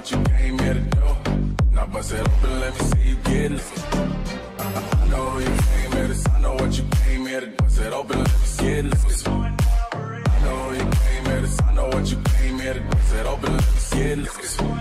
what you came here to do. Now bust it open, let me see you get loose. I know you came here to, I know what you came here to. Bust it open, let me see it loose. I know you came here to, I know what you came here to. Bust it open, let me see it loose. Girl,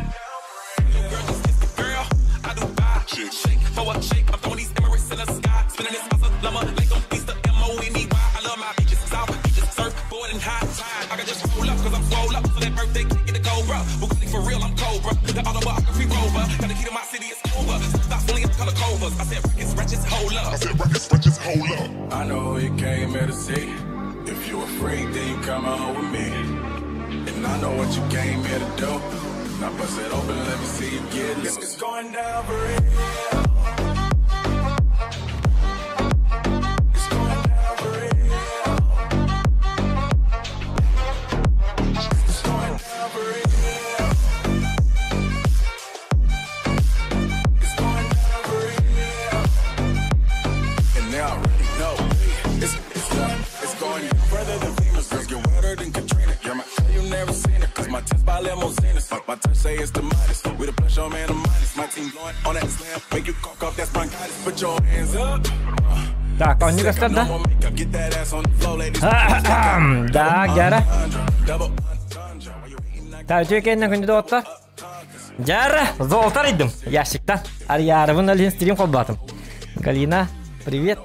just kiss the girl. I do buy shit. Shake for a shake. I'm throwing these Emirates in the sky. Spinning this muscle, llama, like I'm Easter, M-O-N-E-Y. I love my beaches, south beaches, surfboard and high tide. I can just roll up, cause I'm swole up. So that birthday cake in the Cobra. Bugatti for real, I'm Cobra. The autobiography rover. Got the key to my city, it's over. Stop only in color covers. I said, Rickets, wretches, hold up. I said, Rickets, wretches, hold up. I know you came here to see. If you afraid, then you come out with me. And I know what you came here to do. Now bust it open, let me see you get loose. It's going down for real. It's going down for real. It's going down for real. It's going down for real. And they already know it's going further than famous. Girls get wetter than Katrina. You're my you never seen it. Cause my test by limousine. My touch say it's the minus. We the plus, your man, the minus. My team blowing on that slam. Make you cough off, that's bronchitis. Put your hands up. Так, он не растет, да? Да, Гера. Так, үтүө кэннэ күндү доҕоттор. Дьара, золото арыйдым ящиктан. Арыйаарыбын алин стрим холбоотум. Галина, привет.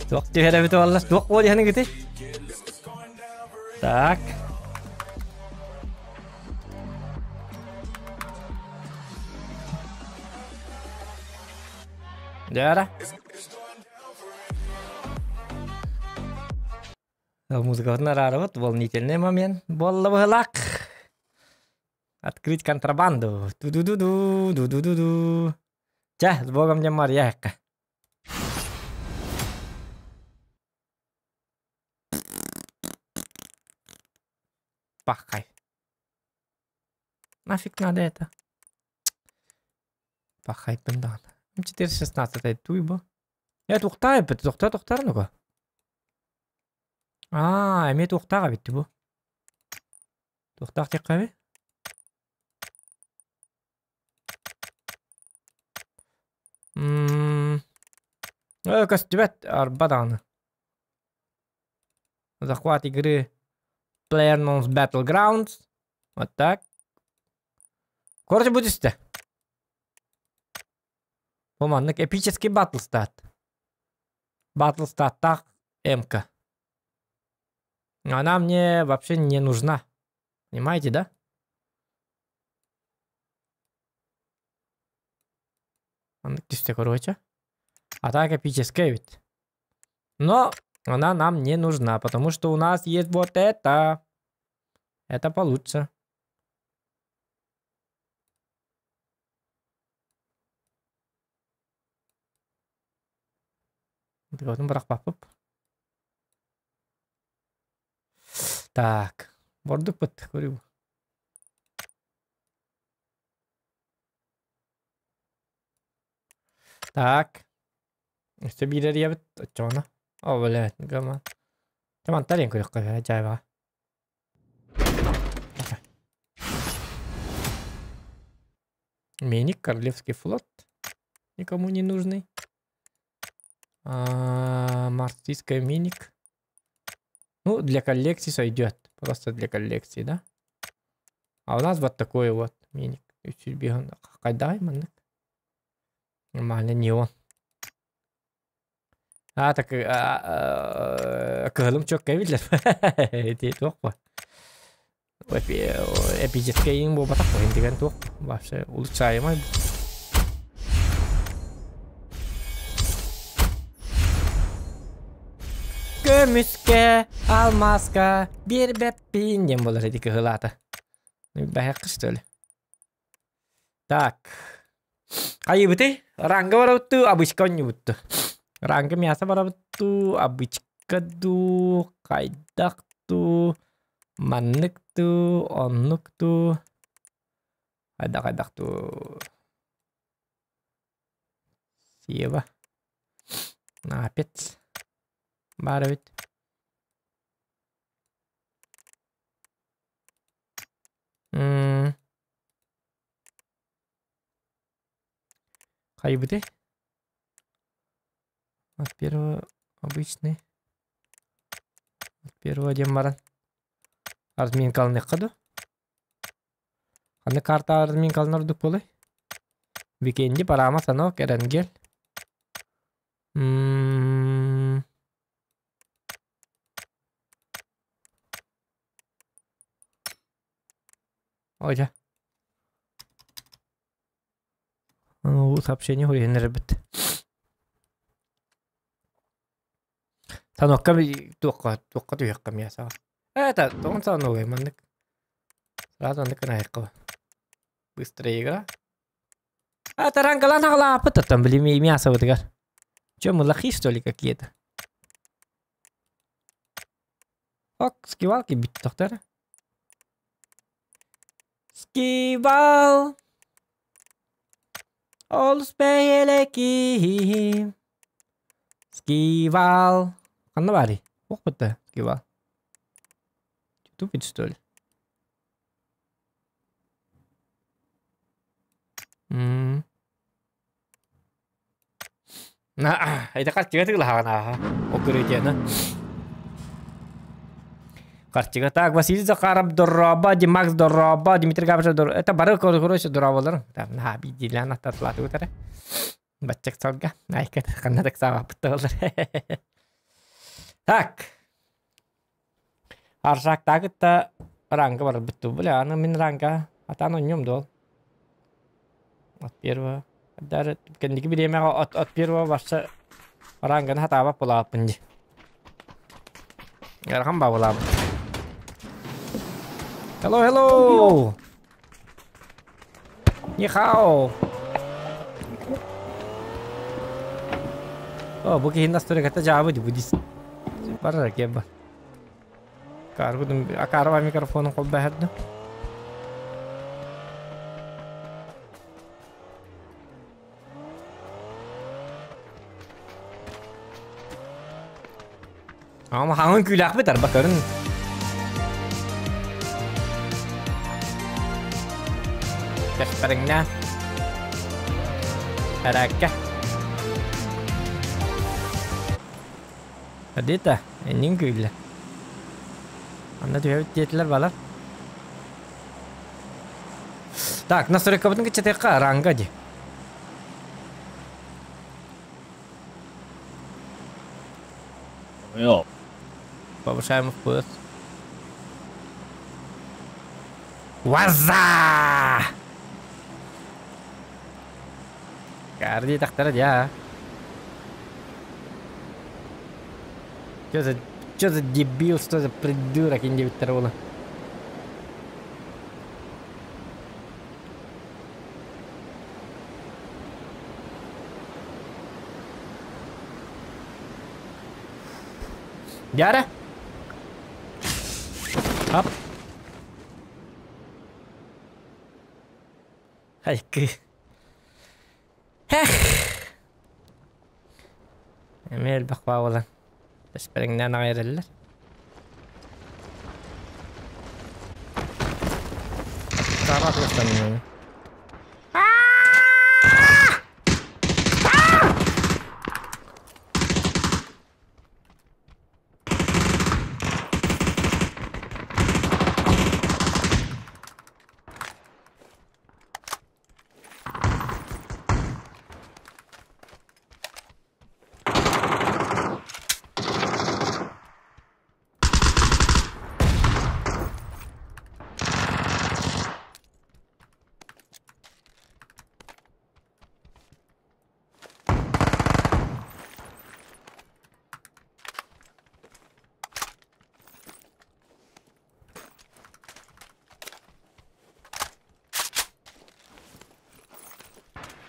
Туох түһэрэбит буолла? Туох буол иһэн Так. Дьара. Музыкатын араарыбыт волнительный момент буолла быһылаах. Открыть контрабанду. Ду-ду-ду-ду, ду-ду-ду-ду. Чэ, с Богом дьэ Мария Пахай. Нафиг надо это? Пахай пендан. 416 туйбо. Я тухтай бит, тухтай тухтар ну-ка. Аа, эми тухтаға битти бу. Тухтаах тиккаби? Мм. Көстүбэт арба даҕаны. Захват игры PlayerUnknown's Battlegrounds. Вот так. Короче, будет истэ. Бу маннык эпический батл стат. Батл статтах МК. Она мне вообще не нужна. Понимаете, да? Маннык түстэ, короче. А так эпическая ведь. Но она нам не нужна, потому что у нас есть вот это. Это получше. Так, бордук быт, көрүм. Так. Өссө биир эрийэбит оччоҕуна. О, блядь, гама. Тамантар диэн көрүөххэ дьаайбаҕа. Миник, Королевский флот. Никому не нужный. А, мартийская миник. Ну, для коллекции сойдет. Просто для коллекции, да? А у нас вот такой вот миник. Кайдай маннык. Нормально, не он. А, так, кыһылым чөккэ биллэр. Ити туох ба? Эпический буолбатах деген туох вообще улучшаемый. Көмүскэ, алмазка, биэрбэппин диэн буолар ити кыһылаата. Бэһэк что ли? Так. Хайыбытый? Ранга барабыттуу, обычка онньубутту. Ранга мясо барабыттуу, обычка дуу, хайдах дуу, маннык дуу, оннук дуу. Хайдах хайдах дуу. Сева. Напец. Баар эбит. М. Хайбыты? От первого обычный. От первого диэн баран. Разминкалыныахха дуо? Ханна карта разминкаланар ордук буолуой? Викенди, Парама, Санок, Эренгел. М Ой, дьэ. Уу сообщение хуйһыннарбыт. Санокка туохха туохха түһүөххэ эмиэ саҕа. Это тоҕун санугай маннык. Сразу маннык гына Быстрая игра. А тарангалан аҕалааппыт оттон били мясобытыгар. Че, мы лохи, что ли, какие-то? Ок, скивал киирбит тохтор. Скивал. Олус бэйэлэки. Скивал. Ханна баарый? Ох да, скивал. Тупит, что ли? М. Это харчыга тыылаһаҕын ааха. Укрытиены. Харчыга так, Василий Захаров дороба, Димакс дороба, Дмитрий Габышев дороба. Это бары короче дорабалар. Там на биирдиилээн аттатылаатыбыт эрэ. Баччак сылга. Айка ханна так саабаппыт Так. Аршактаагытта ранга барбыт бля, аны мин ранга атаан онньум дуол. От первого. Даже кэнники бириэмэҕэ от, от первого барса ранганы хатаабат булааппын дии. Ыарахан баабылаабыт. Hello, hello! Ни хао! О, бу киһи настройката дьаабы дии, бу дис. Барар киэб. Акарова микрофонун холбоһорду. Ама хаҥын күүлээхпит арба көрүн. Кэспэриҥнэ. Эрэккэ. Адита, эннин күүллэ. Анна түһэбит диэтилэр балар. Так, настройкабытын кыччатыахха ранга ди. Йоо. Повышаем FPS. Ваза! Карди тахтара дьа. Что за, что за дебил, что за придурок индивидтер була. Дяра? Ап. Хайкы. Эх. Эмиэ элбэх баабылан. Бэспэриҥнээн аҕай эрэллэр. Саара тыастанныы.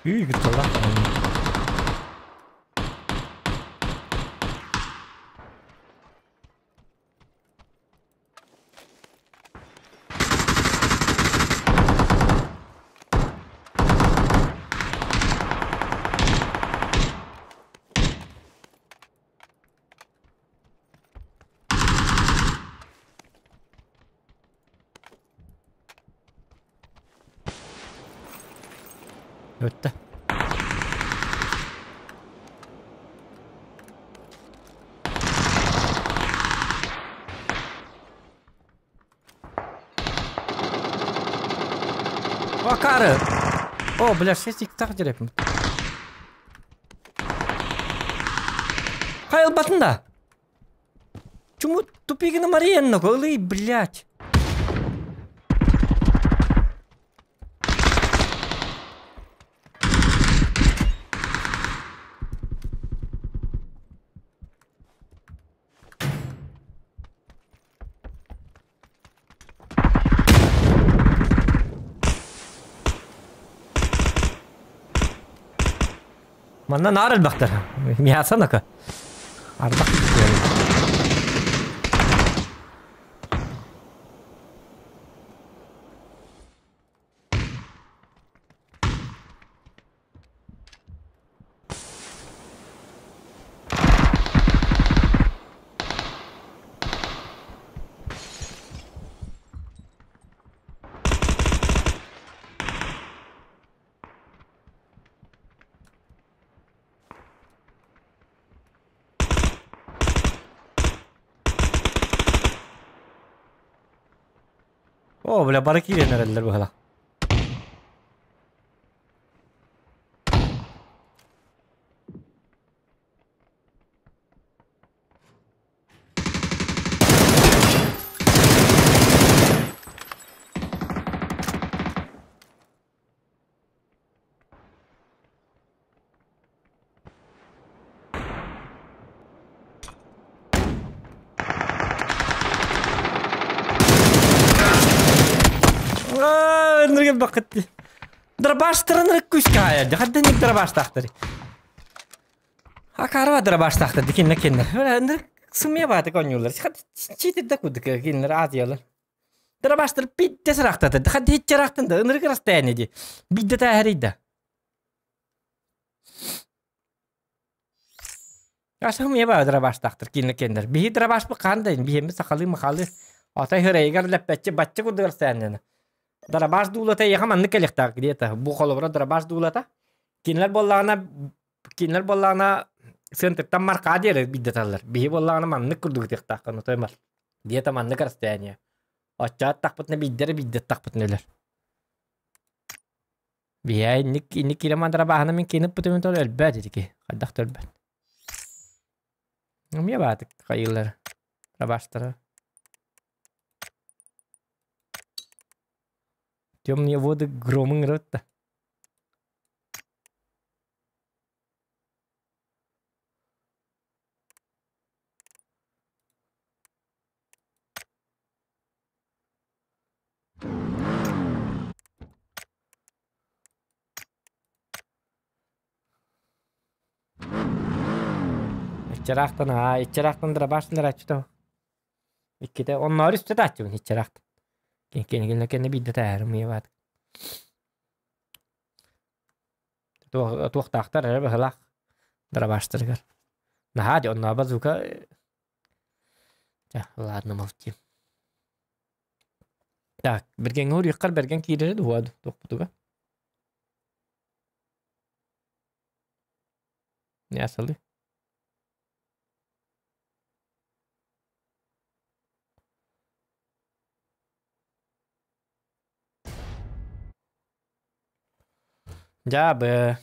Үй, Өттө. Акары! О, бля, 6 иксах дереппин. Хайылбатын да! Чуму тупигина Мария голый, блядь. Манна наар элбэхтэр. Мясо нака. Ардах О, бля, бары киирэн эрэллэр быһала. Ыныргын бакыт. Дробаштарын күскә Хаддан дробаштахтар. Акарва дробаштахтар дикинне кеннер. Ындыр сымия баты конюлар. Хат читит да кудык киннер азиялар. Дробаштар питте сырахтады. Хат хитчарахтын да ындыр расстояние ди. Бидде та Ашым еба дробаштахтар кинне кеннер. Бихи дробаш бу кандай? Бихеми сакалы махалы. Атай хөрейгер леппетче батчы кудык расстояние. Дробаш дуулата яха манны келехтак где-то. Бу холобра дробаш дуулата. Кинлер боллагана кинлер боллагана центртан марка дире биддеталлар. Бихи боллагана манны курдук тихтак ну тоймар. Где-то манны расстояние. Ачат тахпытны биддер биддет тахпытнылар. Бия ник ник килеман дробахана мен кинип бутумен тол өлбәт дики. Хаддах төлбәт. Умия баатык кайылар. Дробаштары. Темные воды громын ротта. Иччарахтан, а, иччарахтан дробаштылар ачты. Икките, оннор үстө тачыбын иччарахтан. Кен кен кен бидде тәәрі мия бат. Туохтаахтар эрэ быһылаах дробаштыргар. Наһаа онно базука. Ладно, молчим. Так, берген ур юққар берген киирери дуад туохпутуга. Не асалы. Дьаабы.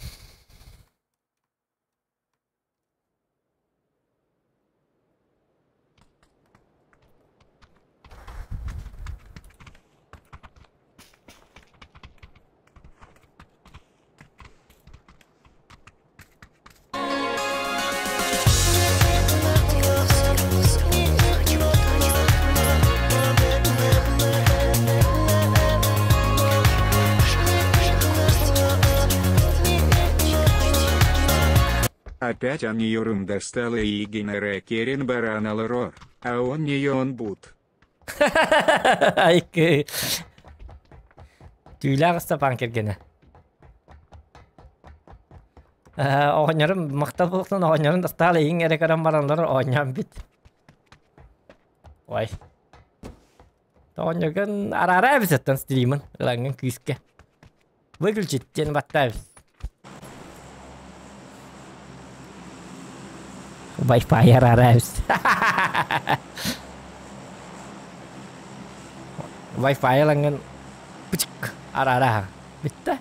Опять он Юрум достала и Генера Керен Бараналрор, а он не он бут. Айкы. Түүлээх Ыстапаан кэргэнэ. Оҕонньорум махтал буолуохтун оҕонньорун достаал эйиҥ эрэ көрөн бараллар оонньоон бит. Ой. Оҕонньоргун араара эбисэттэн стримын ылаҥҥын күүскэ. Выключить диэн баттаа эбис. Wi-Fi араара эбис. Wi-Fi ылаҥҥын пычык араара. Бүттэ.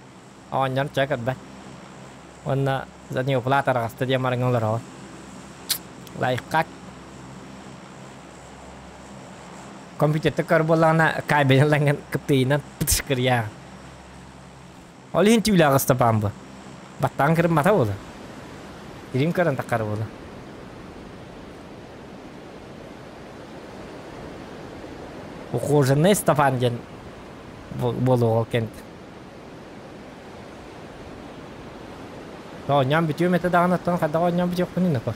Оонньоон чэ көрбөт. Уонна за неуплата араҕаста диэн бараҥҥа олороҕун. Лайфхак. Компьютерта көр буоллаҕына кабель ылаҥҥын кыптыйынан пытышкырыйааҕын. Ол иһин түүлээх Ыстапаан бу. Баттаҕын кырыммата буолуо. Илин көрөн таххара буолуо. Ухоженный Стапан диэн буолуоҕа ол кэнт. Оонньоон бүтүөм этэ даҕаны оттон хайдах оонньоон бүтүөхпүнүй ноко.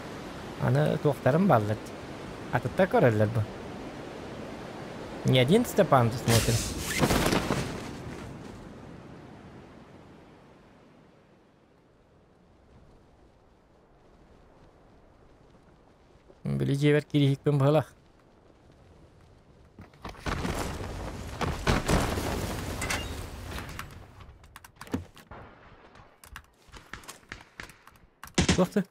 Аны туохтарым бааллар дии. Атыттар көрөллөр бу. Не один Степан смотрит. Били дьиэбэр киириһикпин быһалах. Туох ты?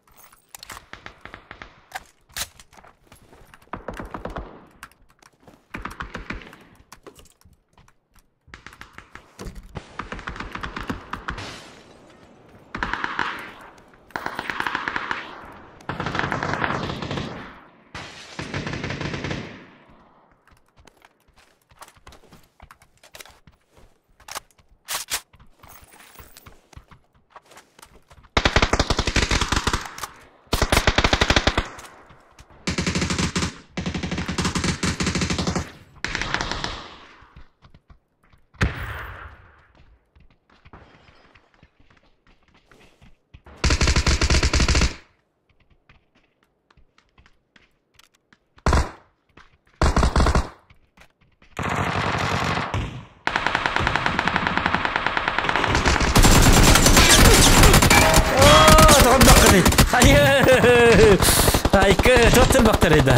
Айкы, туох бактарыда.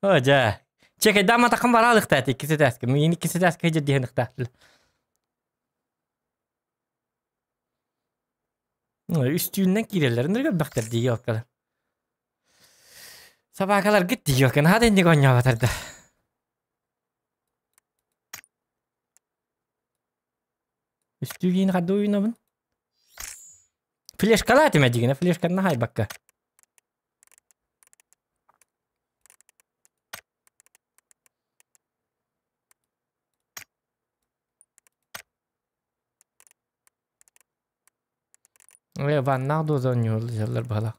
О, дьэ. Чекайдаама такын бараалыктаат иккиси тээскэ. Миин иккиси тээскэ дьэ диэн ыктааттыл. Үстүүннэн киирэллэрин көрбөхтөр дии елкалар. Собакаларгыт дии елка наһаа да инник оонньообатар да. Үстүү киин хадды уйунабын. Флешкалаа этим эдигинэ флешканы хайбакка. Э, ваннаах доза оонньууллар баһылаах.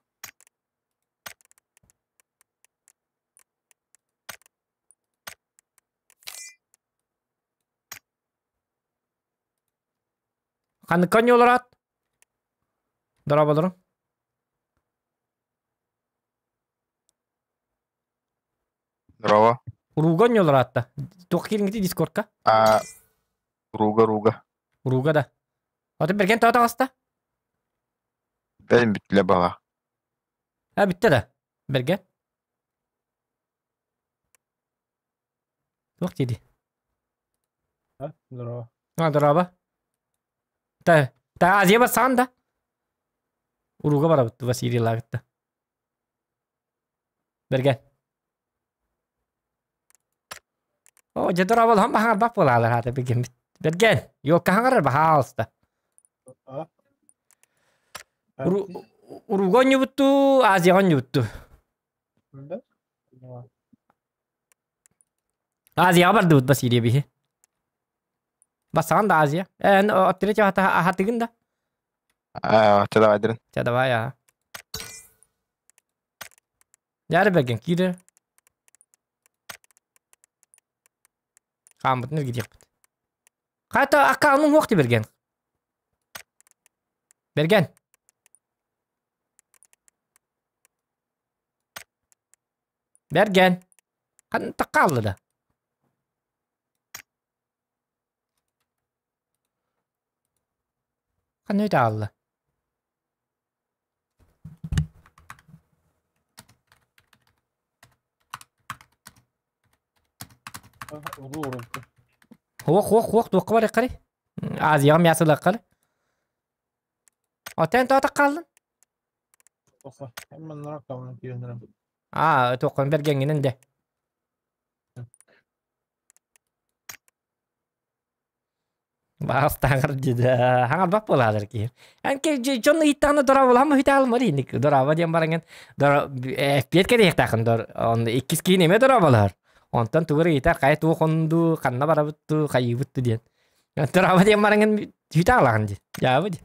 Ханныкка оонньуулараат? Дорооболорум. Здорово. Урууга оонньуулараатта. Туох киириҥҥитий Дискордка? А, Руга, Руга. Урууга да. Аты бэргэн тоҕо таҕыста? Бэйм бүттүлэ баҕа. А бүттэ да. Бэргэн. Туох диэди? А, здорово. А, дорообо. Та, та Азия барсаҕын да? Урууга барабыт Василий Лагытта. Бэргэн. О, дьэ дорооболоһон баһаҥарбах буолаалар аата бигэммит. Бэргэн, ёлка хаҥарар баһаалыста. А? Урууга оонньуубуттуу, Азияҕа оонньуубуттуу. Да? Азияҕа бардыбыт Василий биһи. Бассаҕан да Азия. Эн оттыры аһатыгын да? А, чэ давай дырын. Чэ давай аа. Дьэ бэргэн киирэр. Хааммытын эргитиэхпит. Хата аккаунум уох бэргэн. Бэргэн. Бэргэн. Ханна хаалла да? Ханна өтө хаалла? Хуох, хуох, хуох, туохха барыаххарый? Азияҕа мясо ылыаххары. Отен тоото хааллын? Аа, туоххун бэргэҥҥинэн дэ. Баҕастааҕар дии хаҥарбат буолаалар киһи. Эн дьон ыйыттаҕына дорооболоһон үтаалымар инник дорообо диэн бараҥын эппиэт кэриэхтээхин дор онно иккис киһини эмиэ дорооболоһор. Онтон тугу ыйытар хайа туох онду ханна барабыт ту хайыыбыт ту диэн. Дорообо диэн бараҥын үтаалаҕын дии. Дьаабы дии.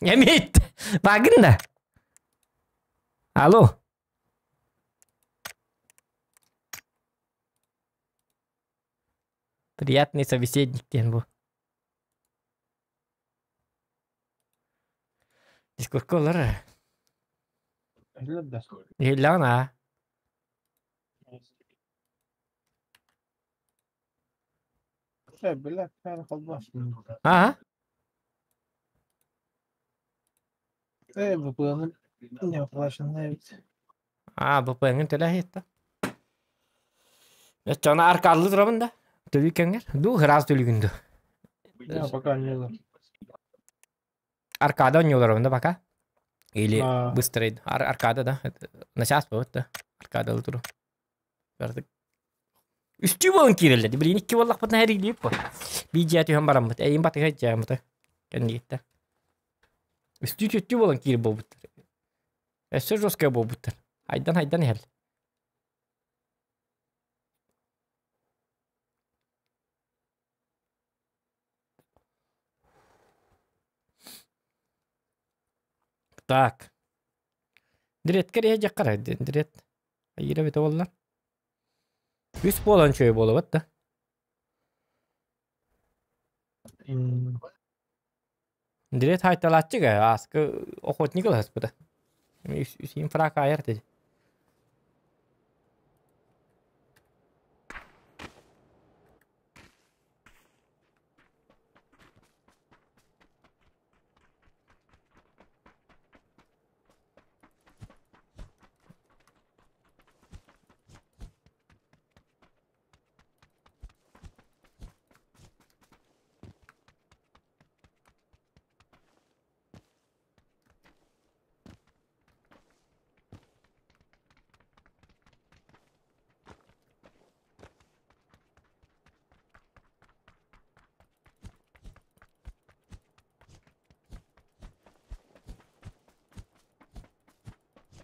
Эмиэ Багын да. Алло. Приятный собеседник диэн бу. Дискурка олор. Иһиллэр да? Иһиллэҕин аа. Э, бля, холбоос. Аа? Э, VPN-ым не оплаченная ведь. Аа, VPN-ин төлө иһитта. Өччөҕүнэ аркааллыы турабын да? Төлүү кэҥэр. Дуу, ыраас төлүүгүн дуу? Я пока не знаю. Аркада оонньууларабын да пока? Или А. быстрый аркада да? На час вот да. Аркада туру. Үстүү буолан киирэллэр. Билигин икки буоллахпытына эриилиир бу. Биир дьиэ түһэн бараммыт. Эйин батыһа дьаамыта. Кэннигиттэн. Үстүү түөртүү буолан киир буолбуттар. Өссө жесткая буолбуттар. Айдан-айдан иһэл. Так. Диреткер иһэ дьаххар дирет. Айыра бите буолла. Үс буолан үчүгэй буолабыт да. Дирет хайталааччыга ааскы охотник ыласпыта. Үс фрак айар dedi.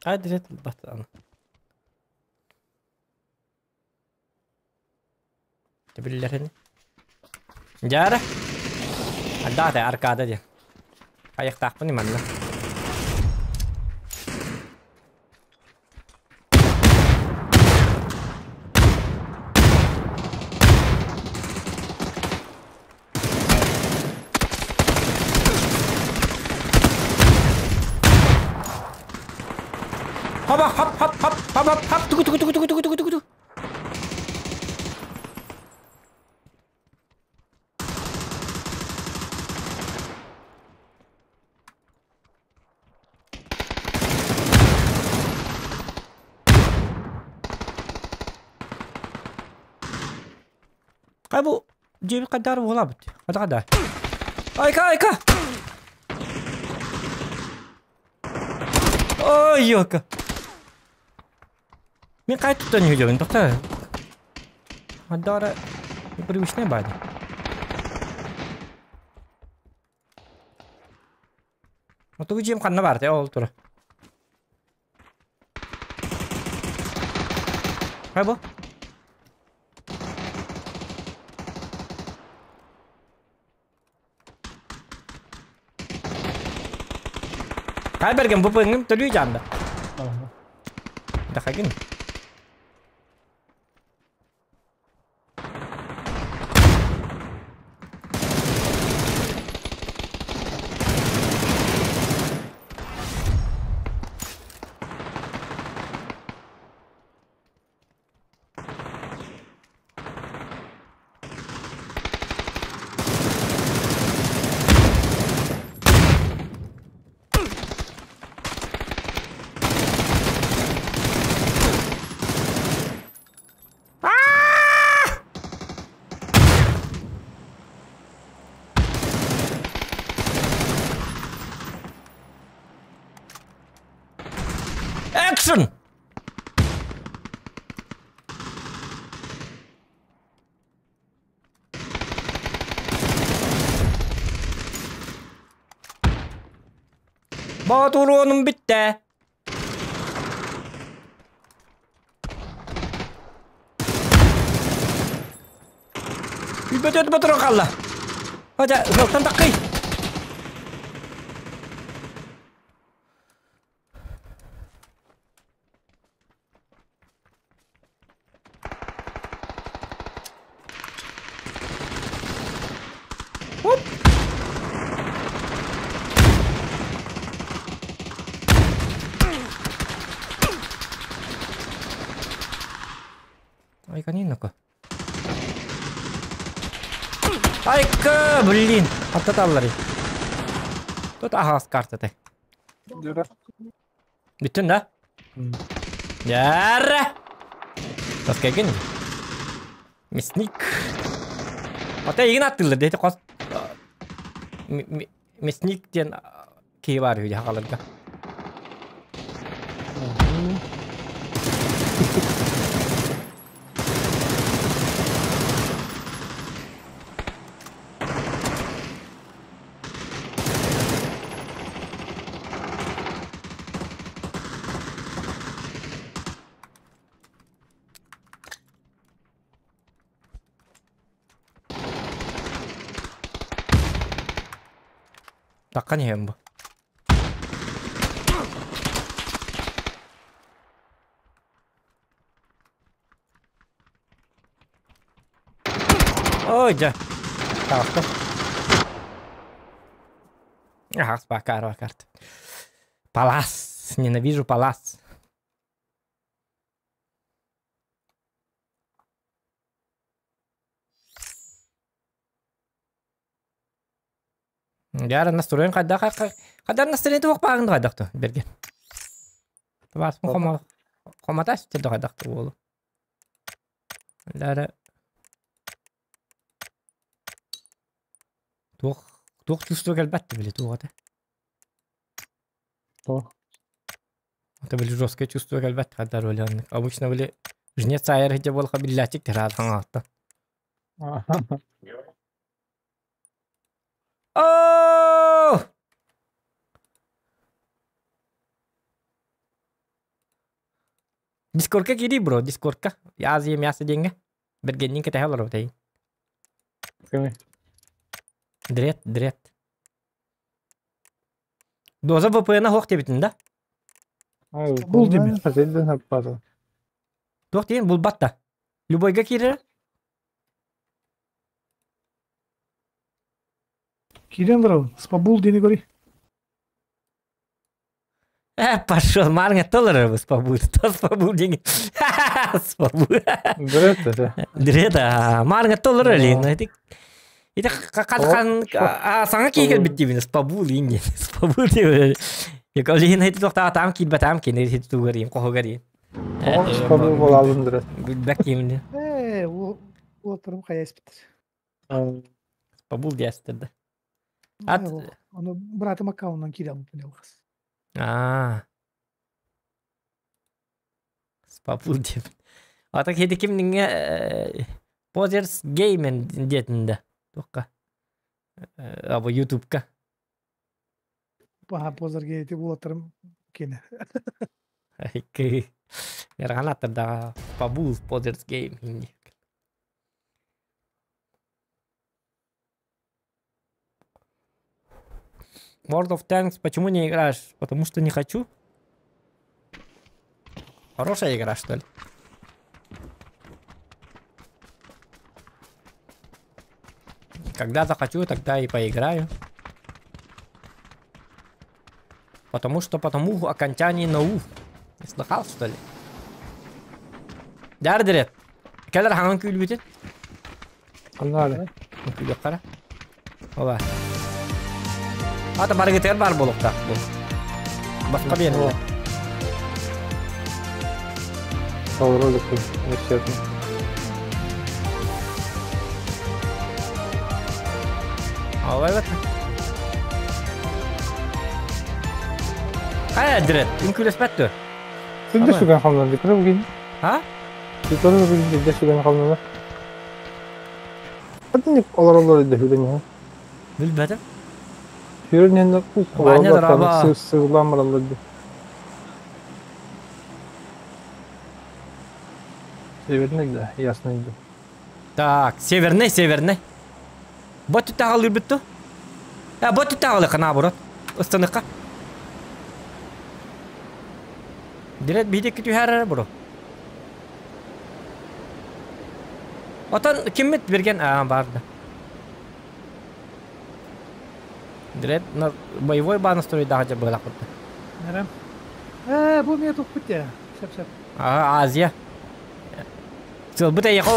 Adret batан. Биллэрин. Дьаара. Ардаата аркада диэн. Айахтаахпын манна. Хоба хоп хоп хоп хоп хоп хоп тугу тугу тугу тугу тугу тугу тугу. Хай бу дьиэбит хайдаар буолаабыт. Хата хада. Айка айка! Ой, ёлка. Мин хай туттан үһү тоқта. Хадара привычная бади. Отугу дьиэм ханна бар те ол тура. Хай бу. Хай берген бу пыңым төлүй жанда. Дахагин. Action! Ботуруонум бүттэ. Үбөтөт ботурон қалла. Хотя, ыһылтан таққый. Оп! Айка Айка, блин, аттаталлар. Тут аһаас картата. Бүттүн да? Ярра! Таскайгын. Мясник. Ата егин аттылар дети кос. Мясник диэн киһи бар үһү хааларга. Таккан иһэм бу. Ой, дьэ. Таҕыстым. Ага, спакар, карт. Палас. Ненавижу палас. Дьэ, настроен хайдах хайдах настроение туох бааҕын хайдах то берген. Табааспын хомо хомата сүтэр хайдах то уолу. Дара туох туох чувство кэлбэт били туох этэ. Туох? Это были жесткое чувство кэлбэт хайдар өлөннүк. Обычно были жнец айар хите болха биллячик тираад хаҥаатта. Оо! Дискордка киирий бро, дискордка. Азия мясо диэҥҥэ. Бэргэнниин кэтэһэ олоробут эйин. Кими? Дрет, дрет. Доза VPN-а суох диэбитин да? Бул диэбит. Туох диэн булбат да. Любойга киирэрэ? Киирэн барабын. Спабул диэни көрүй. Пошел, марҥа толору спабул. То спабул деньги. Спабул. Дрет это. Дрет, марҥа толору лин. Ити хан саҥа киирбит диибин спабул инди. Спабул диибин. Яколин ити тохта там киирбет там кини ити тугарим кохугарим. Спабул болалын дрет. Билбэк кимни. Уолаттарым хайа испиттэр. Спабул диэстер да. Ат Ону братым аккаунтунан киирэн алгас. Аа. Спабул диэбин. Ата хеди кимниҥэ Позерс Геймен диэтин да. Туохха. Абы Ютубка. Аха, Позер Гейти уолаттарым кини. Ярганаттар Спабул Позерс Гейм. World of Tanks почему не играешь? Потому что не хочу. Хорошая игра, что ли? Когда захочу, тогда и поиграю. Потому что потому окончание на у. Не слыхал, что ли? Дәрдірет. Кәлер хаңын күлбітін? Аннары. Күліп қара. Оба. Ата баргытер бар болуқта. Бұл. Басқа берілді. Ролик университетный. Ала бет. Қая дірет? Үн күлеспәтті. Сүлдө сүгэн хамнан дикре бүгін. А? Дикре бүгін дикре сүгэн хамнан. Хатыник олар олар иде хүлен я. Билбәдім. Сүүрэн иһэннэр Ваня, олороллор здорово. сыыллаан бараллар дии. Северный да, ясно иду. Так, северный, северный. Бот түттаҕалыыр бүттү. Э, бот түттаҕалыха наоборот. Ыстаныкка. Дирет биһиги түһэрэр бро. Отон киммит берген аа барды. Дирет на боевой баан стройдаах дьэ быһалаах курдук. Нэрем. Ээ, бу эмиэ туппут дии. Сөп сөп. Аа, Азия. Сылбыт эйиэхэ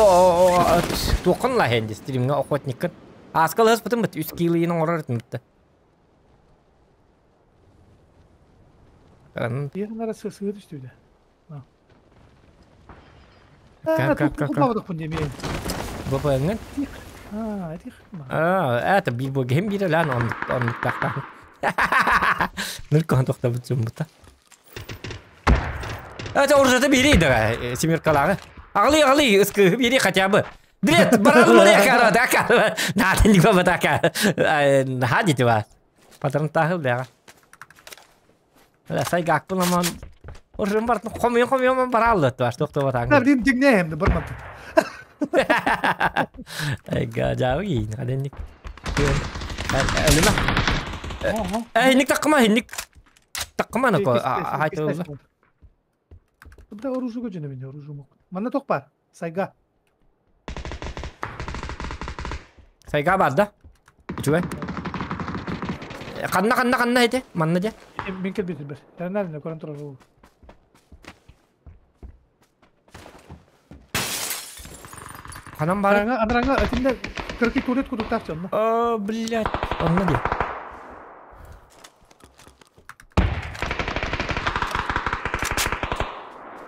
туоххун лаһен дии стримҥа охотниккын. Ааска лыһыспытым быт үс килыйын оҥорор этим бытта. Тиэхинара сыһыы түстүбүтэ. Ээ, туппабатахпын дии эмиэ. ВПН-ҥын? Аа, этих. Аа, это биир бу киһим биир өлөөн оннуктаахтаах. Ныркон тохтобут суммута. Это оружие бери да, семеркалары. Ағли, ағли, ыскы бери хотя бы. Бред, баран мурека, дака. Надо не было така. Хадите вас. Патрон тахыл да. Сайгакпын аман. Оружие бар, хомьон хомьон баралды туаш, тоқтоба таңы. Дин дигнем да бармат. Эга жауи, хаденник. Элеме. Э, инник таккыма, инник. Таккыма нако, хайты. Да оружие көжөнө мен оружие мок. Манна ток бар. Сайга. Сайга бар да. Үчүгэй. Ханна ханна ханна эти? Манна де. Мен келбетир бер. Тернер көрөн турар ол. Ханан бар. Анранга анранга этинде кыркы турет кудуктак чонно. О, блядь. Онна де.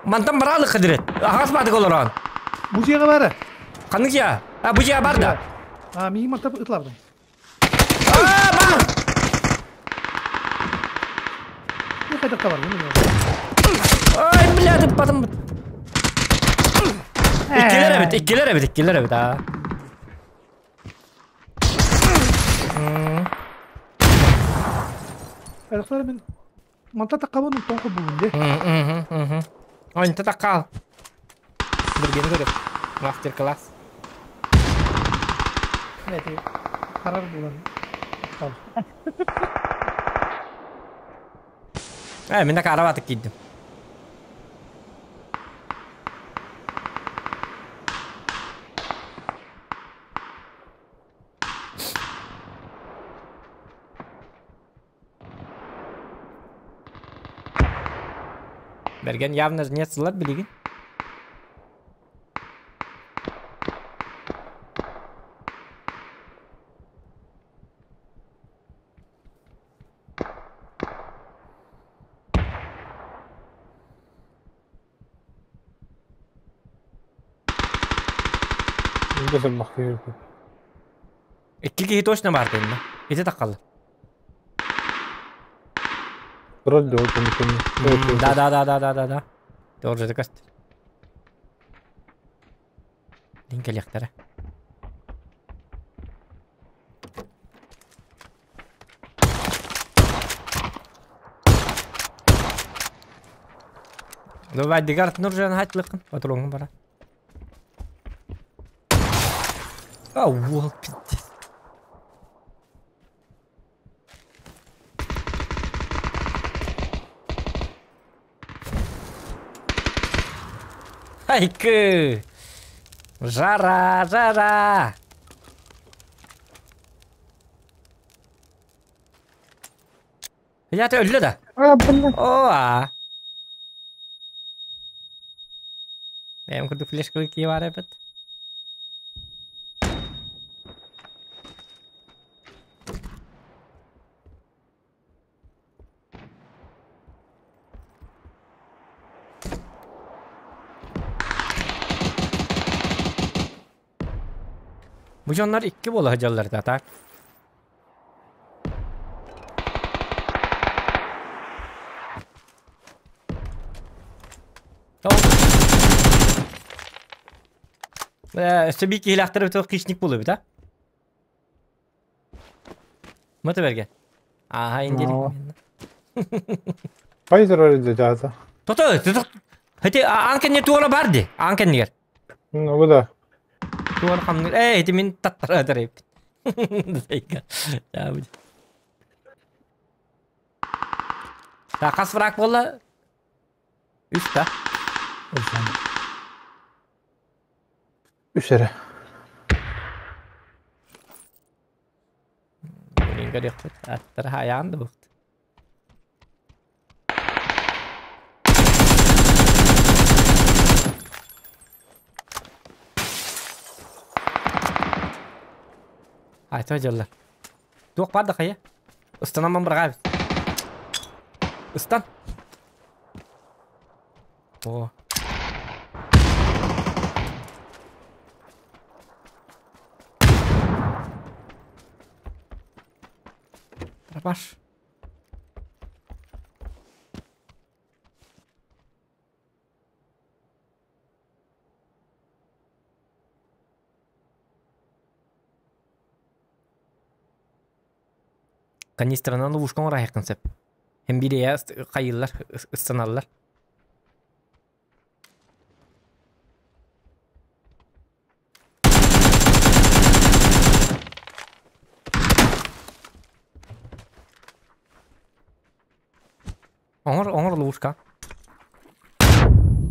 Мантан баралы кыдырет. Агас бадык олорон. Бу жеге бары. Ханнык я? А, бу жеге бар да. А, миги мантап ытлардым. А, бар! Не кайдакта бар. Ай, блядь, потом. Иккилер эбит, иккилер эбит, иккилер эбит, а. Кайдактар мен манта таккабын тоңку бүгүн де. Ой, не таккал. Биргени көрөп. Мастер-класс. Эти карар булан. Э, мен да карабатык кийдим. Берген явно нет сылар билигин. Икки киһи точно бар дейм. Ити таккалы. Да, да, да, да, да, да, да. Тоже это кост. Дин келектері. Давай, дигарт нуржан хатлыкын. Патронгын бара. А, уол, пиздец. Айкы! Жара, жара! Я-то өллө да. О, а. Эм курдук флешка кие бар эбит. Бу дьоннор икки буола сылдьаллар да, так? Өссө биир киһилээхтэр өтө хищник буолуо эбит, а? Мыты берген. Ааһа индир. Хайдыр өрүдэ жаата. Тото, тото. Хати аан кэнне туора бар ди. Аан кэннигэр. Ну да. Туора хамныр. Э, ити мин таттара тарайыппыт. Зайка. Жабыт. Та хас враг буолла? Үс та. Үс эрэ. Блин, көрүөхпүт. Аттар хайаан да бухт. Айта дьыллар. Туох бар да хайа? Ыстанаммын быраҕаабыт. Ыстан. О. Пропаш. Канистранан ловушка оҥорайаххын сөп. Һэн бириэйэ хайыыллар, ыстаналлар. Оҥор, оҥор ловушка.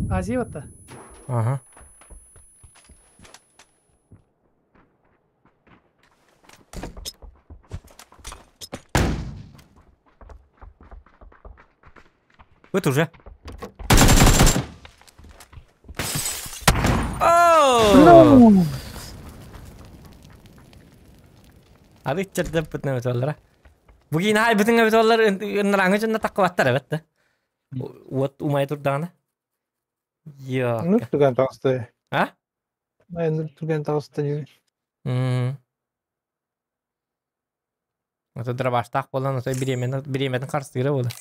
Азия батта. Ага. Вот уже. Ооо! Ары чердеп бутна битоллара. Бугин хай бутунга битоллар ыннараңы жонна таккыбаттар эбет да. Уот умай турдаҕына. Йоо. Ну түргэн таҕыста. А? Айныр түргэн таҕыста дии. Ото дробаштаах буолан ото бириэмэни бириэмэтин харыстыыра буолар.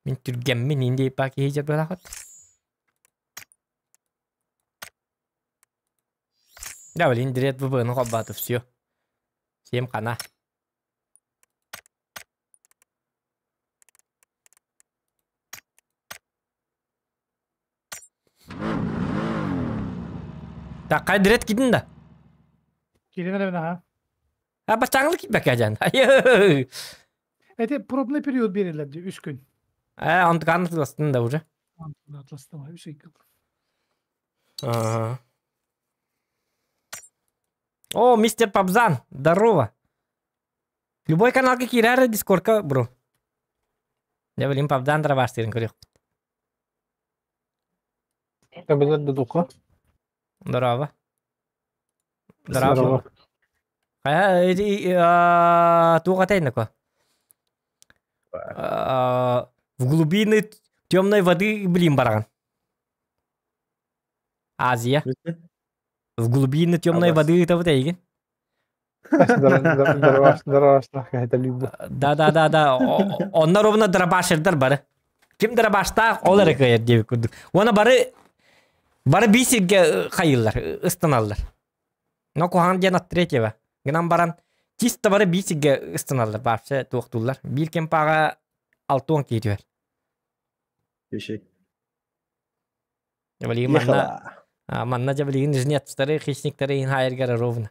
Мин түргэммин иин диэппаа киһи дьарбалаахат. Да, блин, дирет ВБ-ны холбаатов все. Всем хана. Так, қай дирет кидин да? Кирин эрэбин аха. А бачаңлы киппэкэ дьан. Эти пробный период берилэр дии үс күн. Э, онтукаан атыластын да уже. Атластым, үс ый Ага. О, мистер Пабзан, здорово. Любой каналга киирээр дискордка, бро. Дьэ, билим Пабзан дробаштыырын көрүөхпүт. Эбэлэр да духа. Здорово. Здорово. Хайа, туох этэй В глубины темной воды, блин, бараган. Азия. В глубины темной воды это вот эйгин. Да-да-да-да. Онно ровно дробашердар бары. Ким дробаштаах ол эрэ кыайар диэбит курдук. Уонна бары бары биир сиргэ хайыыллар, ыстаналлар. Но куһаҕан диэн от третьего. Гынан баран чисто бары биир сиргэ ыстаналлар, вообще туохтууллар. Биир кемпаҕа 60 киһи түһэр. Билигин манна манна дьэ билигин жнецтары, хищниктары иһин хаайаргара ровно.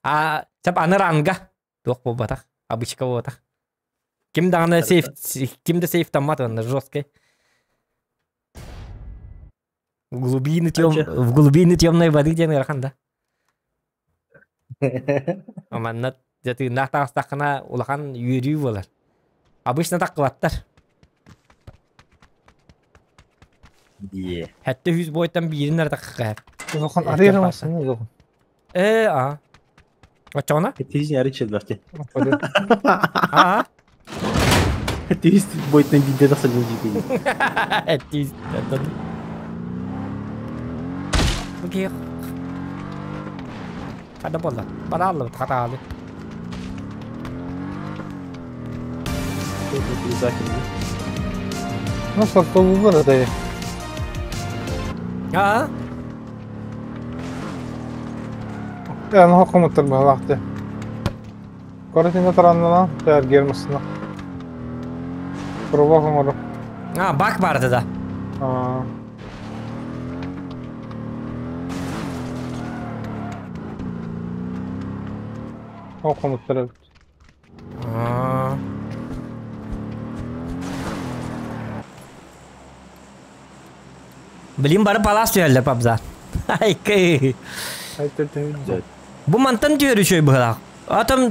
А чап аны ранга туох буолбатах, обычка буолбатах. Ким даҕаны сейф ким да сейфтаммат онно жесткий. Глубины тем в глубины темной воды диэн ыарахан да. Манна дьэ тыыннаах таҕыстаххына улахан үөрүү буолар. Обычно таххыбаттар. Дие. Хэтте үс бойтан биирин эрэ таххыһар. Улахан арыйар массыына улахан. Э, а. Оччоҕуна? Тиис яры челбахти. Аа. Тиис бойтан биирдэ тахсан дии. Тиис. Окей. Хада буолла. Барааллыбыт хатаалы. Ну, сортолуулар это. Аа. Эн хокомуттар баһалаахты. Коротина тараннана, тәргер масына. Кровах оҥоро. А, бак барды да. Аа. Ол хомуттар эбит. Аа. Блин, бары палас түһэллэр пабза. Айкы. Бу мантан түһэр үчүгэй быһылаах. Атом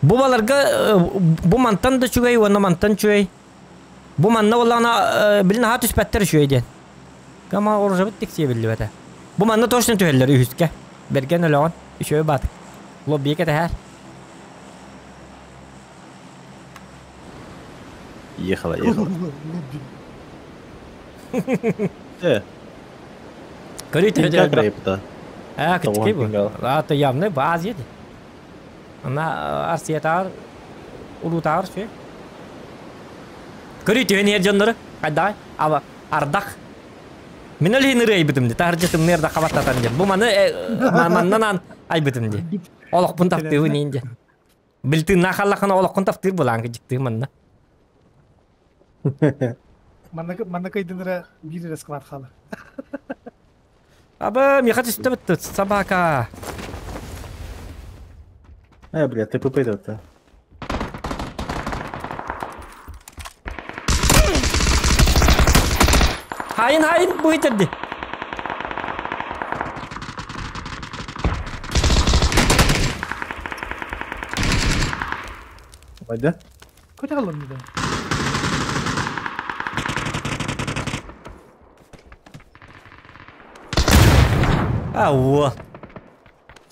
бу баларга бу мантан да үчүгэй уонна мантан үчүгэй. Бу манна буоллаҕына билин аһа түспэттэр үчүгэй диэн. Кама оружабыт тиксиэ биллибэтэ. Бу манна точно түһэллэр үһүскэ. Бэргэн өлөҕөн үчүгэй баатык. Лоббига кэтэһэр. Ехала, ехала. Э. Көрүй Пинга крайпта. А, кытыкай бу. А, то явно баз еді. Ана Арсиятаар, улуутаар сү. Көрүй түһэн иһэр дьоннору. Хайдаҕай? Аба, ардах. Мин ол иһин ырыайбытым ди. Таһырдьа тымныы ардах хабаттатан диэн. Бу маны маннан аан айбытым ди. Олохпун таптыыбын иин диэн. Билтыыннаах халлаххына олоххун таптыыр булаан кыдьыктыы манна. Манна кыйдынара биир эрэ склад хаалар. Аба, миэхэ түстэ быттыт, собака. Э, бля, ты ПП-то. Hain hain bu bitirdi. Хайда? Көтө аллым деді. А, во.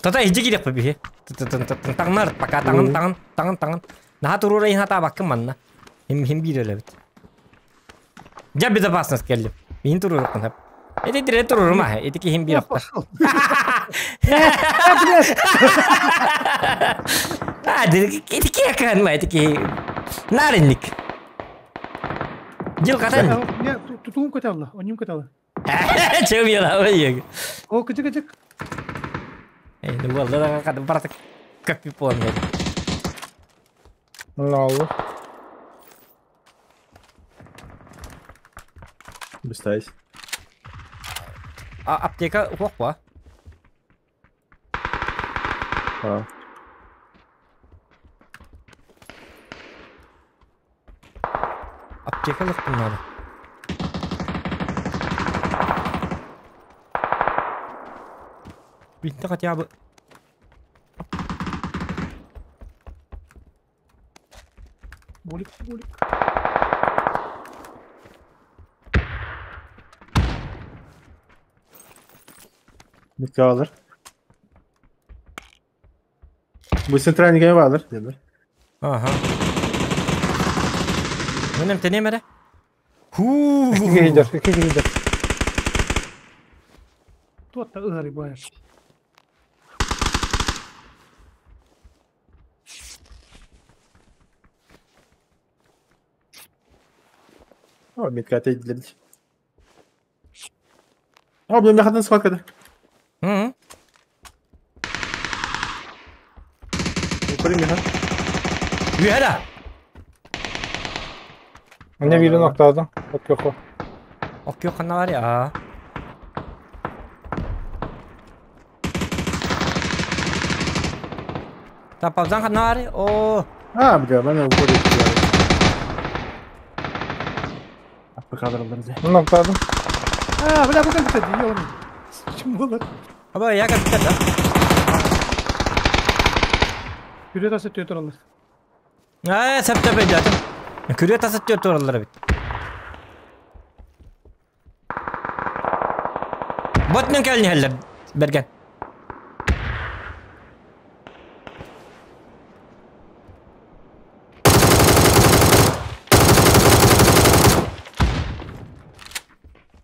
Тата иһдьи кириэхпэ биһи. Таҥнар пока таҥын таҥын таҥын таҥын. Наһаа туруора иһин атаабаккын манна. Хим хим биир өлөбүт. Дьэ безопасность кэллим. Иһин туруоруккун хөп. Эти дире турурума. Эти киһим биир охтор. А, эти киэкэн эти ки. Наринник. Дил катан. Тутуум көтө онньум көтө Чөм яла О, кычык кычык. Эй, ну والله да барата как пипон. Ну, Быстайся. А аптека уох А. Аптека лыктым надо. Битте хотя бы. Болик, болик. Mitte alır. Bu центральный gemi vardır dediler. Ага. Менем тенемере. Ху. Iki gider, iki gider. Туотта ыһары буайар. О, метка edilir. О, benim yakından squad Hı. Yukarı mı? Үһәрә. Anne bir noktada. Bak yok o. Ок yok var ya. Тапалдан ханна бар. О. А, бля, ben yukarı Apı kaldırıldı bize. Bir noktada. А, бля, bu kadar iyi oğlum. Kim olur? Аба я как да. Күрө тасы төтөр алыр. Аа, сәптәп әйдәтем. Күрә тасат төр торалар бит. Ботның кәлне хәлләр берген.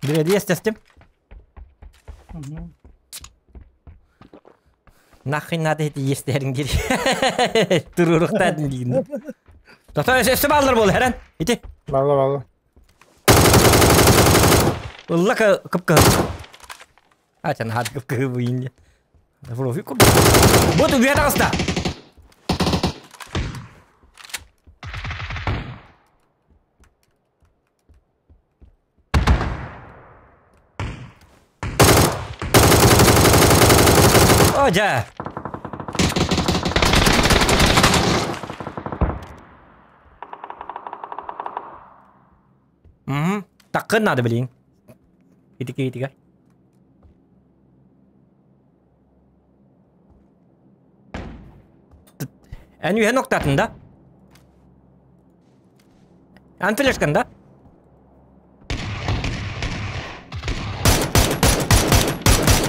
Бир естестим. Нахрен надо эти естерин гири. Турурухтадын дейін. Тота өсі баллар бол, хәрән. Ити. Valla valla. Улла кып-кы. Ачан хат кып-кы буйын. Профи кып. Вот үгә тагыста. О, дьэ! Угу. Таккын надо, блин. Итики итигэ. Эн үһэ ноктатын да? Эн флешкан да?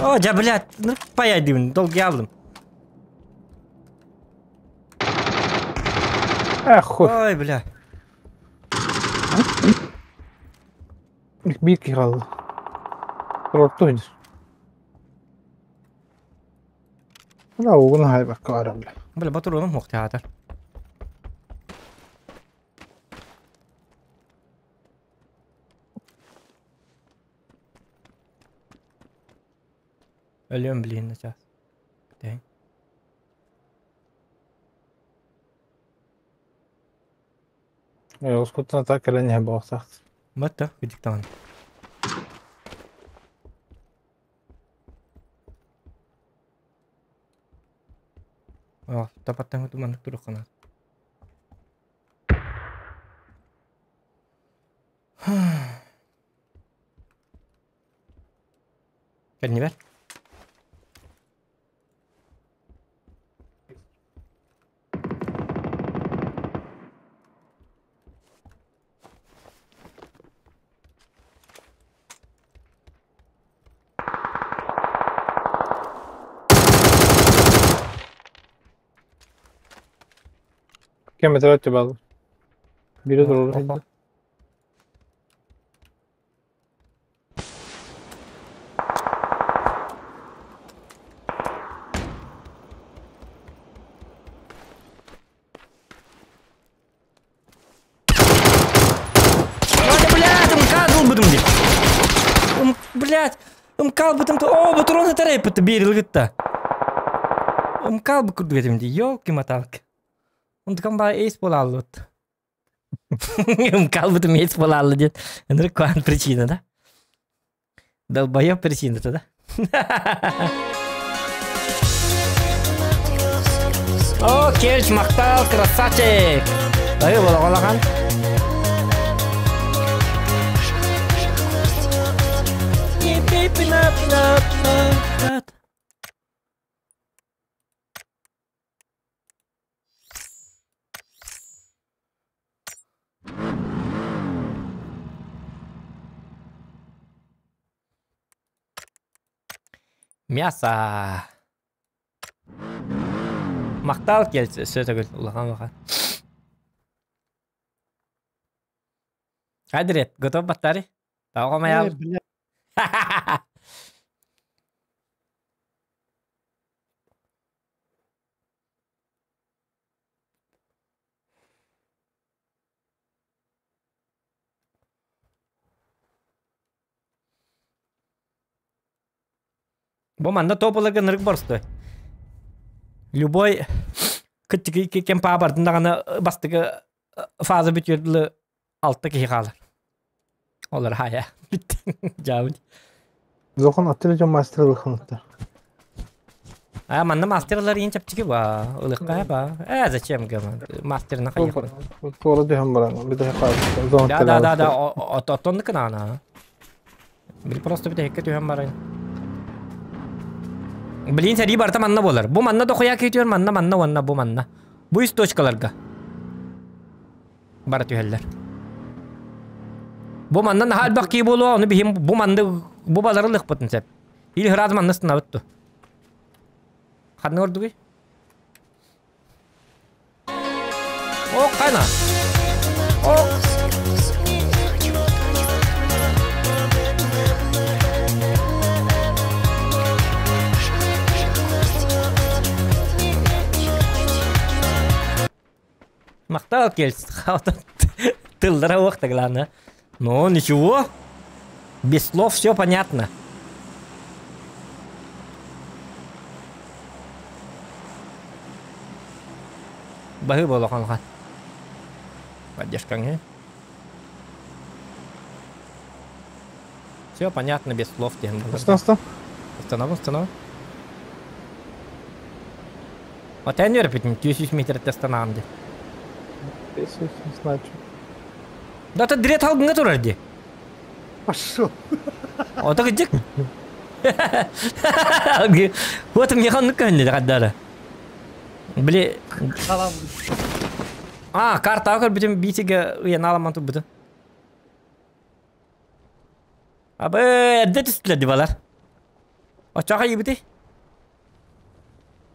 О, дьэ, блядь, ну паяй долгий алдым. Эх, хуй. Ой, бля. Биир киһи хаалла. Туруорту ини. Мына угун хайбакка барам бля. Бля, батуруном хук театр. Өлүөм блин сейчас. День. Оскуттан так кэлэн иһэн буолуохтаах. Батта, кыдьыктаҕын. О, тапаттан маннык туруоххана. Кэннибэр. Кем это бал. Бире турар. Блядь, МК ылбытым дии. Блядь, МК ылбытым. О, батурон тарайпыт биэрилгитта. МК ылбыт курдук этим дии. Ёлки-моталки. Онтукам ба эйс буолааллыбыт. МК ылбытым эйс буолааллы диэн. Ынырык куһаҕан причина, да? Долбоёб причината, да? О, Керч, махтал, красавчик! Ай, балагалахан. Мясо. Махтал келсе, сөз улахан улахан. Адрет, готов батари? Тауға маял. Бу манна топ ыларга ынырык борстой. Любой кем паабардын даҕаны бастакы фаза бүтүөр дылы алта киһи хаалар. Олар хая. Жаабын. Зохон аттыра дьон мастер ылыхынытта. А манна мастерлар иин чэпчэки ба. Ылыкка ба. Э, зачем гама? Мастерна хайыхпын. Туора түһэн баран, бит зон Да, да, да, да, оттоннук наана. Бил просто бит түһэн баран. Блин, сэрии барыта манна буолар. Бу манна дохуя киитүөр, манна, манна, уонна бу манна. Бу үс точкаларга. Бара түһэллэр. Бу манна наһаа элбэх кии буолуо, ону биһим бу манны бу балары ылыхпытын сөп. Или сразу манна станабыт ту. Ханна ордугуй? О, кайна. О! Махтал келс. Тыллара уақта главное. Ну, ничего. Без слов все понятно. Баһы болохон Поддержка не? Все понятно без слов. Останови, останови. Останови, останови. Отен үөрпүтүм 200 метр тастанаан ди. 500 не знаю. Да это дрет алгыңа турар ди. Пошел. Ото кыдьык. Вот мне ханнык көннү каддара. Били А, карта көрбүтүм битиге ыян аламан турбуту. Абы, эрдэ түстүлэр ди балар. Оччоҕо ибити.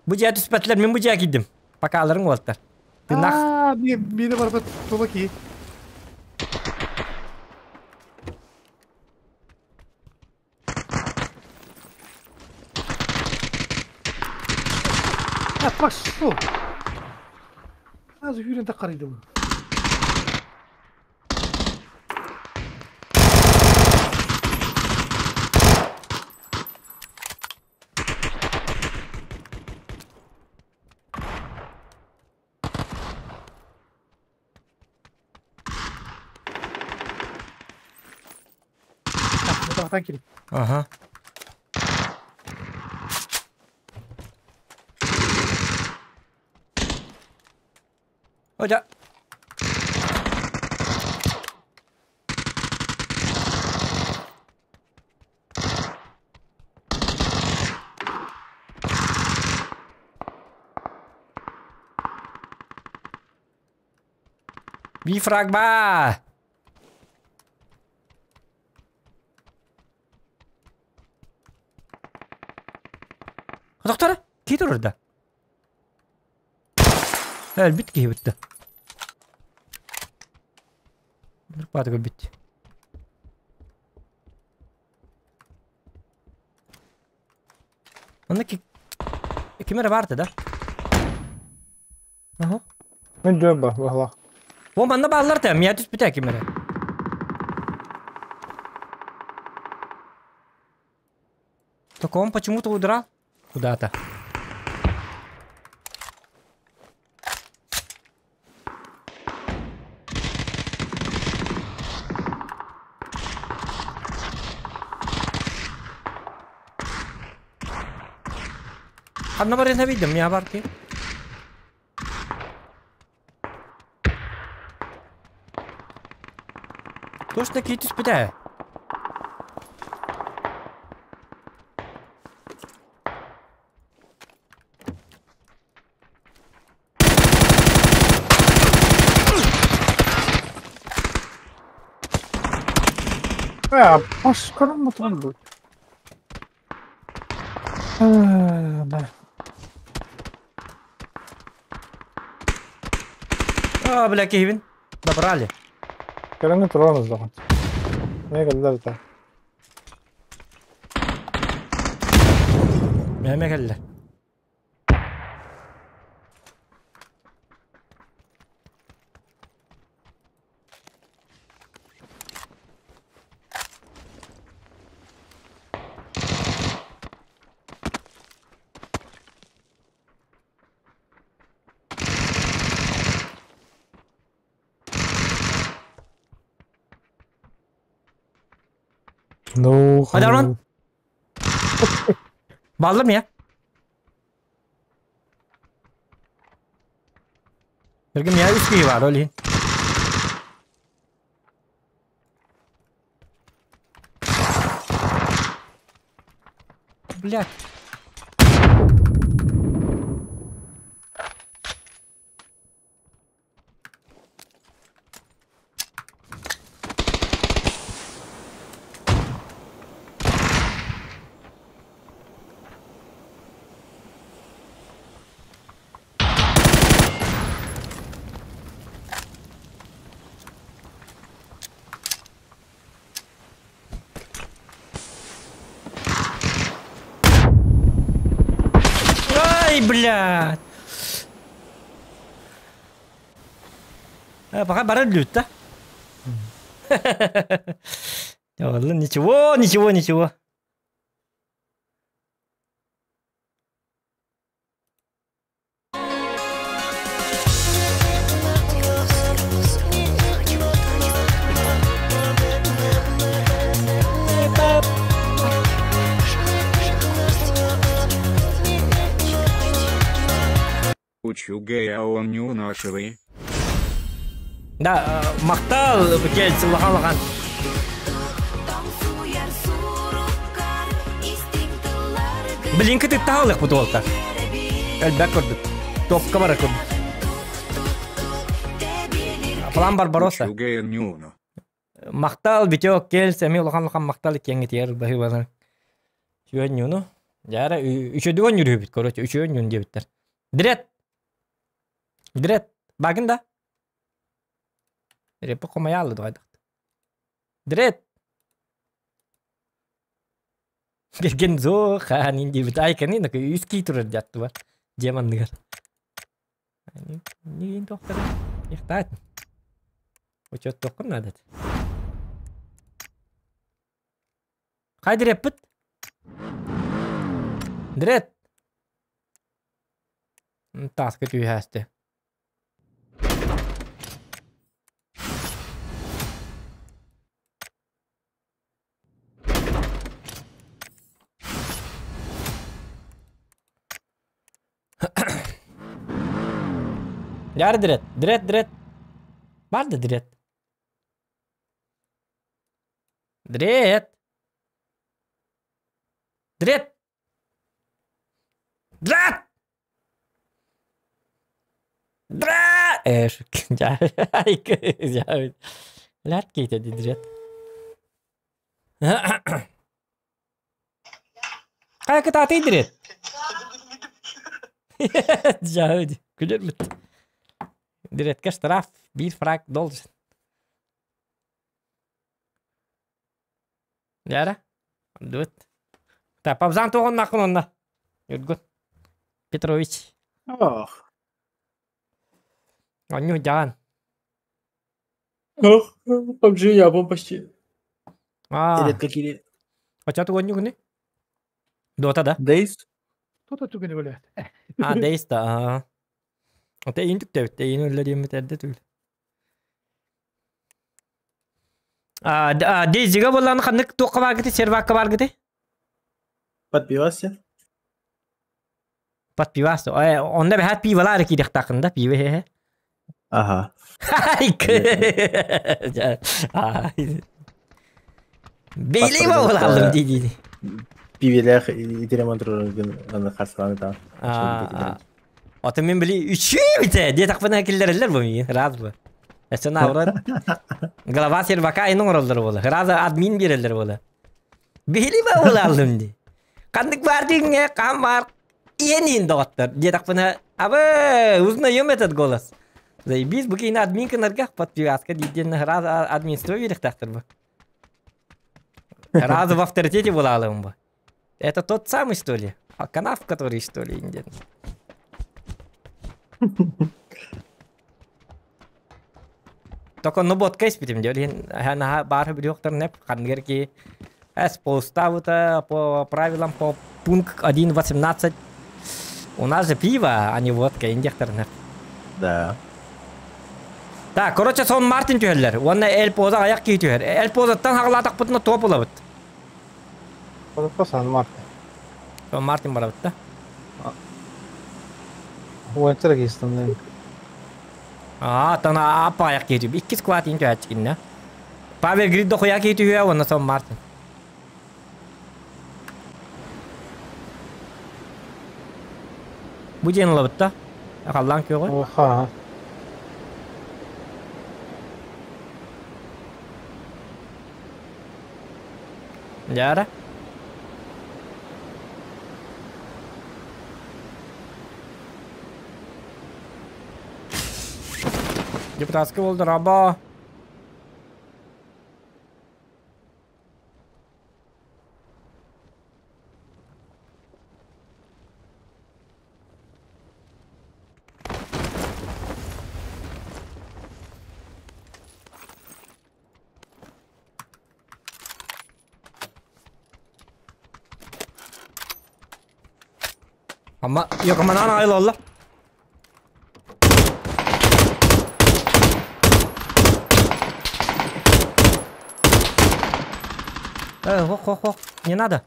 Бу дьиэ түспэтилэр, мин бу дьиэ киирдим. Покаларың уолтар. Тынах. Аа, мени барбат тула ки. А, пошел. Аз хүрен таққарайды бұл. Тақтан керек. Ага. Hoca. Bir fragma. Doktora, кит orada. Өлбүт киһи бүтті. Нұрпаты өлбүт. Онда кимere барды да? Ага. Мен жөн бар, бахла. О, манна баллар та, мия түс бүтә кимere. Только он почему-то удрал куда-то. Ханна бар видим, я барки. Точно китис бүтә. А, паш, карам мотор будет. Да. А, бля, Кевин. Добрали. Кэлэҥҥэ туран ыздаҕын. Эмиэ кэллэр да. Меме келді. Ну, Hadi Arman. Ballı mı ya? Бергем я үс киһи бар, ол иһин. Блядь. Ай, блядь. А, пока бара лют, да? Ладно, ничего, ничего, ничего. Үчүгэй оонньуу Да, махтал кельц улахан улахан. Блинки тыттаалык бу туолта. Элбек көрдүк. Топка бара көрдүк. План Барбаросса. Үчүгэй оонньууну. Махтал битек кельц эми улахан улахан махтал кеңитер баһыбанар. Үчүгэй Жара үчөдүгөн жүрүбүт, короче, үчүгөн жүн диэбиттер. Дрет. Дрет. Багын да. Репи комаялы дугайдак. Дрет. Гензо ханин диэбит. Ай кани на үс кий турар жатты бар. Жеманныгар. Нигин доктор. Ихтат. Учет токун надо. Кай дреппит? Дрет. Таска түйхәсті. Яр дрет, дрет, дрет. Бар да дрет. Дрет. Дрет. Дрет! Дрет! Лят кейте ди дрет. Кая кытааты дрет? Жа, күлер бит. Дретке штраф, бир фраг должен. Яра? Дует. Так, пабзан тугон нахуй онна. Юргун. Петрович. Ох. Онню жан. Ох, PUBG я был почти. А. Редко кири. Оча тугон нюгни? Дота да? Days? Тота түгені бөлет. А, Days да. Оте ин түктебит, ин өллө диэмит эрде түгүл. А, Дейзига болланы ханнык туққа баргыты, сервакка баргыты? Подпивался? Подпивасты. Онда бәхәт пивалар кидек тақында, пиве хе. Ага. Бейли болалым ди. Пивелер итеремон турар аны харсаланы там. Ата мен били үчү бите. Де тақпына киллерелер бу мин. Раз бу. Эсен аврат. Глава сервака инун оролдор болу. Разы админ берелер болу. Бейли болалым ди. Кандык бар дигиңе кам бар. Иенин доғаттар. Де тақпына абы узнаем этот голос. Заебись, бу кейин админ кынарга подпиваска диден раз админство берих тақтыр бу. Разы в авторитете болалым бу. Это тот самый, что ли? А канав, который, что ли, инден? Только ну ботка испитим, делин, ана бар бирёктор неп хангерки эс по уставу-то, по правилам, по пункт 1.18. У нас же пиво, а не водка, индектор неп. Да. Так, короче, сон Мартин түйелер. Оны эл поза аяк кий түйер. Эл позаттан хагылатак бутуна топ болабыт. Сан Мартин. Сон Мартин барабыт да. Уэнтер кейстен. А, тана апа аяк кий түйер. Икки склад ин түйер чикин, Павел Грид дохуя кий түйер, оны сон Мартин. Бу ден олабыт да. Акаллан күйі Оха. Яра. Депутатский болды раба. Ama yok aman ana ayıl Allah. Хох, хох, хох, не надо.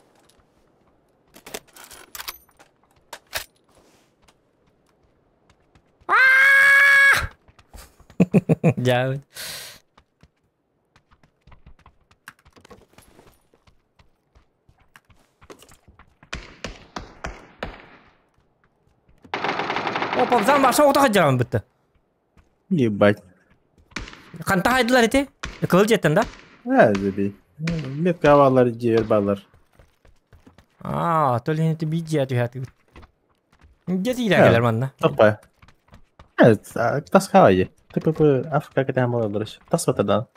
Дьэ. Опа, взял маша ота хаджаран бытты. Ебать. Ханта хайдылар ити? Кыл жеттен да? А, забей. Метка балар, жер балар. А, то ли это бидия түһәт. Где ты келер манна? Топа. Таскала же. ТПП Африка кетен болалар. Тас батадан.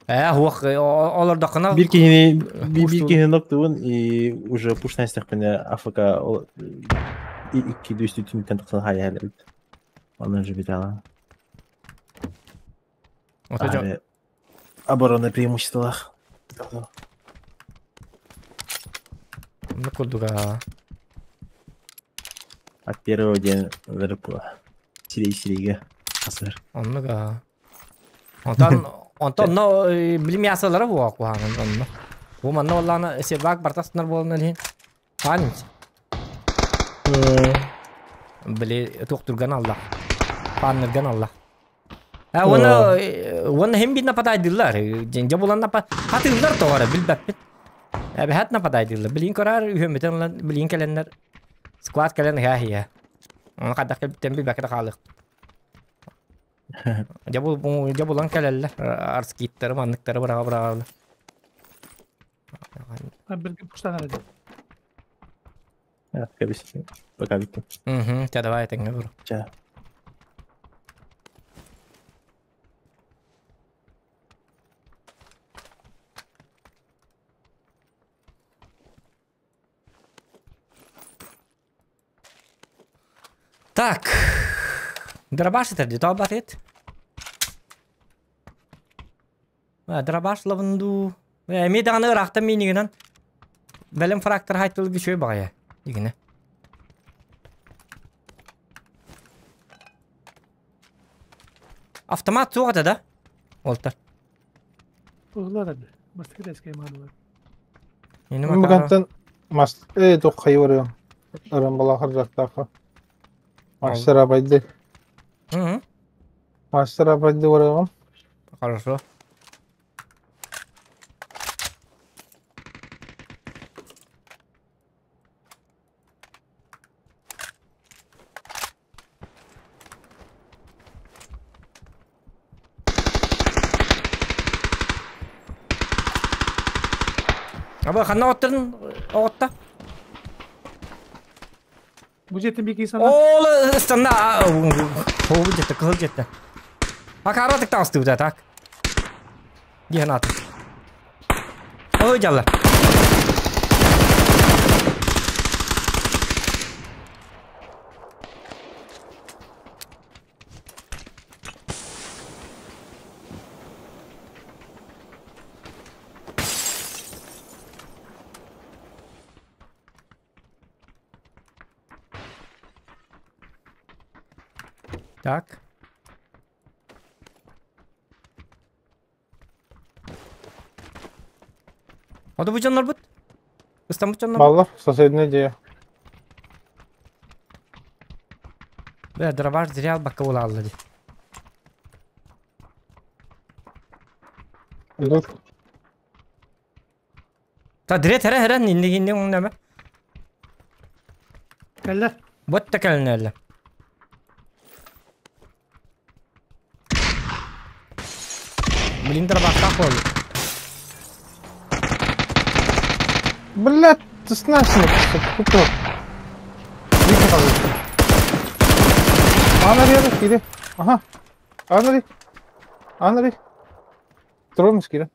Хуак олар дакына. Бир кихини бир кихини ноктуун и уже пушнай степене Африка икки дүйстү түнтен токсон хая хәлет. Онун же битала. Оборона преимуществолах. Ну курдуга. От первого дня вырыпла. Сирей-сирейге. Асыр. Оннуга. Онтон онтон но билим ясалары буа куһаҕан онно. Бу манна оллаана себак бартаснар буолан илин. Хаанч. Били туохтурган алла. Пааннырган алла. А уонна уонна хим бит нападайдыллар. Дьэ булан напа хатыыллар тоҕо билбэппит. Эбэһэт нападайдыллар. Билин көрөр үһөмүтэн ылан билин кэлэннэр склад кэлэн ыһаа Оны хайдах кэлбиттэн билбэккэ да хаалыах. Дьэ булан кэлэллэр арскиттары манныктары быраҕа быраҕаллар. Бирге пуштан эрэ. Пока бүттүм. Угу, ча давай этэҥҥэ бро. Ча. Так. Дробаш это где-то обатит. Дробаш лаванду. Эми даҕаны ыраахтан миинигинэн бэлэм фрактор хайтылы үчүгэй баҕайы дигинэ. Автомат суох этэ да? Уолтар. Ыһылар эбит. Бастакы тэскэй маадылар. Ини Мugантан мас э туххай барыам. Ыран балахар жактаха. Мастер абайды. Мастер абайды барыам. Хорошо. Аба ханна оттырын оҕотта? Бу дьиэттэн биир киһи санна. Ол ыстанна хообу дьиэттэ кыһыл дьиэттэ. Акаратык таҕыстыбыта так. Диэн атын. Ой дьалла. Так. Оду бу дьоннорбут? Ыстаммыт дьоннорбут? Баллар соседний дьиэ. Бля, дробаш зря бакка улаалла дии. Идут. Та дирет хэрэ хэрэн инник инник уҥнама. Кэллэр. Вот та кэлинэллэ. Блин, дробаштаах буолла. Блядь, ты снасник, купил. Анри, иди. Ага. Анри. Анри. Трон скида.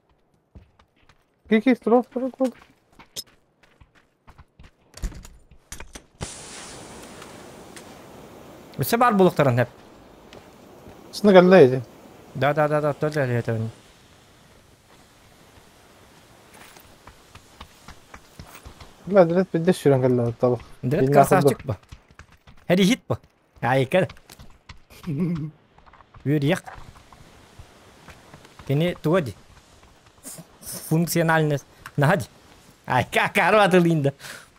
Кики, трон, трон, трон. Өссө баар буолуохтарын сөп. Сны кэллэ ити. Да, да, да, да, тоже это. Бля, дрет бидде сүүрэн кэллэ талах. Дрет красавчик ба. Хәри хит ба. Айка. Үөрүйэх. Кини туга ди? Функциональность. Наһа ди. Айка карватылыйын да.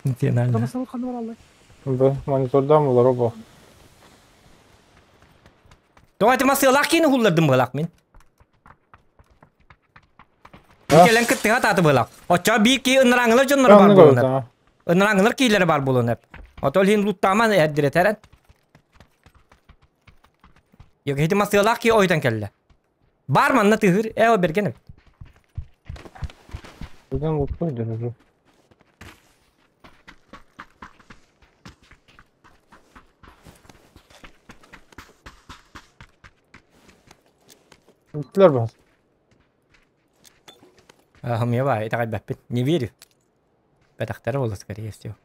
Функциональность. Тамасабыт ханна бараллай? Да, монитордаан булар обо. Тоҕо ити масыалаах киини уһуллардым быһалаах мин. Кэлэн кыттыһа тааты быһалаах. Оччоҕо биир киһи ынырааҥылар дьонноро баар буолунар. Ынырааҥылар киилэрэ баар буолунар. Отол иһин луттааман эрдирэтэрэн. Ити масыалаах киһи ойутан кэллэ. Бар манна тыһыр, э о бергенем. Buradan mutluydun уже. Bittiler bas. Хамьява, это бэппит. Не верю. Бэтахтара буолла, скорее всего.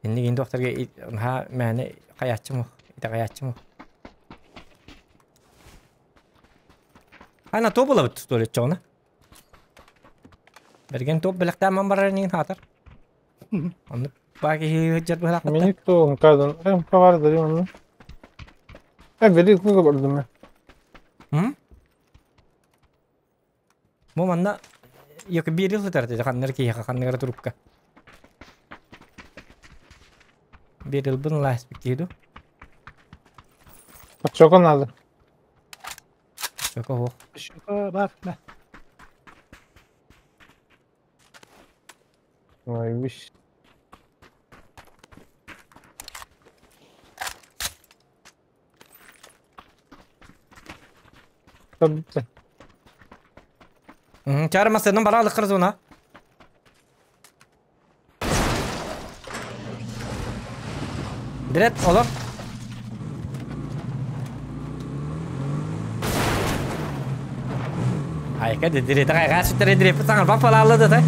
Иннигин докторга ха мэне хаяччым, это хаяччым. Ана то була бит столи чона. Берген топ белектәман барар нигин хатар. Аны баки хыджат быһалак. Minik to МК-дан. МК бар да оны. Э, бери куга бардым. М? Бу манна йок бир ел сытар диде ханнар киһи ханнар трубка. Бир ел бун лас бикиду. Чоко надо. Чоко хо. Чоко бар. На. Ой, виш. Tabii. Чары масыным бара алыққыр зона. Direkt oğlum. Айка дирет айга сүтер дирет саңар бап алды да.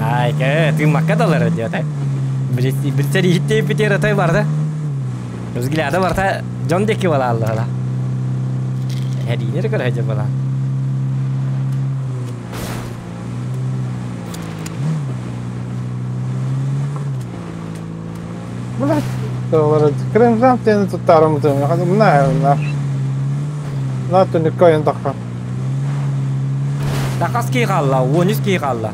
Айка ты макка далар диyor та. Бир сери хитте битер атай бар да. Взгляда бар та жон деки бала алды ла. Хәдинер көр хәҗә бала. Блядь, Крем тени tutarım tüm. Ne ne. На түнүк таққа. Тақас кей қалла, 13 кей қалла.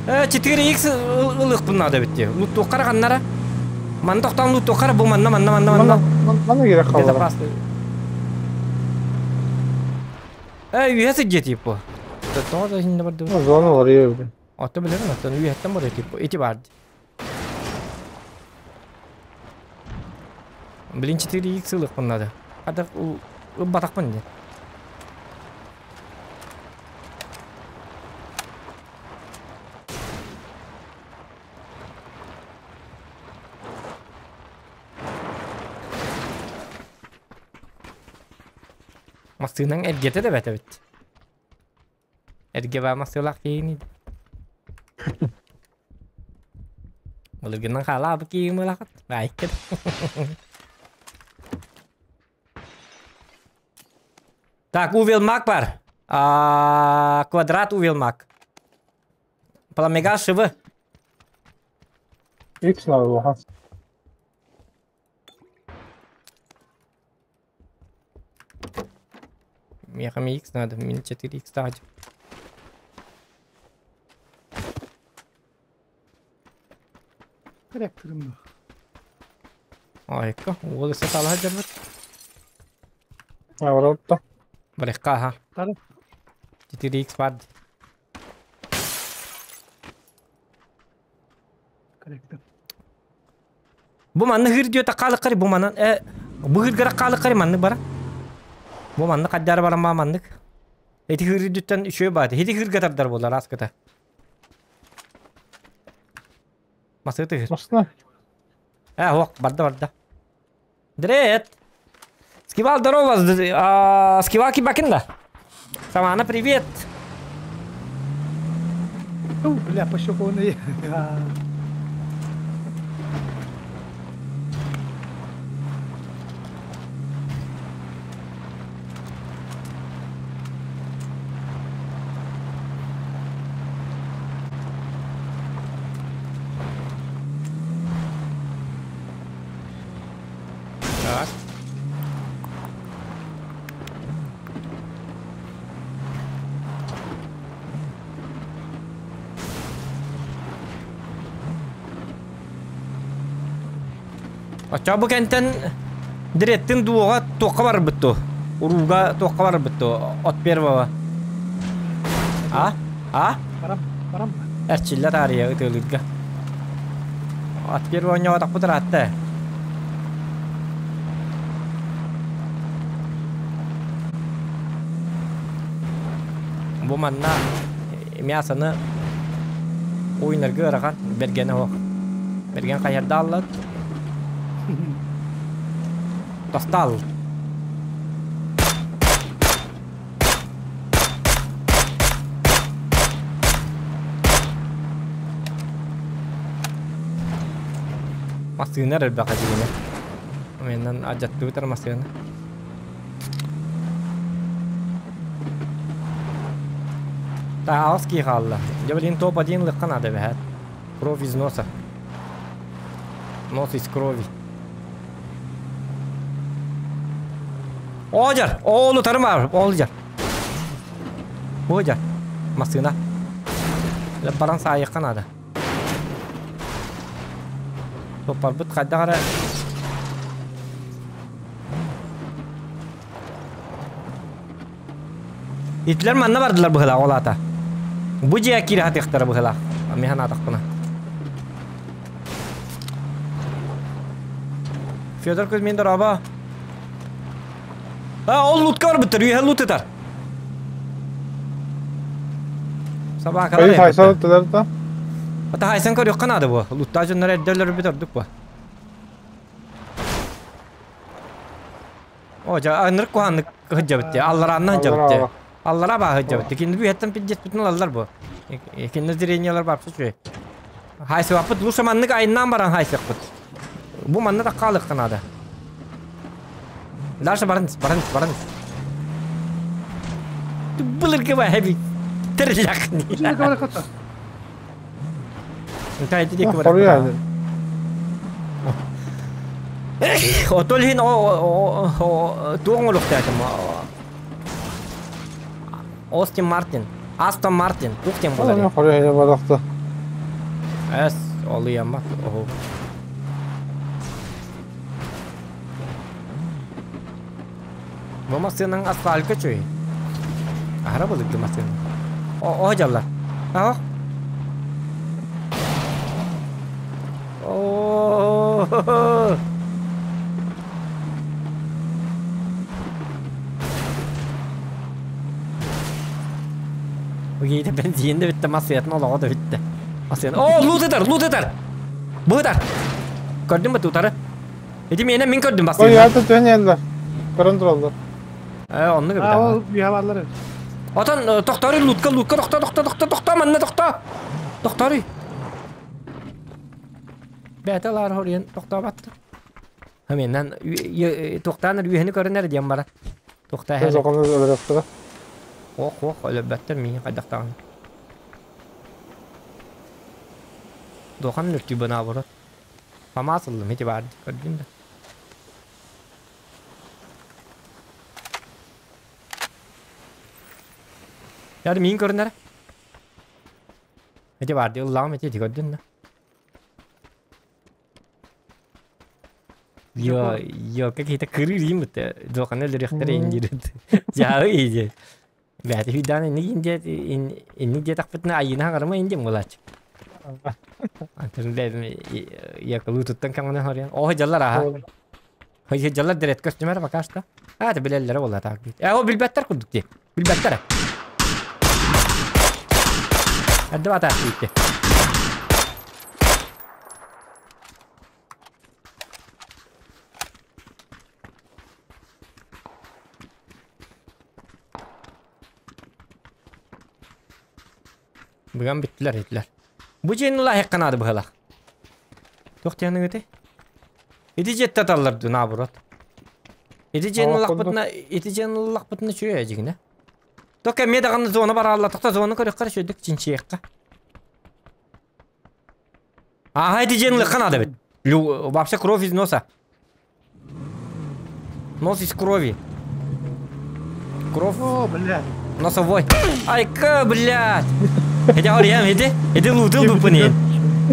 Э, 4x ылык надо битти. Лут тоққара қаннара. Ман тоқтан лут тоққара бу манна манна манна манна. Мана керек қалды. Безопасно. Э, үйәсі же типа. Тоға да хинде барды. Зона бар ебі. Аты билерин, аты үйәттен бар типа. Эти бар. Блин, 4x ылык надо. Хада батақпын де. Масынаң эргете де бәті бит. Эрге ба масылақ кейін еді. Олыргынан қала абы кейін болақыт. Айкет. Так, увел мак бар. Квадрат увел мак. Пламега шивы. X надо было. Мехами X надо, мин 4X тағып. Характерым. Айка, ол эсе талаха жарбыт. Авротта. Барыққа, ха. Тары. 4X бар. Характер. Бу манны хыр дио тақалы қари, бу манан, бу хыр гара қалы қари манны бара. Бу манны қаддары бара ма маннык. Эти хыр дүттен үшөө бады. Эти хыр гатардар болар аскыта. Масыты хыр. Масына. Ох, барда барда. Дрет. Скивал, здорово. Скивал Кибакин, да? Самана, привет. Бля, по щеку он и... Оччо бу кэнтэн директин дуоҕа туохха барбыт ту? Урууга туохха барбыт ту? От первого. А? А? Барам, барам. Эрчиллэ таарыйа ытыалыырга. От первого оонньооботохпут ыраатта. Бу манна мясоны уйнарга ыарахан бэргэнэ суох. Бэргэн хайардааллар. Тостаал. Массыына элбэх дьиҥинэ. Менен адьаттыбытар массыына. Таһаҕас кии хаалла. Дьэ блин топ-1 лыкка надо эбэһээт. Кровь из носа. Нос из крови. Оодьар! Оолу тарым Оолдьар. Оодьар. Массыына. Баран саайыахха наада. Топпарбыт хайдах эрэ Итилэр манна бардылар быһылаах ол аата. Бу дьиэ киирэ сатыахтара быһылаах. Мин санаатахпына. Федор Кузьмин дорообо. А, ол лутка барбыттар, үөһэ лут ытар. Собакалар Ой, хайсан ыттылар да. Ата хайсан көрүөххэ наада бу. Луттаа дьоннор эрдэ өлөрбүт ордук бу. О, дьэ, анырык куһааннык сылдьабыт дии. Аллараанна сылдьабыт дии. Аллара баа сылдьабыт дии. Кинилэр үөһэттэн пиздецпитин ылаллар бу. Кинилэр зрениялар баар үчүгэй. Хайсыбаппыт, лучше маннык айаннаан баран хайсыахпыт. Бу манна да хаалыахха наада. Дальше баран баран баран. Былыргы баа хэби. Терлях. Хоруйа Отол иһин туох оҥоруохтаатым Остин Мартин Астон Мартин туох диэн буолар Хоруйа барахта. Эс олуйаммат оһу Бу массыынаҥ асфалька үчүгэй. Аһара былыргы массыына. О, дьаллар. Аһо. О. Угейде бензин де бітті, массыятын олоҕо да бүттэ. Массыйатын. О, лут ытар, лут ытар. Бу ытар. Көрдүн бу тутары? Ити миэнэ мин көрдүм Ой, бастыҥнар. аты түһэн иһэллэр. Көрөн тураллар. Э, оннук эбит А, ама. ол үөһэ бааллар эбит. Отон тохтооруй лутка, лутка тохто, тохто, тохто, тохто, манна тохто. Тохтооруй. Бэйэтэ ылаары хоруйан тохтообаттар. Хаменнан туохтаан үөһэни көрүнэр диэн баран. Туохтаа Тез иһэр. оҕону өлөрөхтөрө. Ох, ох, өлөрбөттөр миигин хайдахтаҕына. Дуохан үртүү наоборот. Фамас ыллым ити баар көрдүн да. Яр миин көрүнэр. Ити баар дии ыллаҕым ити ити көрдүн да. Йо, йо, какие-то кырыыр бутта. Дуоханы өлөрүөхтэрэ индиир. Дьаһы иди. Бэти хүдаан инник индиэ инник диэтэхпитинэ айыына хаҥарыма индиэм буолааччы. Антон бэйэм якылыы туттан кэмҥэ хоруйан. Оо дьаллар аха. Хойу дьаллар дирет көстүмэр пока что. А, это билэллэрэ буолла так бит. Э, ол билбэттэр курдук дии. Билбэттэр. Эрдэ бата диитти. Быган бүттүлэр этилэр. Бу дьиэни лаһыахха наада быһалаах. Туох диэниҥ Ити дьиэттэ аталлар дуу, наоборот. Ити дьиэни ыллахпытына, ити дьиэни ыллахпытына үчүгэй дьигинэ. Тока эмиэ даҕаны зона бараалла, тохто зона көрүөххэ үчүгэйдик чинчийиэххэ. Ааһа ити дьиэни ылыахха наада эбит. Вообще кровь из носа. Нос из крови. Кровь. О, блядь. Носовой. Айка, блядь. Эти орьям, эти, эти лутыл лупын.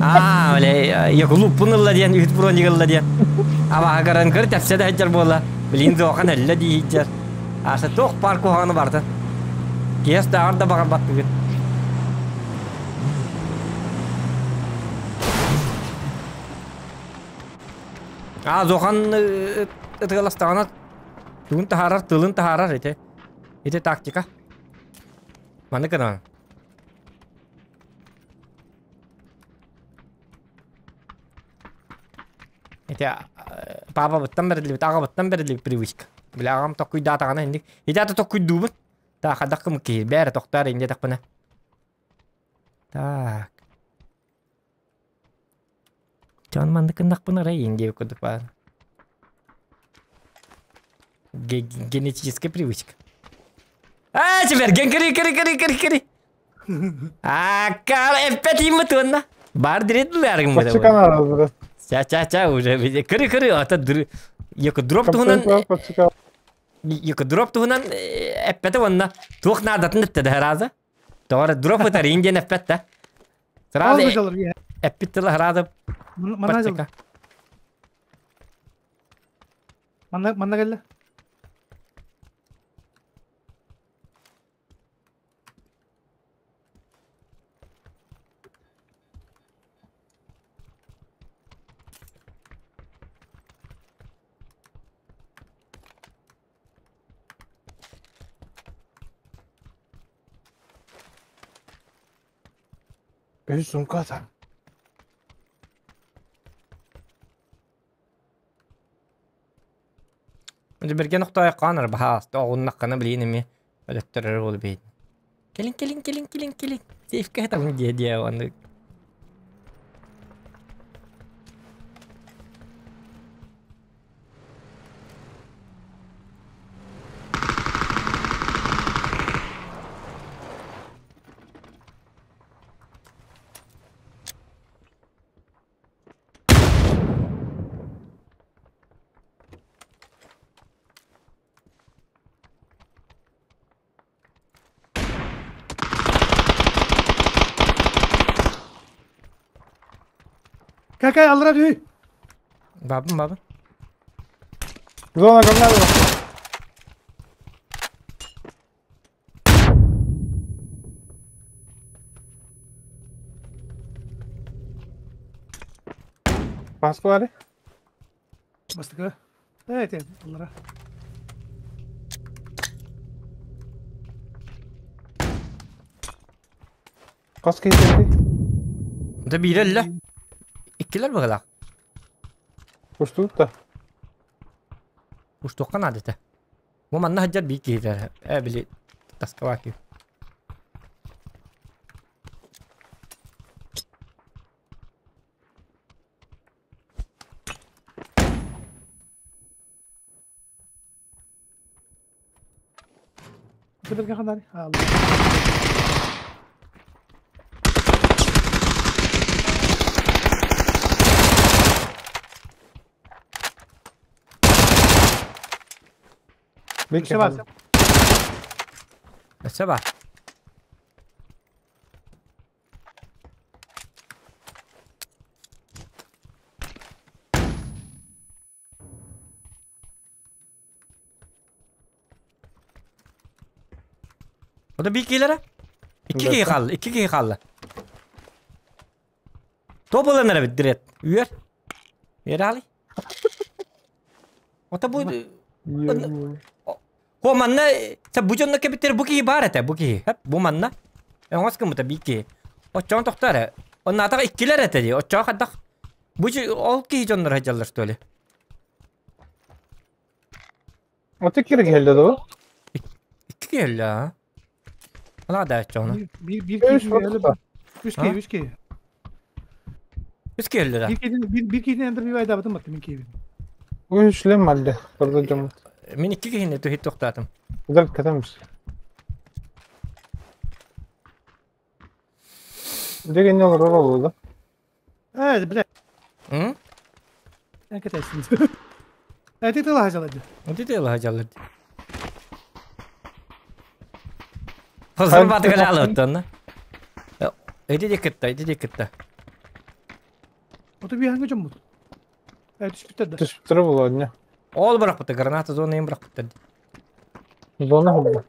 А, бля, я лупын ылла диэн, үт броник ылла диэн. Абаһа көрөн көр тэпсэ да сылдьар буолла. Билигин дуохан өллө дии сылдьар. Ааса туох баар куһаҕаны барытын. Киэс даҕар да баҕарбаттыгыт. Аа Зохан ытыгаластаҕына тугун таһаарар, тылын таһаарар ити. Ити тактика. Маны гынан. Ити паапабыттан бэриллибит, аҕабыттан бэриллибит привычка. Били аҕам токкуйдаатаҕына инник. Ити ата токкуйдуубут. Та хадах кым киһи бээрэ тохтоор инде тахпына. Так. Дьон маннык гыннахпына эрэ иин диэбит курдук баар. Генетическая привычка. А, теперь ген кери кери кери кери кери. А, кар эппет иммит уонна. Бар диретилерим Бачча канал Ча ча ча уже кыры кыры ата дыр Яко дроп туһунан Яко дроп туһунан эппете уонна туох наадатын этте да Тоҕо дроп ытар индиан эппет да. Сразу эппит тыла сразу Манна Манна манна кэллэ. Үс сумка там. Бэргэн охтоойох хаанар баһаас оҕуннаххына билиин эмиэ өлөттөрөр буолу бэйин. Кэлин кэлин кэлин кэлин кэлин. Сейфкэ хатабын диэ диэ оннук. Какай аллара дүй. Бабын бабын. Зона говна была. Москва Бастыка. Evet, аллара. Хас киһи Да биирэллэ. Иккилэр быһылаах. Устуут да. Устуохха наада этэ. Бу манна сылдьар биир киһи э били таскалаах киһи. Сибирге ханар. Алла. Бик Өссө бар. Өссө баар. O da bir киһилэрэ. Икки киһи хаалла, икки киһи хаалла. Топ ылан эрэ бит Үөр. Үөр аалый. Ото бу Хо манна са бу дьонно кэбиттэр бу киһи баар этэ бу киһи. Хэп бу манна. Оҥос гыммыта биир киһи. Оччоон тохтоо эрэ. Оннаатаҕа иккилэр этэ дии. Оччоҕо хайдах бу ол киһи дьоннор сылдьаллар что ли? Ото кире келди да? Икки киһи өллө а. Ала да оччоҕуна. Bir bir Үс киһи өлө. фото. Үс киһи, үс киһи. Үс киһи өллө да. Bir киһи bir bir киһини эндер bir айдабытым баттым мин киһи. Үс шлем алды. Барда жамат. Мин икки киһини түһүт тохтоотум. Güzel катамыз. Деген не olur oldu да. Evet, бля. М? Эн кетесин. Evet, ити лахажалады. Ити тыла сылдьаллар. Хозор баатыгар алыттан. Ити де кытта, ити де кытта. Ото bir hangi жоммут? Түспүттэр да. Түспүттэрэ буолуо инньэ. Ол бырахпыта, граната зона им бырахпыттар. Зона хобба.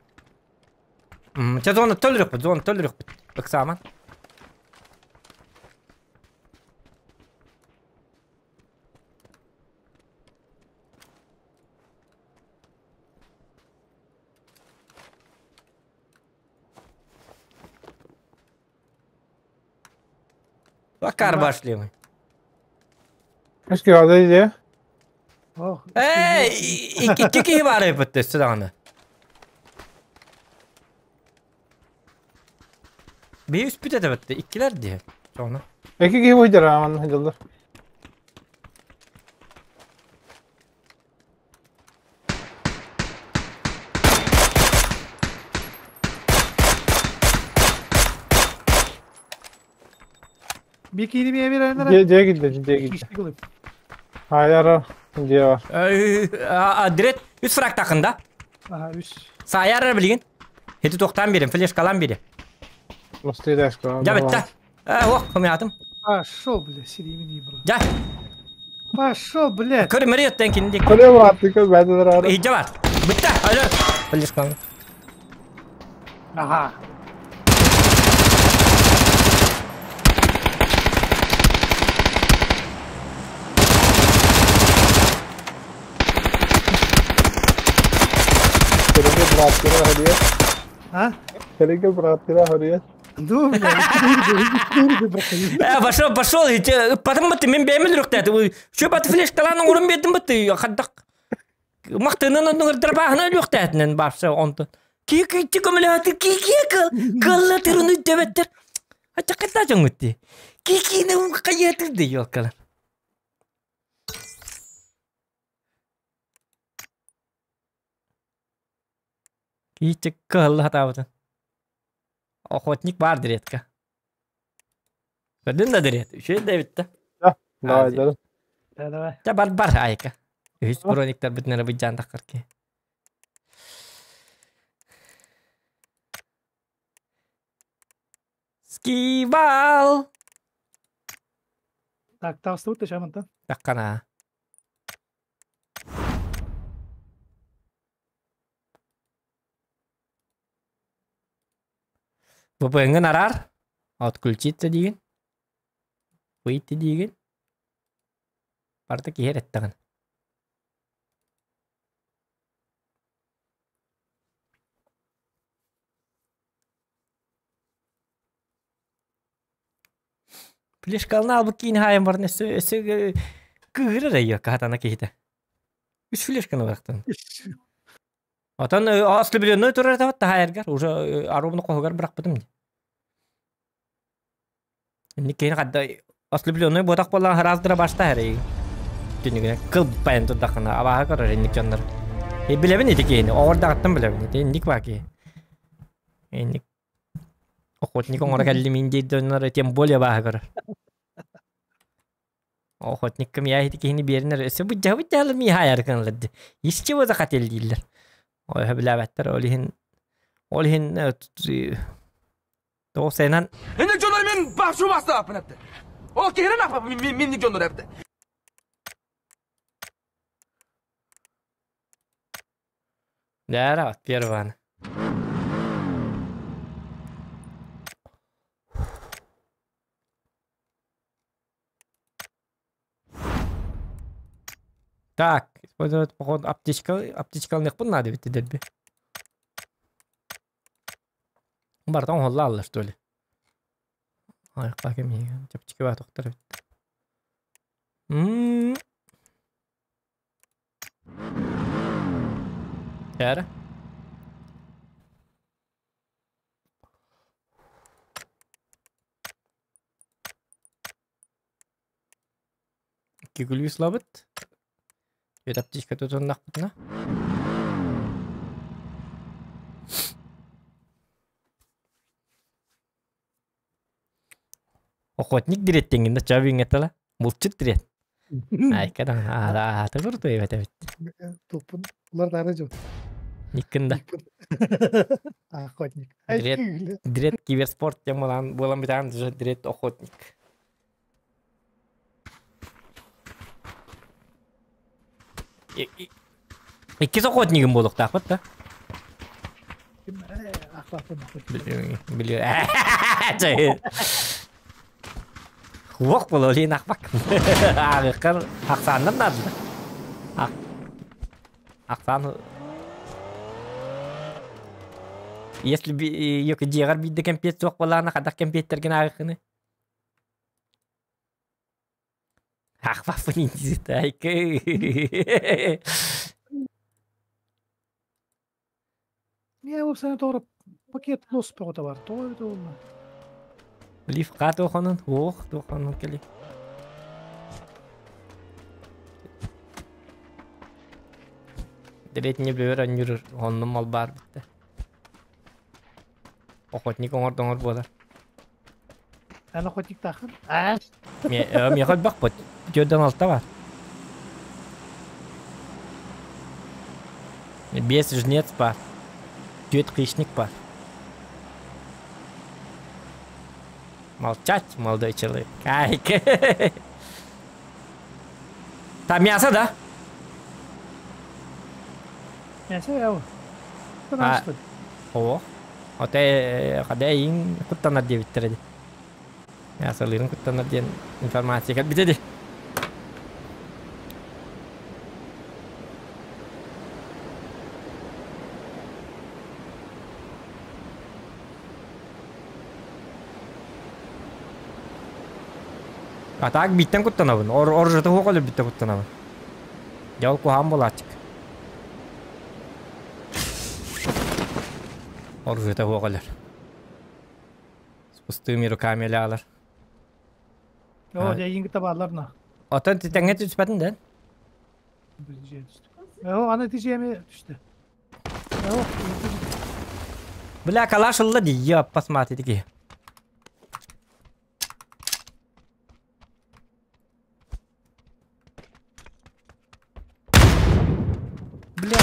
Чэ зона төлөрөхпүт, зона төлөрөхпүт. Ыксааман. Бакар башлимы. Эски хада идея? Эй, икки киһи баар эбит өссө даҕаны. Биһи үспүт этэ бэтте, иккилэр дии. Соҕуна. Эки киһи буйдар аман хадыллар. Бикини bir bir ayınlara. Дьиэ киирдэ, дьиэ киирдэ. Хайара дьиэ бар. Direkt үс фраг тахында. Aha үс. Саяр билигин. Хети тоқтан берем, флешкалан берем. Мосты дашка. Жа бітті. Ох, хомятым. Пошел, бля, сериймин ебра. Жа. Пошел, блядь. Көрі мөрі өттен кинди. Көрі бар, көр бәді бар. Иджа бар. Бітті. Алло. Флешкалан. Ага. Terege bıraktırı hürriyet. А? Terege bıraktırı hürriyet. Ну, Пошел, пошел, потом бы ты мен бәмил рөхтәт. Шө бат флешкаланы урын бердим бит, хаддак. Мактынын оннугар дарбаһына рөхтәтнен барса онтон. Ки ки ти көмөлөтү ки ки кыл кылла тырыны дөбөттер. Ача ката жоңутти. Ки ки не кайятыр ди ёлкалар. Ки чик кылла хатабытын. Охотник бар диретка. Көрдүн да дирет. Үшө да битти. Давай, давай. Давай. Та бар бар айка. Үс брониктар битнere бит жандак кырки. Скибал. Так, тағысты өтті шамантан. Таккана. VPN арар. Отключиться деген. Выйти деген. Барта киһер эттеген. Флешкалны албык кийин хайым бар өссө өссө кыгырыр айы кахатана кихите. Үч флешканы барактан. Отон ослеблённой турар табат тахайыргар уже аробны кохугар быракпытым. Инни кейин кадда ослеблённой ботак болан хараздыра башта хэрэй. Түнүгүнэ кыл баян турдакына абаха көрөр инник жоннор. Э билебин ити кейин оҕордагаттан билебин ити инник баки. Инник охотник оҥоро кэлли мин дейдоннор тем более бааха көрөр. Охотниккам я ити кихини беринер өссө быдьа быдьалар ми хайар кынларды. Из чего захотели дииллер. Ой билебеттер ол иһин ол иһин тоҕус сайынан Инник жоннор мен башу бастаппын әпті. Ол кихинен апа минник жоннор әпті. Дара перван. Так, использовать походу аптечка, аптечкалных надо ведь дерби. Бартон холла что ли? Ай, как им аптечка бар доктор. Яра. Кигүлүс лабыт. Бет аптечка тотон нақпытына. Охотник диреттенгинде чабиң этала. Булчут дирет. Айкадан ата курту эбет эбит. Тупун. Улар дары жок. Никкында. Охотник. Дирет, дирет киберспорт темалан болан битан дирет охотник. Иккис охотнигым буолуохтаахпыт да. Били. Хуох буолуо ахпак. Ааҕыаххар ахсааннар наадалар. Ахсаан Если ёк дьиэҕэр биирдэ кэмпиэт суох буоллаҕына хадах кэмпиэттэргин ааҕыаххыный? Аахпаппын интизитайкы. Не, ол сана тоҕо пакет лос бөҕөтө бар. Тоҕо эбитэ буолла? Лиф ха туоханын, уох туоханын кели. Дэриэтине бөөр анньыр оннум мал баар битте. Охотник оҥордоҥор буолар. Эн охотниктааххын? Аа. Миэхэ элбэхпит. Түөрдэн алта бар. Биэс жнец бар. Түөрт хищник бар. Молчать, молодой человек. Ай, Там мясо, да? Мясо я. А, О, оте хада иин куттанар диэбиттэр ди. Мясолыырын куттанар диэн информация кэлбитэ ди. А так биттен куттанабын. Ор оржата хуох өлөрбүттэн куттанабын. Дьэ ол куһаҕан буолааччык. Оружиета суох өлөр. С пустыми руками өлөалар. Оо, дьэ эйиин кытта бааллар на. Оттон тэҥҥэ түспэтин да? Оо, аны ити дьиэми түстэ. Оо, Бля, калаш ылла дии, ёппас мать ити киһи. Бля.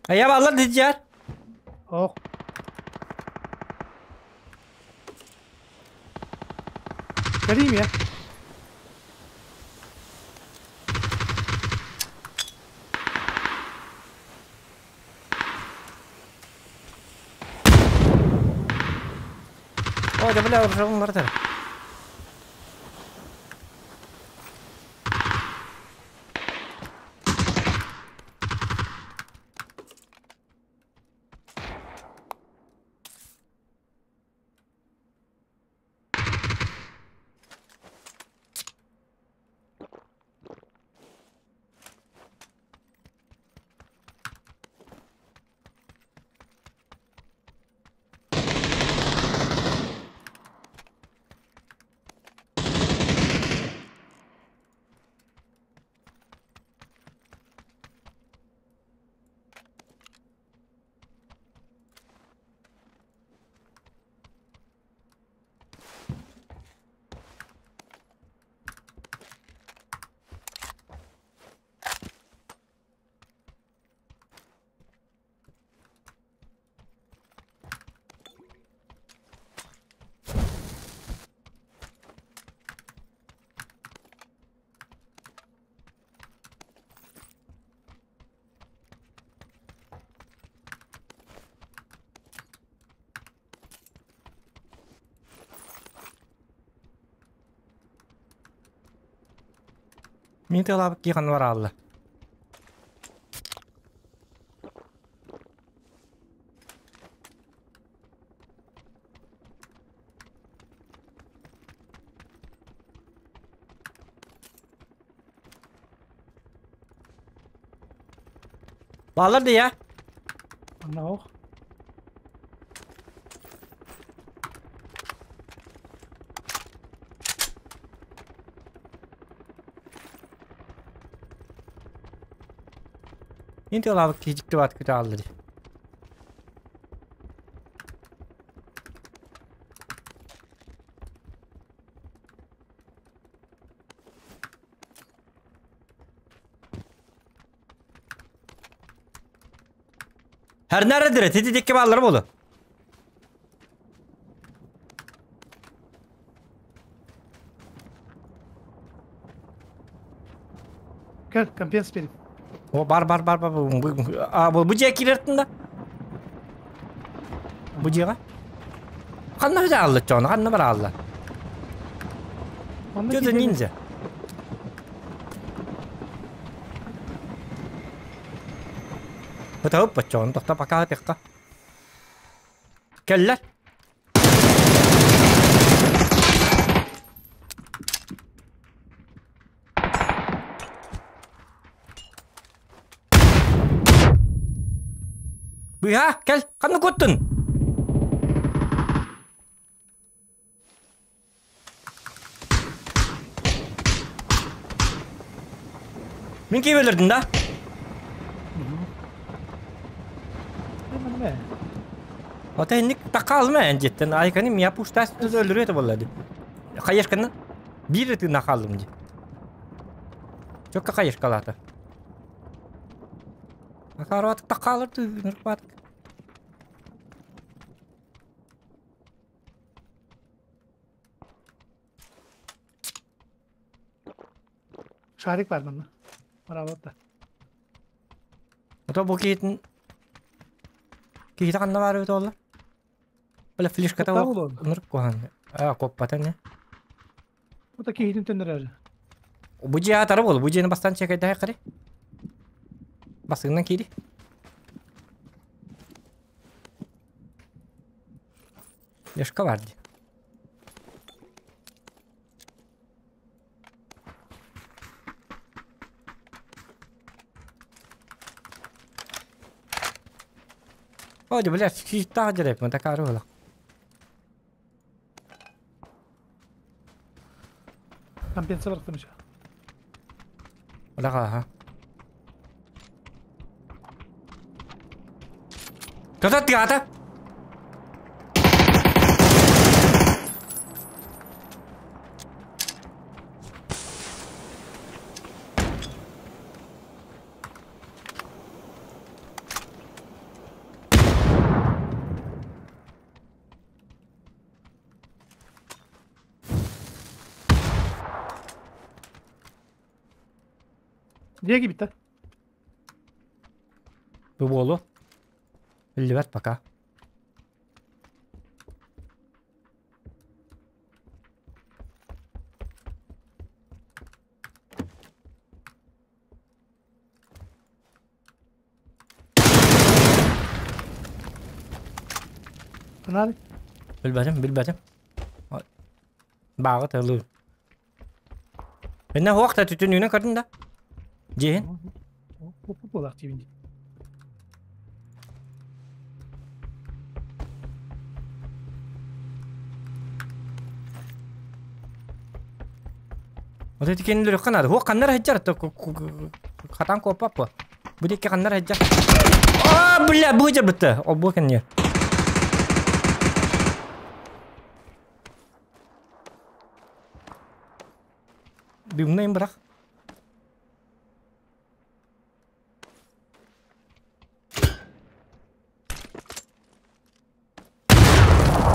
Я баллар дидьяр. Ох. Кэлиим я. О, да бля, уже умер. Мин тыалаабыт киһи ханна бараалла? Бааллар дии я? Анна ох. Мин тыалаабыт киһи дьикти баат күтэ хаалла дии. Her nerededir? Titi dikke bağları bolu. Кэл, компенс берем. О, бар бар бар бар. А, бу бу дьиэ киирэртин да? Бу дьиэҕэ? Ханна хүдэ аалла чоно, ханна бар аалла? Манна Что за киирдэ ниндзя? Бытабыт баччоҕун тохто пока тихха. Кэллэр. Быһа, кэл, ханна куттун? Мин киһи өлөрдүм да? Ата инник такаалма эн дьиттен айканы мия пуштас өлөрүө это болла ди. Хаешканы биир тыына хааллым ди. Чокка хаешкалаата. Акаруатык такаалар тыынырбатык. Шарик бар манна. Браво да. Ото бу киһитин киһитэ ханна баар эбит буолла? Бля флешката Куттаах буолуон. ынырык куһаҕан. Аа куоппата ини. Бу киһитин төннөрөр. Бу дьиэ аатара буолу. Бу дьиэни бастаан чекайдаһа кири. Басыгынан киири. Флешка бар дии. О, бля, таах дьэрэппин такаары буолар. Компенсация бар еще. Аха. Кто-то тыата. Дьиэ кибитэ. Бу буолуо. Биллибэт пока. Надо. Билбэтим, билбэтим. Бааҕы тылыы. Инна хуох та түтүнүүнэн көрдүн да? Дьиэһин. Буолаах диибин дии. Вот эти кинилер ханнар. Хуох ханнар хajjar хатан куоппаппа. Бу диэки ханнар хajjar. А, бля, бу бытта. Ол бу кэнниэр. Дымнайын бырах.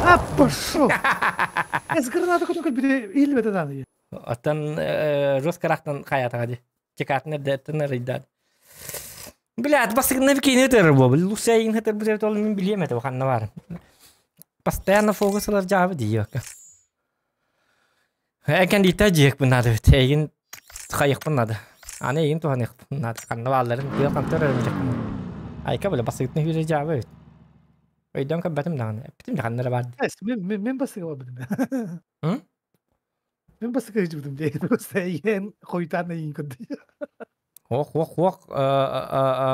А, пошел! Эс граната көтөн кэлбите иһиллибэтэ даҕаны. Оттон жесткарахтан хаятаҕа дии. Чекатын эрдэттэн арыйдаат. Блядь, бастыгына бикини ытыр бу. Лусейин ытыр бу ол мин билиэм этэ ханна бар. Постоянно фокус ылар жаабы дии Экен диитэ дьиэкпин наада эбит. Эйигин хайыахпын наада. Аны эйигин туһаныахпын наада. Ханна баалларын тыа хантар өрөмдьэхпин. Айка бile бастыгытын хүлэ жаабы эбит. Өйдөөн көрбөтүм даҕаны. Эппитим да ханна эрэ баар. Мен мен мен бастыга барбытым. М? Мен бастыга сылдьыбытым дии. Просто эйигин хойутаан эйигин көрдө. Ох, ох, ох,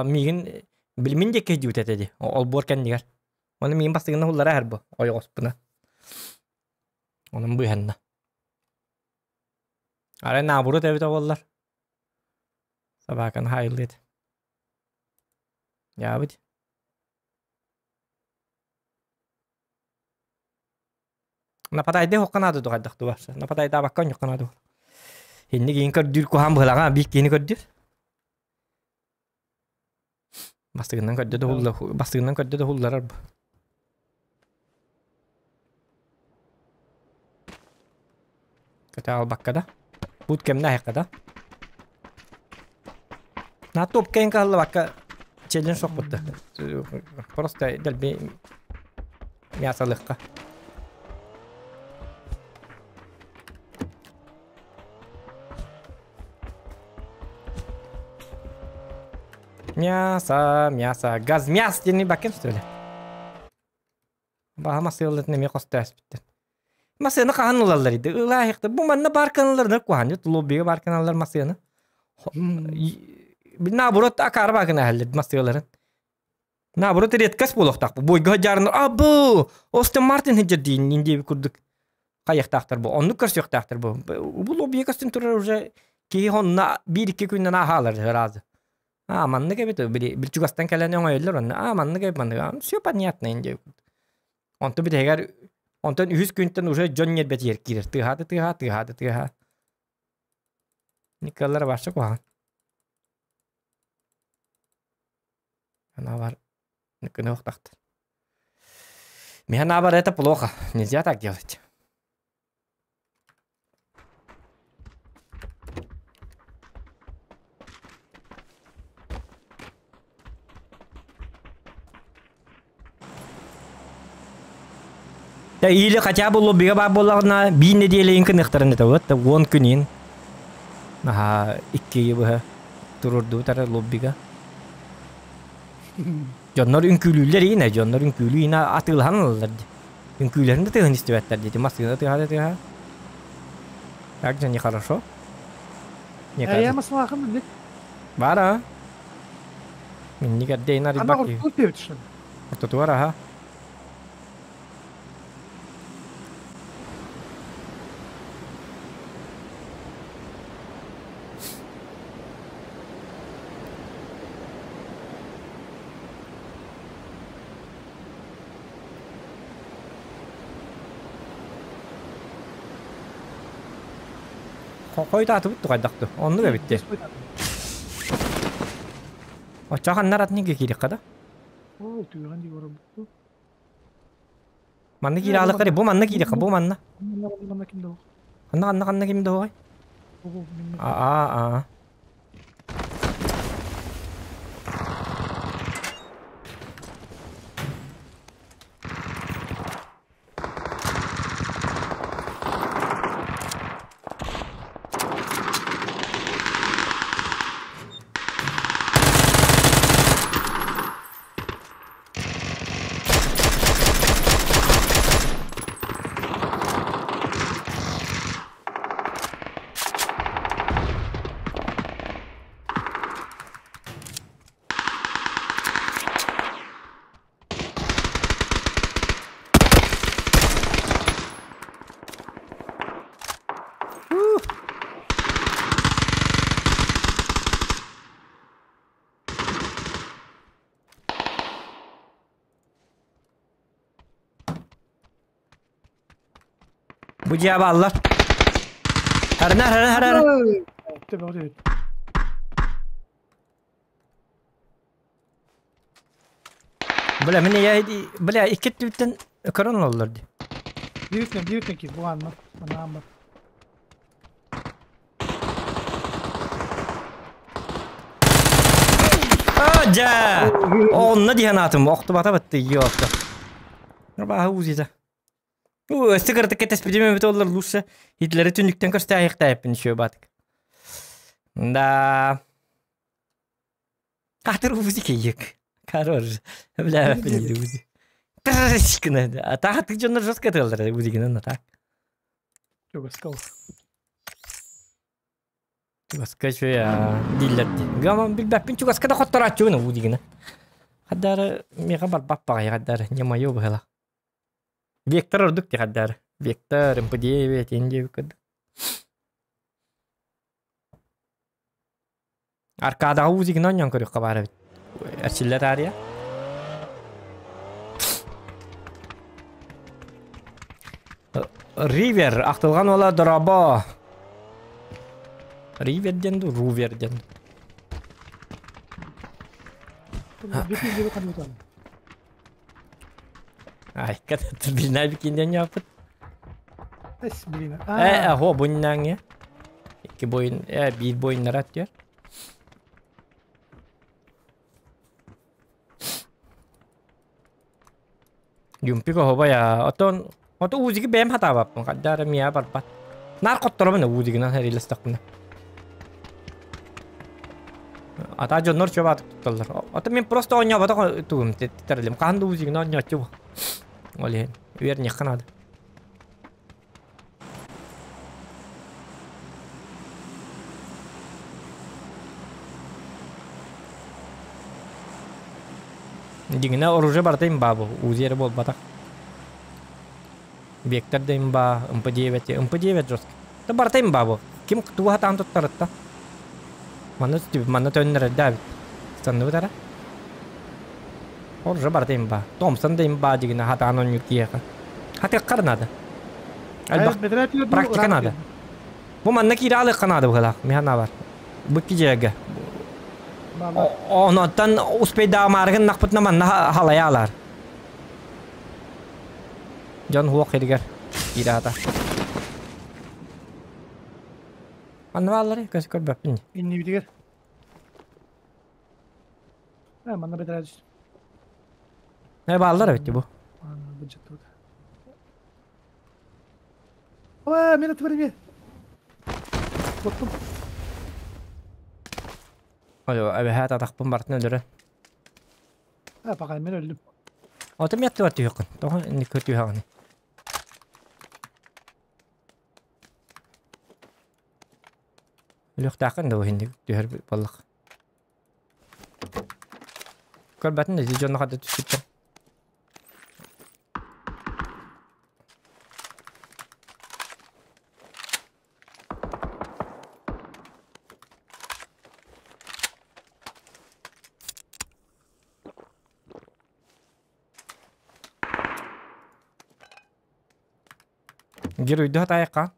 миигин билимин диэки диэбит этэ дии. Олбуор кэннигэр. Оны миигин бастыгына хуллара иһэр бу, ойоҕоспуна. Онон быыһанна. Арай наоборот эбитэ буоллар. Собаканы хаайыллыа этэ. Ябыт. Нападайды хокканаады дугайдах дуба. Нападайдаабакка онньукканаады. Инник иин көрдүүр куһаан быһылаҕа биир киһини көрдүүр. Бастыгынан көрдө да hulла бастыгынан көрдө да hulларар бу. Көтө албакка да. Бут кэмнэ аһыкка да. На топ кэйин каһыллыбакка челлендж сохпутта. Просто дэлби мясалыхха. Мясо, мясо, газ мяс диэни бакын что ли? Баһа масыаллатын эмиэ хостооспүттэр. Масыаны хаһан ылаллар иди? Ылаахықты. Бу манна бар каналларына куһаан. Лоббига бар каналлар масыаны. Наоборот, акаар баакына аһаллар масыаларын. Наоборот, редкость буолуохтаах. Бойга дьаарны абы! Остин Мартин хиджер диин индиэби курдук хайыахтаахтар бу. Оннук көрсүөхтаахтар бу. Бу лоббига көстүн турар уже киһи онна биир-икки күннэн ааһаалар ыраазы. А, маннык эбит, били бил чугастан кэлэн өҥөйөллөр онно. А, маннык эбит, маннык. Все понятно инде. Онтон бүтэһигэр онтон үһүс күнтэн уже дьон ньиэрбэтигэр киирэр. Тыаһааты тыаһаа, тыаһааты тыаһаа. Николлара барса куһаҕан. Она бар Ныкыныохтахтар. Миһа это плохо. Нельзя так делать. Или хотя бы лоббига баар буоллаҕына биир нэдиэлэйин кыныахтарын этэ вот уон күнүн аха икки быһа туруордубут лоббига дьоннор үҥкүүлүүллэр иинэ дьоннор үҥкүүлүү иинэ атыылаһан ылаллар дии үҥкүүлэрин да тыаһын истибэттэр дии массыына тыаһа да тыаһа так же нехорошо. Мне Я кажется. маслахым минник. Бара. Минник эрдейин Ана арыйбак ортолук диэбит что ли? Ортотугар аха. Хойутаатыбыт тугайдахту. Оннук эбит дии. Оччо ханнар атын киириэххэ да? Ол түйгэн дии барабыт. Манна киирэ аалыктар бу манна киириэххэ бу манна. Манна ким да Ханна ханна ханна ким да оҕой? А-а-а. Бу дьиэ бааллар. Харына харына харына. Бля, мин я бля, икки түттен көрөн оллар ди. Бииртэн бииртэн ки буганна. Анааммар. А, дьэ! Онно диэн аатым охтубата бытты ёпта. Баһы узита. Өссө кырдык кэтэспитим эбит оллар лучше Хитлери түннүктэн көрсөөйөхтээппин еще батык. Да. Катыр узи кейек. Короче, бля, блин, узи. Трашкина. А так ты жоннор жестко тылдар узигин на так. Чугаскал. Чугаска чуя диллерди. Гаман билбэппин чугаска да хотторааччугун узигин. Хаддары мега бар баппагай хаддары не мое было. Вектор ордук ти хаддары. Вектор МП9 инде кыд. Аркадаҕа узигин онньон көрүөххэ баар эбит. Эрчиллэ таарыйа. Ривер, ахтылҕан уола дорообо. Ривер диэн дуу, Рувер диэн. Айка, билнай бикинден япыт. Э, хо, буннаңе. Икки бойын, э, биир бойыннар аттıyor. Юмпик оһоба я. Отон, ото узиги бэйэм хатаабаппын, хадда эрэ миэхэ барбат. Наар хотторобун узигынан хэрилэстэхпинэ. Ата дьоннор чуобаатык тутталлар. Ото мин просто оонньооботох тугум титтэрилим. Хаһан да узигынан оонньооччу Ол иһин үөрниэххэ наада. Дьиҥинэ оружие барыта имба бу, УЗИ эрэ буолбатах. Вектор да имба, МП-9, МП-9 жестко. Да барыта имба бу. Ким тугу сатаан туттарытта? Манна манна төннөрөрдө эбит. Санныбыт эрэ. Оружие барыта имба. Томпсон да имба дьиҥинэ сатаан оонньуур киһиэхэ. Хатыаххар наада. Элбэх практика наада. Бу манна киирэ алыахха наада быһыылаах. Миһа бар. Бу кижээгэ. Онуттан успейдаамаарыгын нахпытына манна халайа алар. Дьон хуох иригер киирэ ата. Манна бааллар көс көрбөппүн. Иннибитигер. Э, манна бэтэрээ түстүм. Э, бааллар эбит бу. Быдьыттыбыт. Ой, мин атыбар эмиэ. Боттум. Ой, эбэһээт атахпын бартын өлөрө. Э, пока мен өлдүм. Ото ми аттыбар түһүөххүн. Тоҕо инник түһэҕин? Өлүөхтээххин да инник түһэр буоллах. Көрбөтүн да дьонно хата түспүттэр. Геройду хатаайыкка.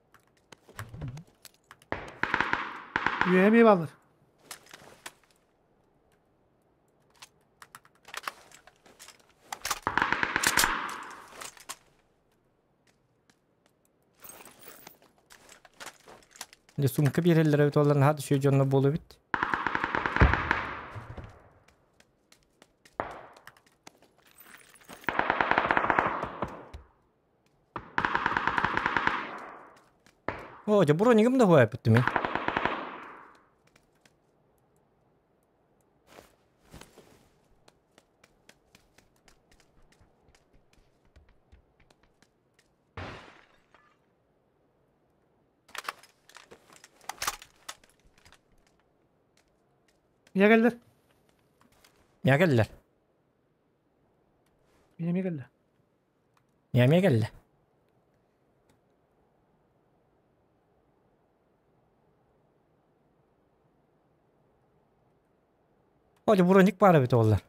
Үөһэ эмиэ бааллар. Дьэ сумка биэрэллэрэ эбит уоллар наһаа да үчүгэй дьонно буолуо эбит. О, дьэ бронигым да хуайпыттым мин. Миэ кэллэр. Миэ кэллэр. Миэ эмиэ кэллэ. Миэ эмиэ кэллэ. О, дьэ броник баар эбит уоллар.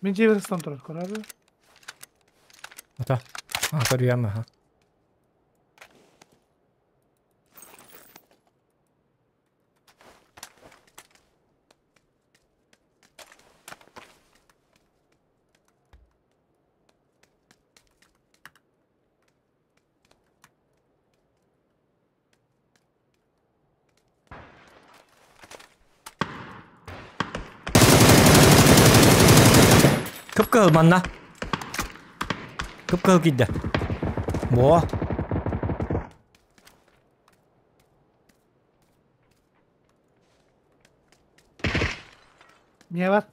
Мин дьиэбэр ыстан турар, көрөөр. Ата, а, көрүөм аха. Кып-кыһыл манна. Кып-кыһыл киирдэ. Буо. Миэ бар.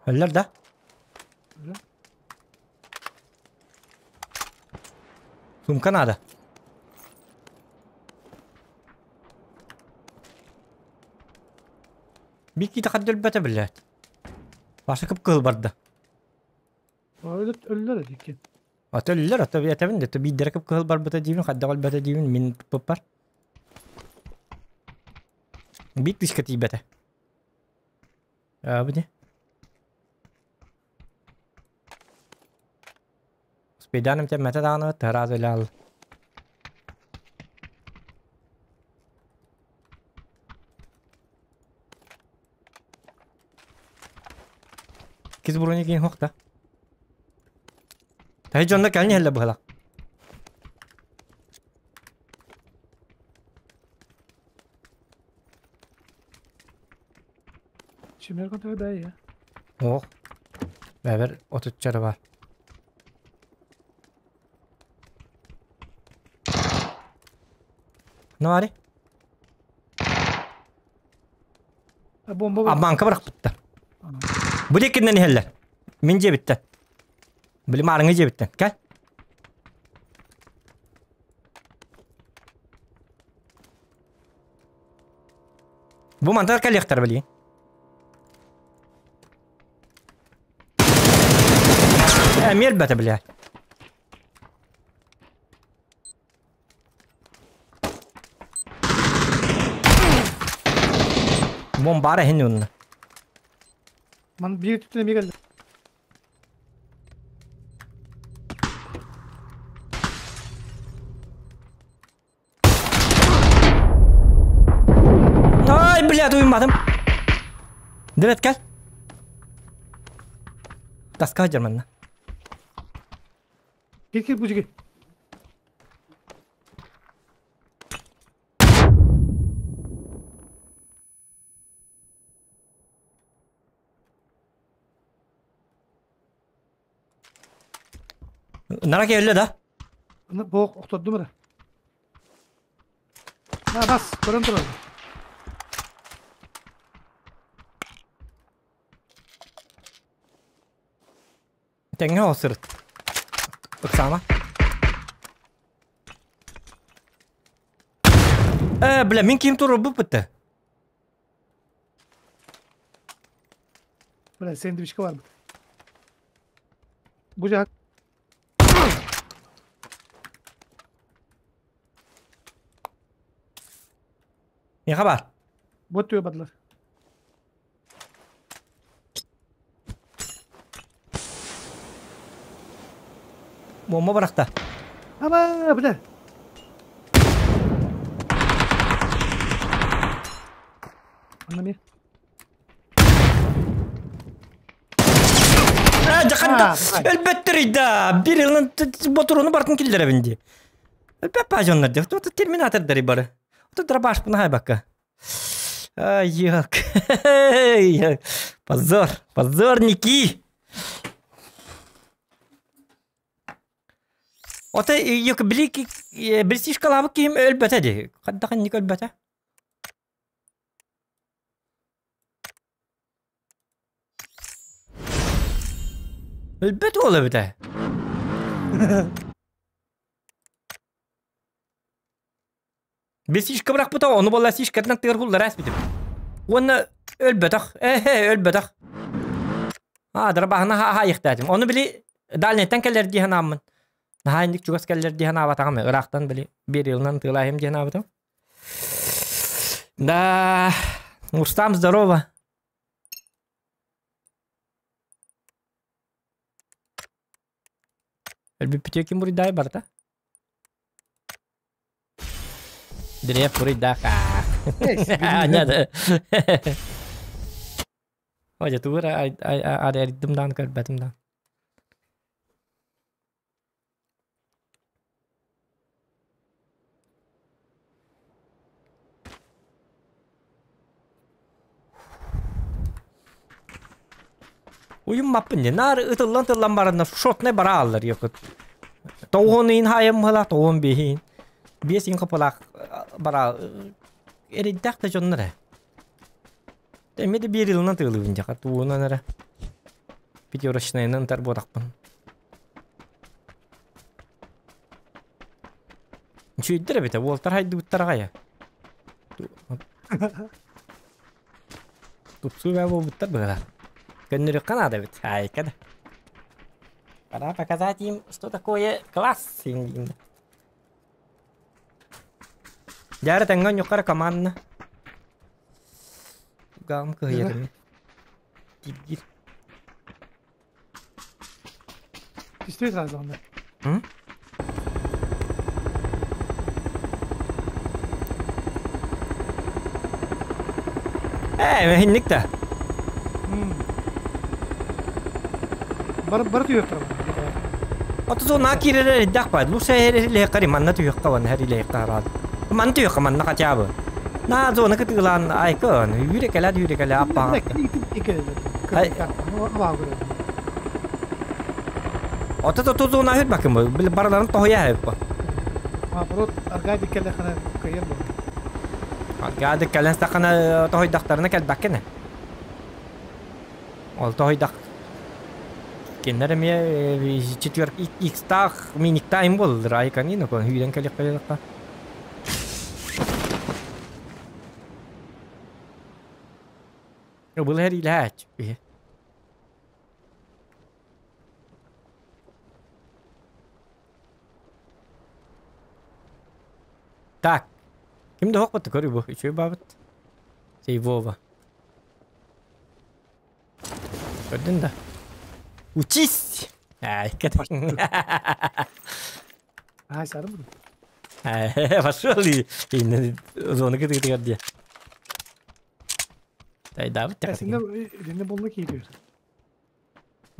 Өллөр да? Сумка надо. Бикки тахаддөлбөтө билет. Башы кып кыл барда. Өллөр эдикки. Ата өллөр, ата этэбин де бииддere кып кыһыл барбыта диибин, хадда өлбөтө диибин, мин туппар. Бик тишке тиийбэтэ. Бу Спиданым тэммэтэ даҕаны тараас өлөөл. Киз брони киин хохта. Таһы дьонно кэлин иһэллэр быһалах. Чимер контра бәйе. Ох. Бәбер отуччары бар. Ne var? Бомба бар. Банка бырахпыттар. Бу деккиннен иһэллэр. Мин дьиэбиттэн. Били маарыҥы дьиэбиттэн. Кэл. Бу мантан кэлиэхтэр билигин. Эмиэ элбэтэ билээ. Бомбара иһин онно. Ман биир түптэн эмиэ кэллэ. Ай, блядь, уймадым. Дебет кел. Таска жарманна. Кир кир бу жиги. Нара келле да? Бу охтордум эрэ. На бас, көрөн турар. Тэҥҥэ осырыт. Ыксаама. Э, бля, мин ким туру быппытты. Бля, сэндвичка бар. Бу жак. Не хабар? Бу өттүгэр бардылар. Бомба бырахта. Ама, бля. Анна ми. Жаканда өлбөттөр да. Бир ылын ботуруну бартын киллеребин ди. Өлбөт пажоннар деп. Тут терминатордары бары. Тут дробаш бакка. Ай, як. Позор, позорники. Ота yok били билсишкалабы ким өлбөтө ди. Каддахан ник өлбөтө. Өлбөт ола бите. Бесишка бырахпыта, ону болла сишкатынан тыгыр хуллар әспитим. Оны өлбөтөх, эхе, өлбөтөх. А, дарбахына ха йыхтатым. Оны били дальнеттен келер диһен аммын. Наха индик чугас келер диһен абатагам. Ирактан били бир йылынан тылахым диһен абатам. Да, Рустам, здорово. Өлбүппүтүө ким буруйдаай барда? Древ буруйдаах. Аня. Ожа тугура арыйдым даан көрбөтүм даан. Уйуммаппын дии. Наар ытыллан тыллан баранна шотнай бара аллар якут. Тоҕуон ыйын хаайым ыла тоҕуон биэһин. Биэс иин хапылаах бара эрэйдээх да дьоннор ээ. Эмиэ да биир ылынан тыылыбын дьаха туунан эрэ. Пятерочнайынан ытар буотахпын. Үчүгэйдэр эбитэ, уолтар хайдыбыттар аҕайа. Тупсуу бää буолбуттар быһыылаах. Көннөрүөххэ наада эбит. Айка да. Пора показать им, что такое класс. Дьаара тэҥҥэ онньуккара команда. Гаам кыһыйар эмиэ. Тиргир. Түстүү сразу онно. М? Ээ, мэһинник да. Бар бар түһүөхтэрэ. Оту на киирэр эрдэх баар. Лучше эрилиэххэ манна түһүөххэ уонна эрилиэххэ араат. Манна түһүөххэ манна хотя бы. На зона кытыылаан айкын үүрэ кэлэ үүрэ кэлэ аппаҕа. Ото тоту зона хүрбакын бу. Бил барыларын тоһуйа хэппа. Наоборот, аргайдык кэллэххинэ кыайар буолар. Аргайдык кэлэн стахана тоһуйдахтарына кэлбэккин. Ол тоһуйдах кинилэр эмиэ четверг икстаах миниктаах им буоллар айканин окон хүйден кэлиэххэ Был эриилээч биһи. Так. Ким да хокпот көрү бу. Үчүгэй баабыт. Сейвова. Көрдүн да. Учись! Ай, Ай, сарым. Пошел и зона кытыгытыгар дии. Тайдаабыт Итиннэ булна киирэр.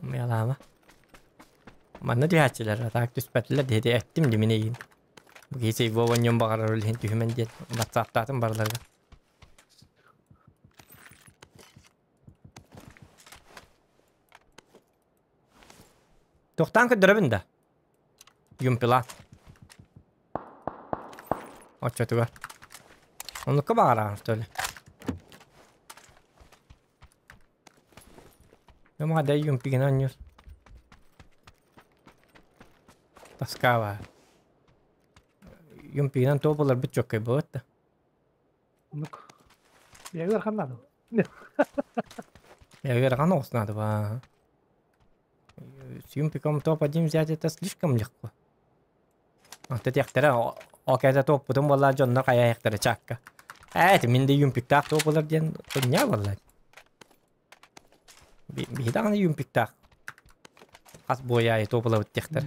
Мыялаама. Манна түһээччилэр, а так түспэтилэр диэти эттим дии мин эйигин. Бу киһи Сейвова ньон баҕарар үлэһин түһүмэн диэн ватсаптаатым барыларга. Тохтаан көрдөрөбүн да? Юмпила. Оччотугар. Оннукка баҕараҕын что ли? Мама дай юмпигин оонньуур. Тоскава. Юмпигинан туох буларбыт чоккай буолуот да. Оннук. Бэйэҕэ ыарахан наада. Бэйэҕэ ыарахан оҕус наада ба. С юмпиком топ-1 взять это слишком легко. Антытиэхтэрэ окээтэ туоппутум буоллаа дьоннор хайаайахтара чаакка. Ээ, мин да юмпиктаах туох буолар диэн тунньаа буолла. Биһи даҕаны юмпиктаах хас буойаайы туопулабыт диэхтэр.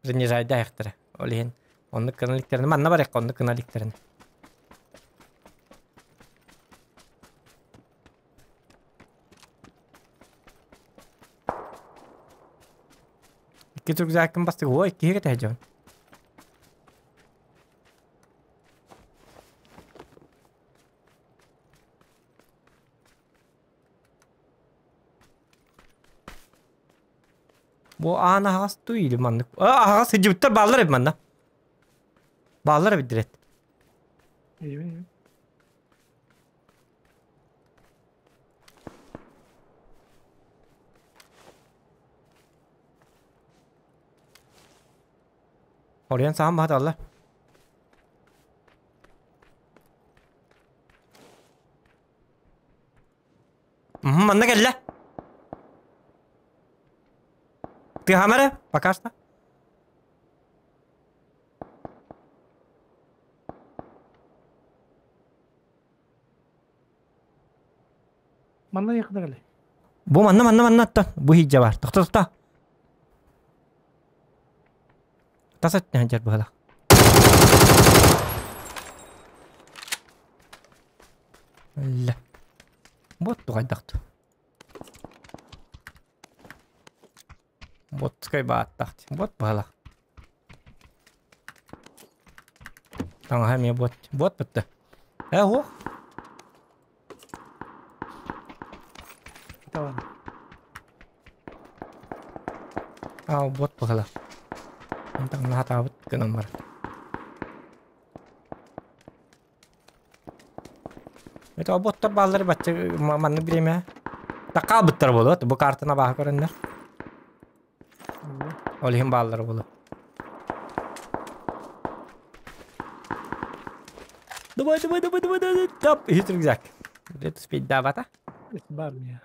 Занижайдаахтара. Ол иһин оннук гына иликтэринэ манна барыахха оннук гына иликтэринэ. Икки рюкзакын бастык. Ой, киһи кэтэһэ дьон. Бу аан аһаҕас дуу или маннык? А, аһаҕас сылдьыбыттар бааллар эбит манна. Бааллар эбит дирэт. Оруйан саһан баһаталлар. Манна кэллэ. Тыаһаама эрэ, пока что. Манна якында кэлэ. Бу манна манна манна оттон. Бу иһирдьэ баар. Тохто тохто. Тас өттүнэн сылдьар быһыылаах. Өллө. Вот тугайдах ту. Ботскай бааттах. Вот быһыылаах. Таҥаһа эмиэ бот. Бот бытты. Э, уох. Давай. Аа, бот быһыылаах. Онтон наһатаабыт гынан барар. Это боттор бааллар бачча маннык бириэмэ. Такаабыттар буолуо, бу картаны абааһы көрөннөр. Ол иһин бааллар буолуо. Давай, давай, давай, давай, давай, топ, иһит рюкзак. Где-то успеть давата? Бар мне.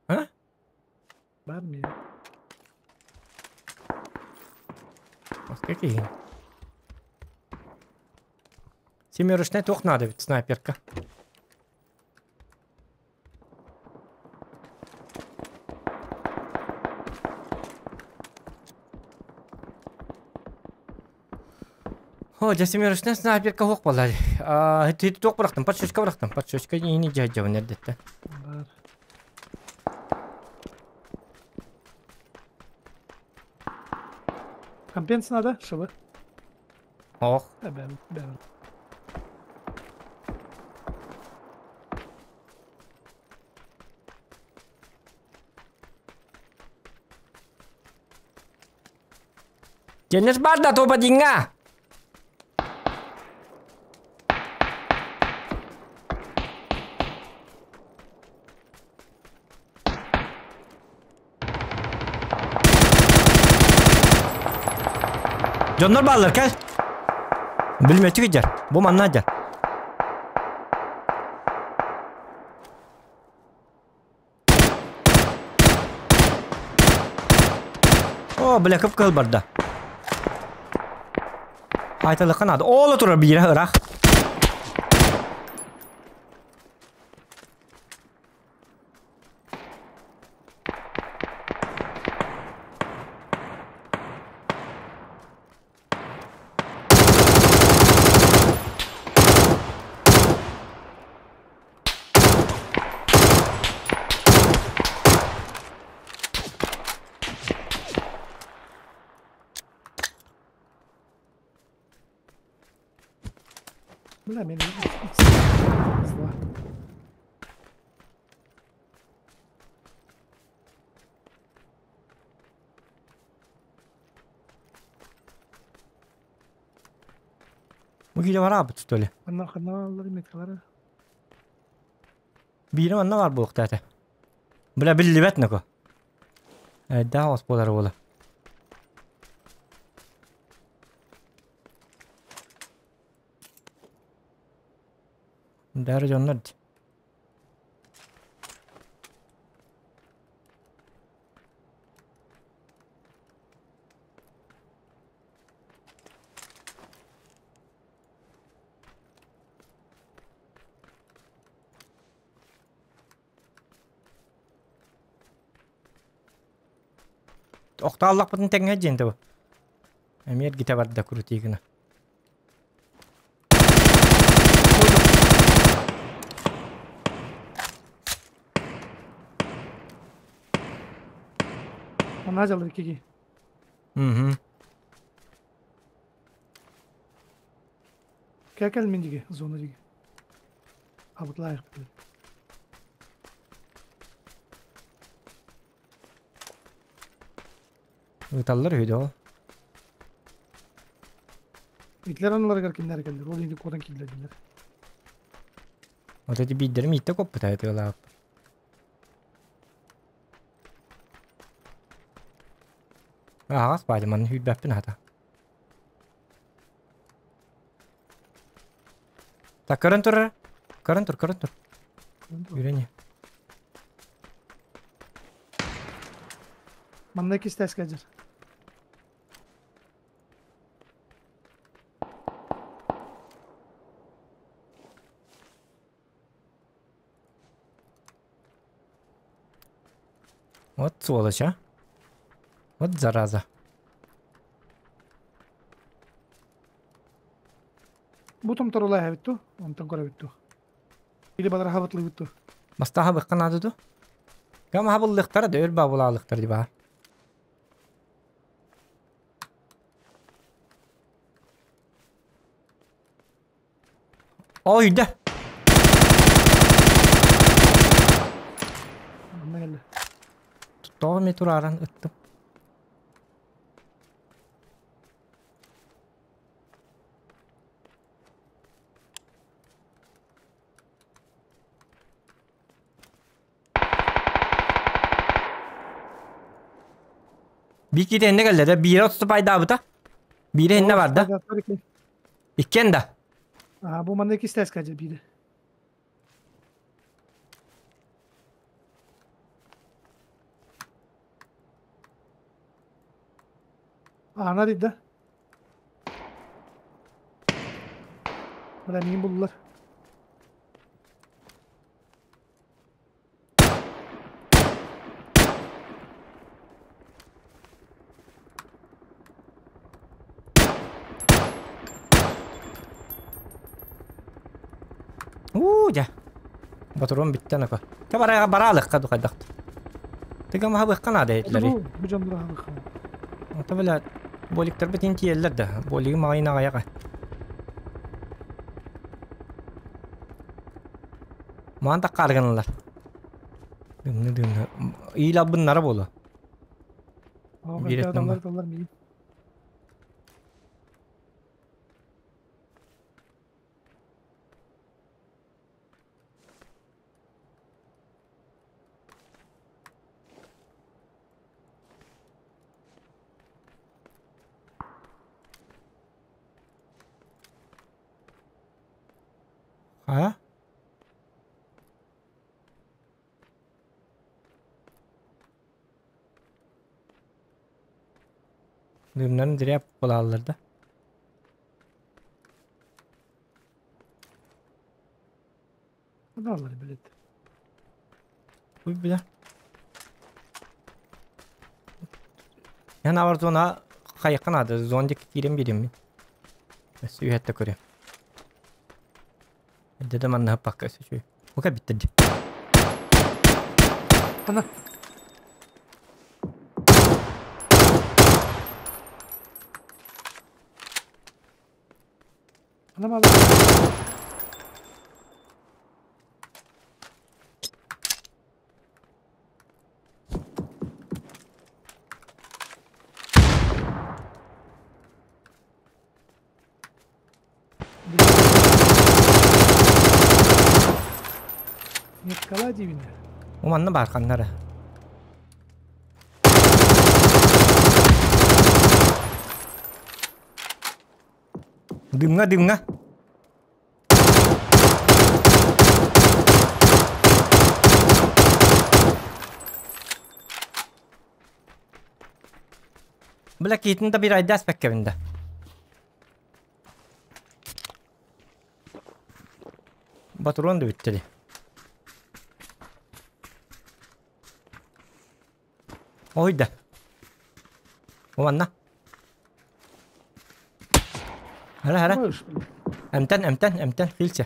А? Бар мне. Вот какие? Семерочная туох надо ведь, снайперка. О, дьэ семерочная снайперка суох буолла. Ити туох бырахтым, подшечка бырахтым. Подшечка ини дьэ эрдэттэн. Бар. Компенс надо, чтобы. Ох. Бэм, бэм. Теннис бар да топ одинга. Дьоннор бааллар, кэл. Билмечи кыдьар. Бу манна дьар. О, бля, кып-кыһыл барда. Айталыкка наада. Ола турар биирэ ыраах. Бля, мен зла. Бу киһи бараабыт что ли? Ханна ханна аллар меткалара. Биирэ манна бар буолуохтаа этэ. Бля биллибэт нако. Эддээх ос буолар буола. Дары дьоннор дии. Охтооллохпутун тэҥҥэ дьиэн дуу. Эмиэ эргитэ барда крутии гына. Манна дьаллар киги. Угу. Кәкәл мин диги, зона диги. Абытлайық. Ыталлар үһү доо. Итлер аналарыгар кимнэр кэллэр, ол инди куотан киирдилэр. Вот эти биирдэрим ииттэ коппута этилаап. Аһаҕас баадьа манна сүүрбэппин аһата. Так көрөн тур Көрөн тур, көрөн тур. Үрэн Манна кистээс кэлдьэр. Вот сволочь, а. Вот зараза. Бу томторулай эбит ту, онтон көрөбүт ту. Или балар хабытлыбыт ту. Бастаха быкка наада ду. Кам хабыллыктара да өр бабылаалыктар ди баар. Ой, да. Манна кэллэ. Тоҕо эмиэ турааран ыттым. Биир киһи иннэ кэллэ да, биирэ отступайдаабыта. Биирэ иннэ барда. Иккиэн да. Аа, бу манна иккис тээскэ биирэ. Аана да. Бля, миин буллар. Уу дьэ. Ботуруон бүттэ анака. Чэ бараға бараалыхха духайдахт. Тыга маһабыхха наада этилэри. Бу дьон аһабыхха. Ата бля боликтарбыт ин тиийэллэр да. Болиги маҕайын аҕайаҕа. Маан таккаарыгыналар. Дымны дымны. Иил албыннара буолуо. Биир Таллар таллар миин. А? Дымнарын дириэп булааллар да. Аналлар билет. Уй бля. Ян авар зона хайыкка наада. Зон диэки киирэн биэриэм мин. Өссө үһэттэ көрүөм. Эрдэ да манна ыппакка өссө үчүгэй. Бука бүттэ дии. Ана. Ана малы. Николай диибин. Манна баар ханнара. Дымҥа дымҥа. Бля киһитин да биир айдаас бэккэбин да. Батурон да бүттэ дии. Ой да. Манна. Хара хара. Эмтэн эмтэн эмтэн фильче.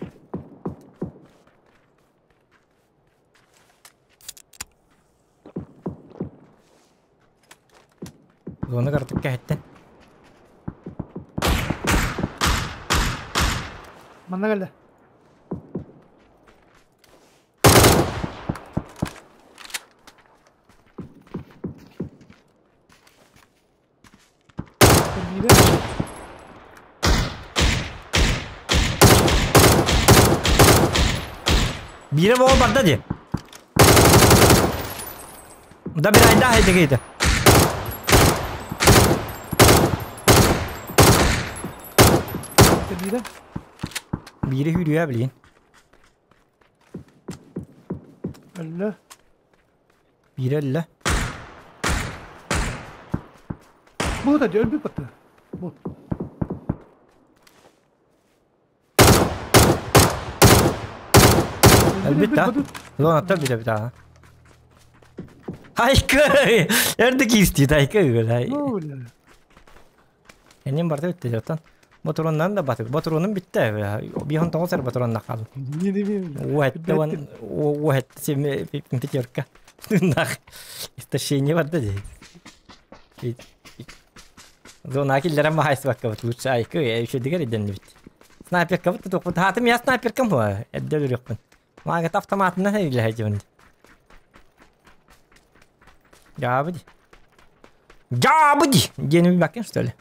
Зона картык кэһэттэн. Манна кэллэ. Биирэ. Биирэ буола барда дии. Да bir ay daha hedi Биирэ. Биирэ hürüye билин. Өллө. Биирэ өллө. Бу да өлбүт батта. Бу. Өлбүт да. Зонаттар бүтэ бүтэ. Айкы! Эрде киистиит айкы үгөл. Энин барда бүтте жоттан. Ботуроннан да батыр. Ботуронун бүтте. Бихон тоҕус эр ботуронна хаалым. Уэтте вон уэтте семи пятерка. Нах. Истощение барда дии. Зона киллерен махайсыбакка бут лучше айкы еще дигер иденнибит. Снайперка бут тохпут. Хатым я снайперкам бу. Эдде өлүрүкпүн. Мага автоматынан илэһэдьибин. Жаабыди. Жаабыди! Диэни билбэккин что ли?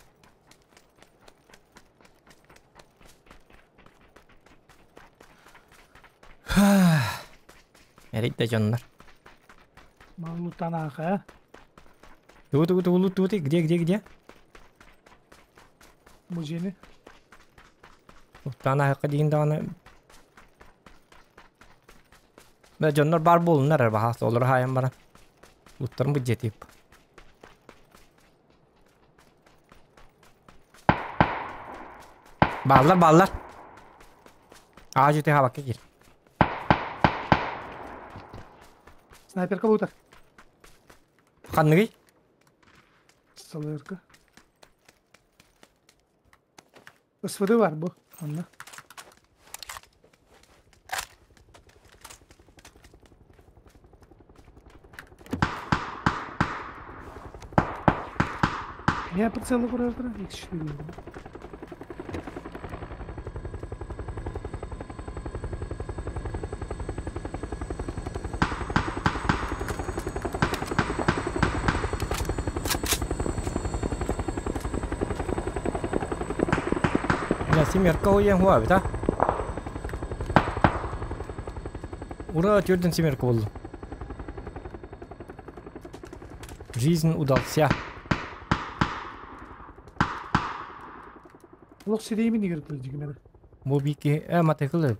Эрий да дьоннор. Малутанаха. Тугу тугу тугу тугу где где где? Музейни. Уттаан аһыкка диин даҕаны Бэ дьоннор баар буолуннар эрэ баһаас олору хаайан баран. Уттарын бу дьиэтип. Бааллар бааллар. Аа жити хабакка кир. Снайперка буутар. Ханныгый? Салырка. СВД бар бу. Онно. Я прицелы көрөрдөрө X4. Семерка уйан хуа бит, а? Ура, тверден семерка был. Жизнь удался. Олох сирэймин игэрдил дьигинэр. Бу бики матыкылы.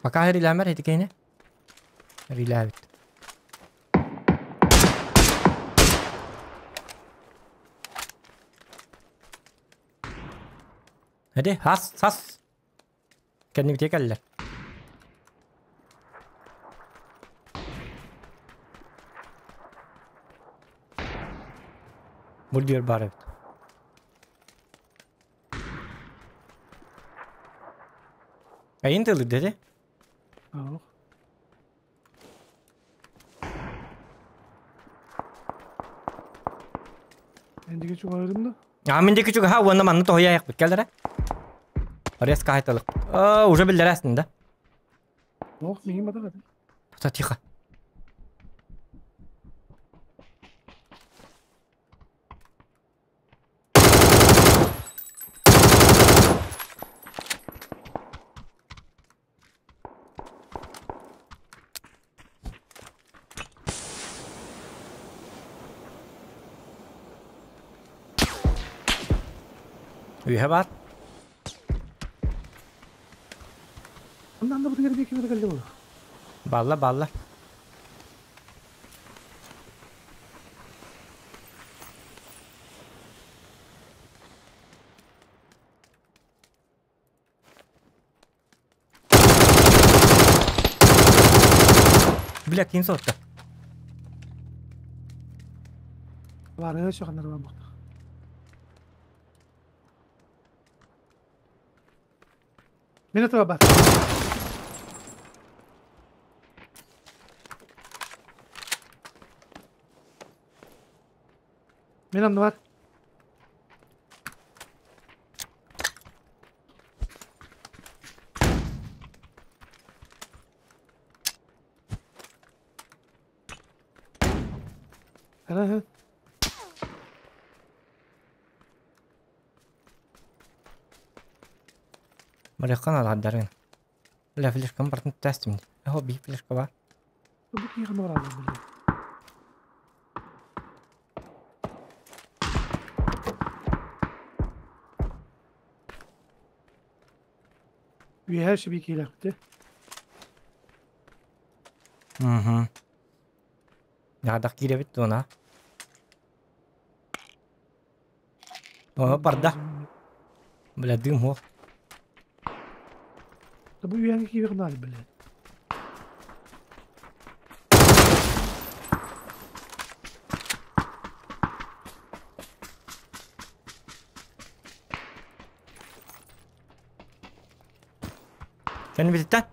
Пока рилямер этикене. Рилявит. Hadi has has. Kendimi tek eller. Бу diyor бар эбит. Айын тылы деди. Ох. Эндиге чугарым да. А мен де күчүк ха уонна манны тоһуйа аяқпыт келдere. Резко айталык. А, уже билдерәсин да. Ох, миңин бата Та тихо. Үйе бар. Ондан да бу дигер бекиме келди бу. Балла балла. Бля, ким сотта? Бар, өсө канар бар бу. Мен это бар. Мен анны бар. Ага. Барыххан алғаддарын. Бля, флешкам бартын тестим. Ахо, би флешка бар. Бу кийган бар алды. Үйе шиби килепти. Угу. Ядақ киребит она. О, барда. Бля, дым хо. Да бу үйәнге кийган алды, бля. Кәне битеттен?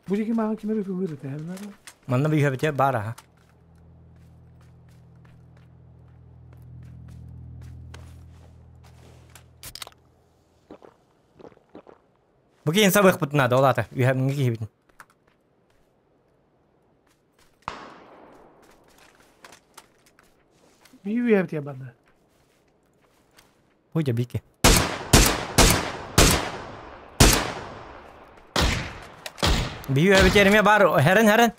Бу жеке маған кимер өтүгүр эте, хәмнәр. Манна бүйе бите бар аха. Бу кейин сабых бутына да олата. Үйе миңге кейбитин. Бии үөһэбитигэр барда. Ой, дьэ, Бии үөһэбитигэр эмиэ баар, хэрэн хэрэн.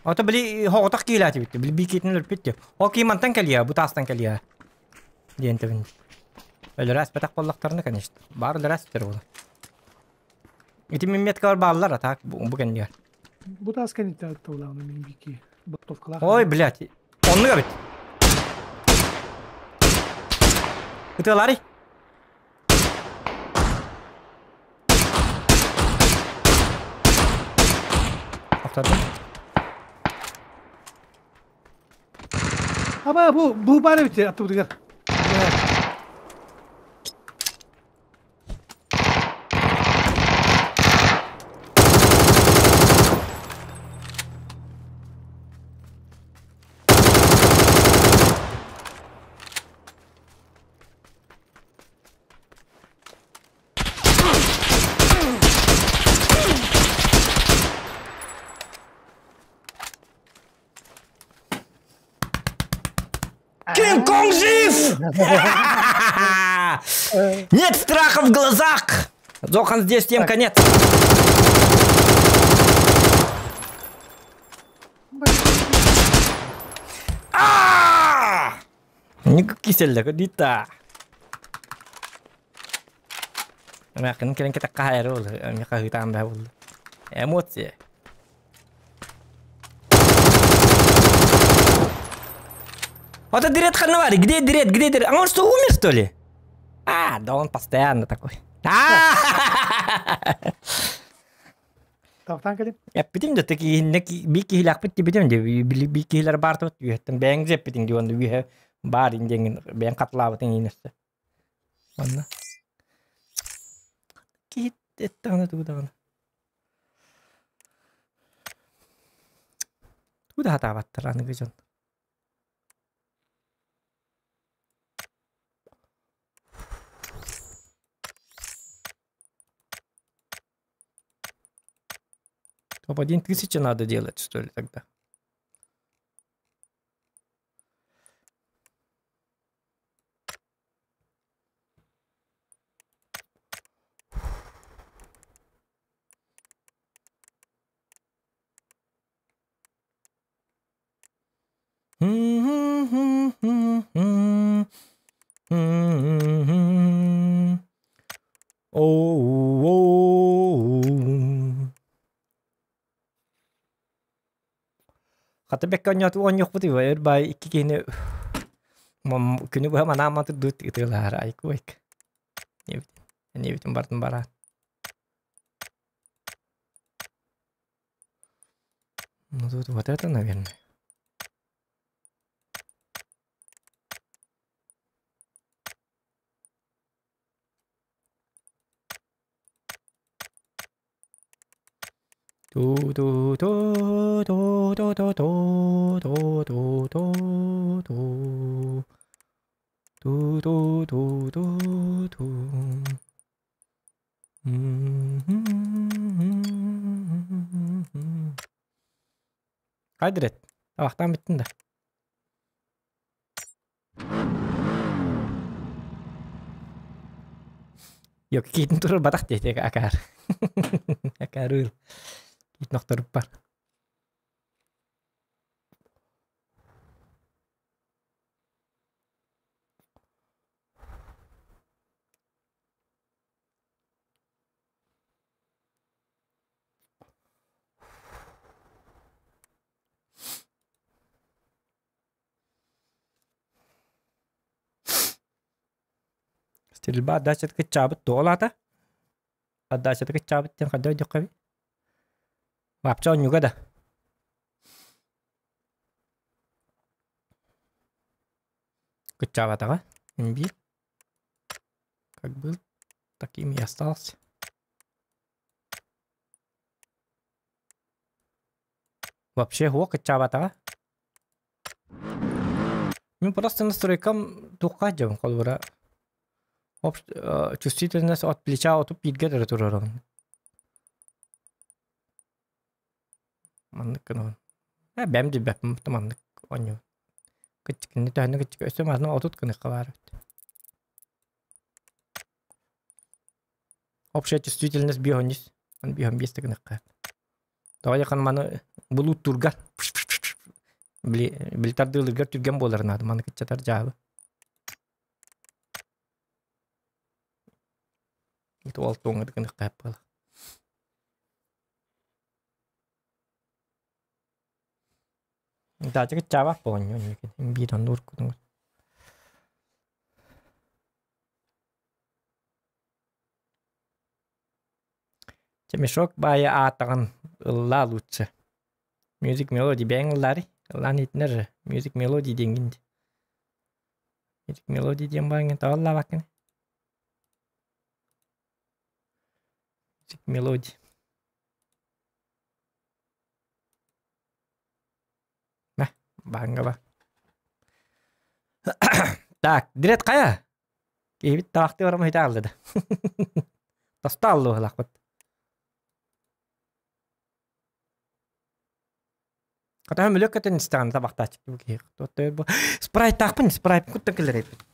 Ото били хоҕотох киилээтибит, били биикитин өлөрпүт диye. Ол кии мантан кэлиэ, бу таастан кэлиэ. Диэн тэбин. Өлөрө аспатах буоллахтарына, конечно. Баар өлөрө аспытар буолар. Ити мин меткалар бааллар, а так бу, бу кэннигэр. Бу таас кэнниттэн ыттыллаҕына мин бики бортовкалаах. Ой, блядь. Оннук эбит. Ытыаларый. Охтордум. Аба бу бу баар эбит аттыбытыгар. Кинг-Конг жив! Нет страха в глазах! Зохан здесь, тем конец. Киселлэ дита. Мякын кэлэн кэтэх хаайары ол миха ыытаан баа булла. Эмоция. Вот это дирет ханавари, где дирет, где дирет? А он что, умер, что ли? А, да он постоянно такой. Таптан кэлим. Эппитим да таки би киһилээхпит тибитим де би киһилэр баартыбыт үөһэттэн бэйэҥ эппитиҥ дии уонна үөһэ баар диэҥин бэйэҥ хатылаабытыҥ иинэстэ. Онно киһи эттэҕинэ тугу даҕаны тугу да сатаабаттар аныгы дьон. Топ-1 тысяча надо делать, что ли, тогда? Хата бэккэ оонньооту оонньуохпут өр баай икки киһини күнү быһа манаан турдут ытыалаһар айкуайк. Диэбитин бардым бараан. Ну тут вот это, наверное. Ту-ту-ту-ту-ту-ту-ту-ту-ту. Ту-ту-ту-ту-ту. Хайдырет. Табахтаан бүттүн да. Yok киитин турар батах диэтиэк акаар. Акаарыыр. Киитин охторуппар. Стрельба отдачата кыччаабыт туолаата. Отдачата кыччаабыт диэн хайдах өйдүөххэ Вообще онньуга да. Кыччаабатаҕа. Имбирь. Как был, таким и остался. Вообще хуо кыччаабатаҕа. Мин просто настройкам туохха дьон холобура чувствительность от плеча отуп бииргэ эрэ турарабын. Маннык гынабын. Э бэм дибэппин маннык оонньуу. Кыччыкынны төһөннө кыччык өссө маһына 30 гыныхха баар эбит. Общая чувствительность биохонис. Биохон биэс гыныхха. Тоҕо яхан маны булууттуургар били били тардыылыыргар түргэн буолар наада маны кыччатар дьаабы. Ити ол туоҥҥа гыныхха буола. Даача кыччаабат буолан биир оннук уруккутун. Чэ мешок баайы аатаҕын ыллаа лучше. Music Melody бэйэҥ ыллаарый? Ыллаан иһитинэр эрэ. Music Melody диэҥҥин дии. Music Melody диэн бааҥҥын тоҕо ыллаабаккын? Music Melody. Мэ, бааҥҥа бар. Так, Дирет хайа? Киһибит таахтыы баран иһитэ хаалла да. Тоста аллуһалаахпыт. Хатаһа мүлөк көтөн истэҕин табахтааччы бу киһи. Спрайтаахпын, спрайт куттан кэлэр эбит.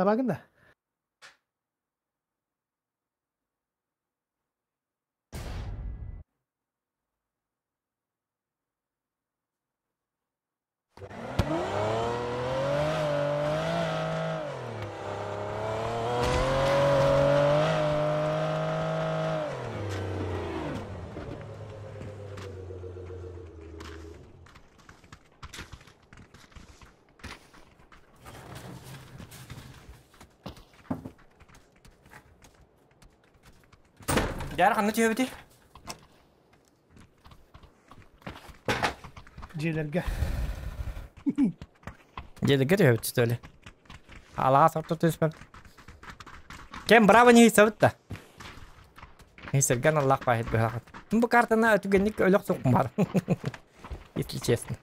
Табагын да? Дьаар ханна түһэбитий? Дьиэлэргэ. Дьиэлэргэ түһэбит что ли? Алаас орто түспэт. Кем браво не ыйсабыт да. Сэргэн Аллах баһит быһаҕыт. Бу картаны түгэнник өлөх суқпун бар. Если честно.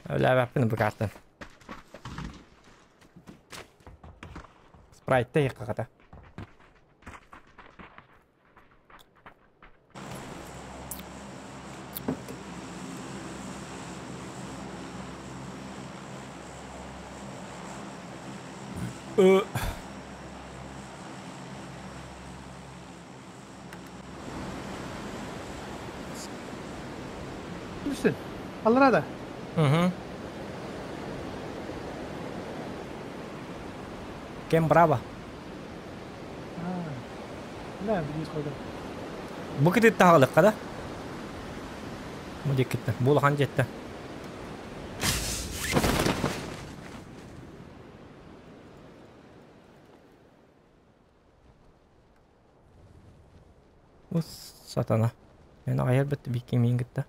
Өлөөбөппүн бу картаны. Спрайтта иһиэххэ Үстүн. Аллара да. Угу. Кем браво. Да, билиис қойдым. Бу китит таһалыкка да? Бу диккиттен. Бу улахан дьиэттэн. Ус сатана. Мен аҕай бит бикки миин кытта.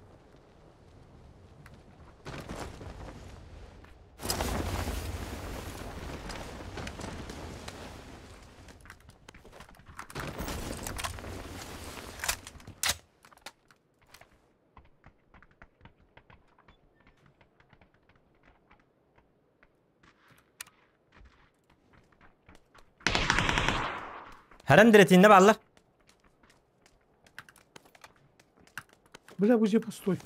Хэрэн диретинне бааллар. Бля, уже пустой.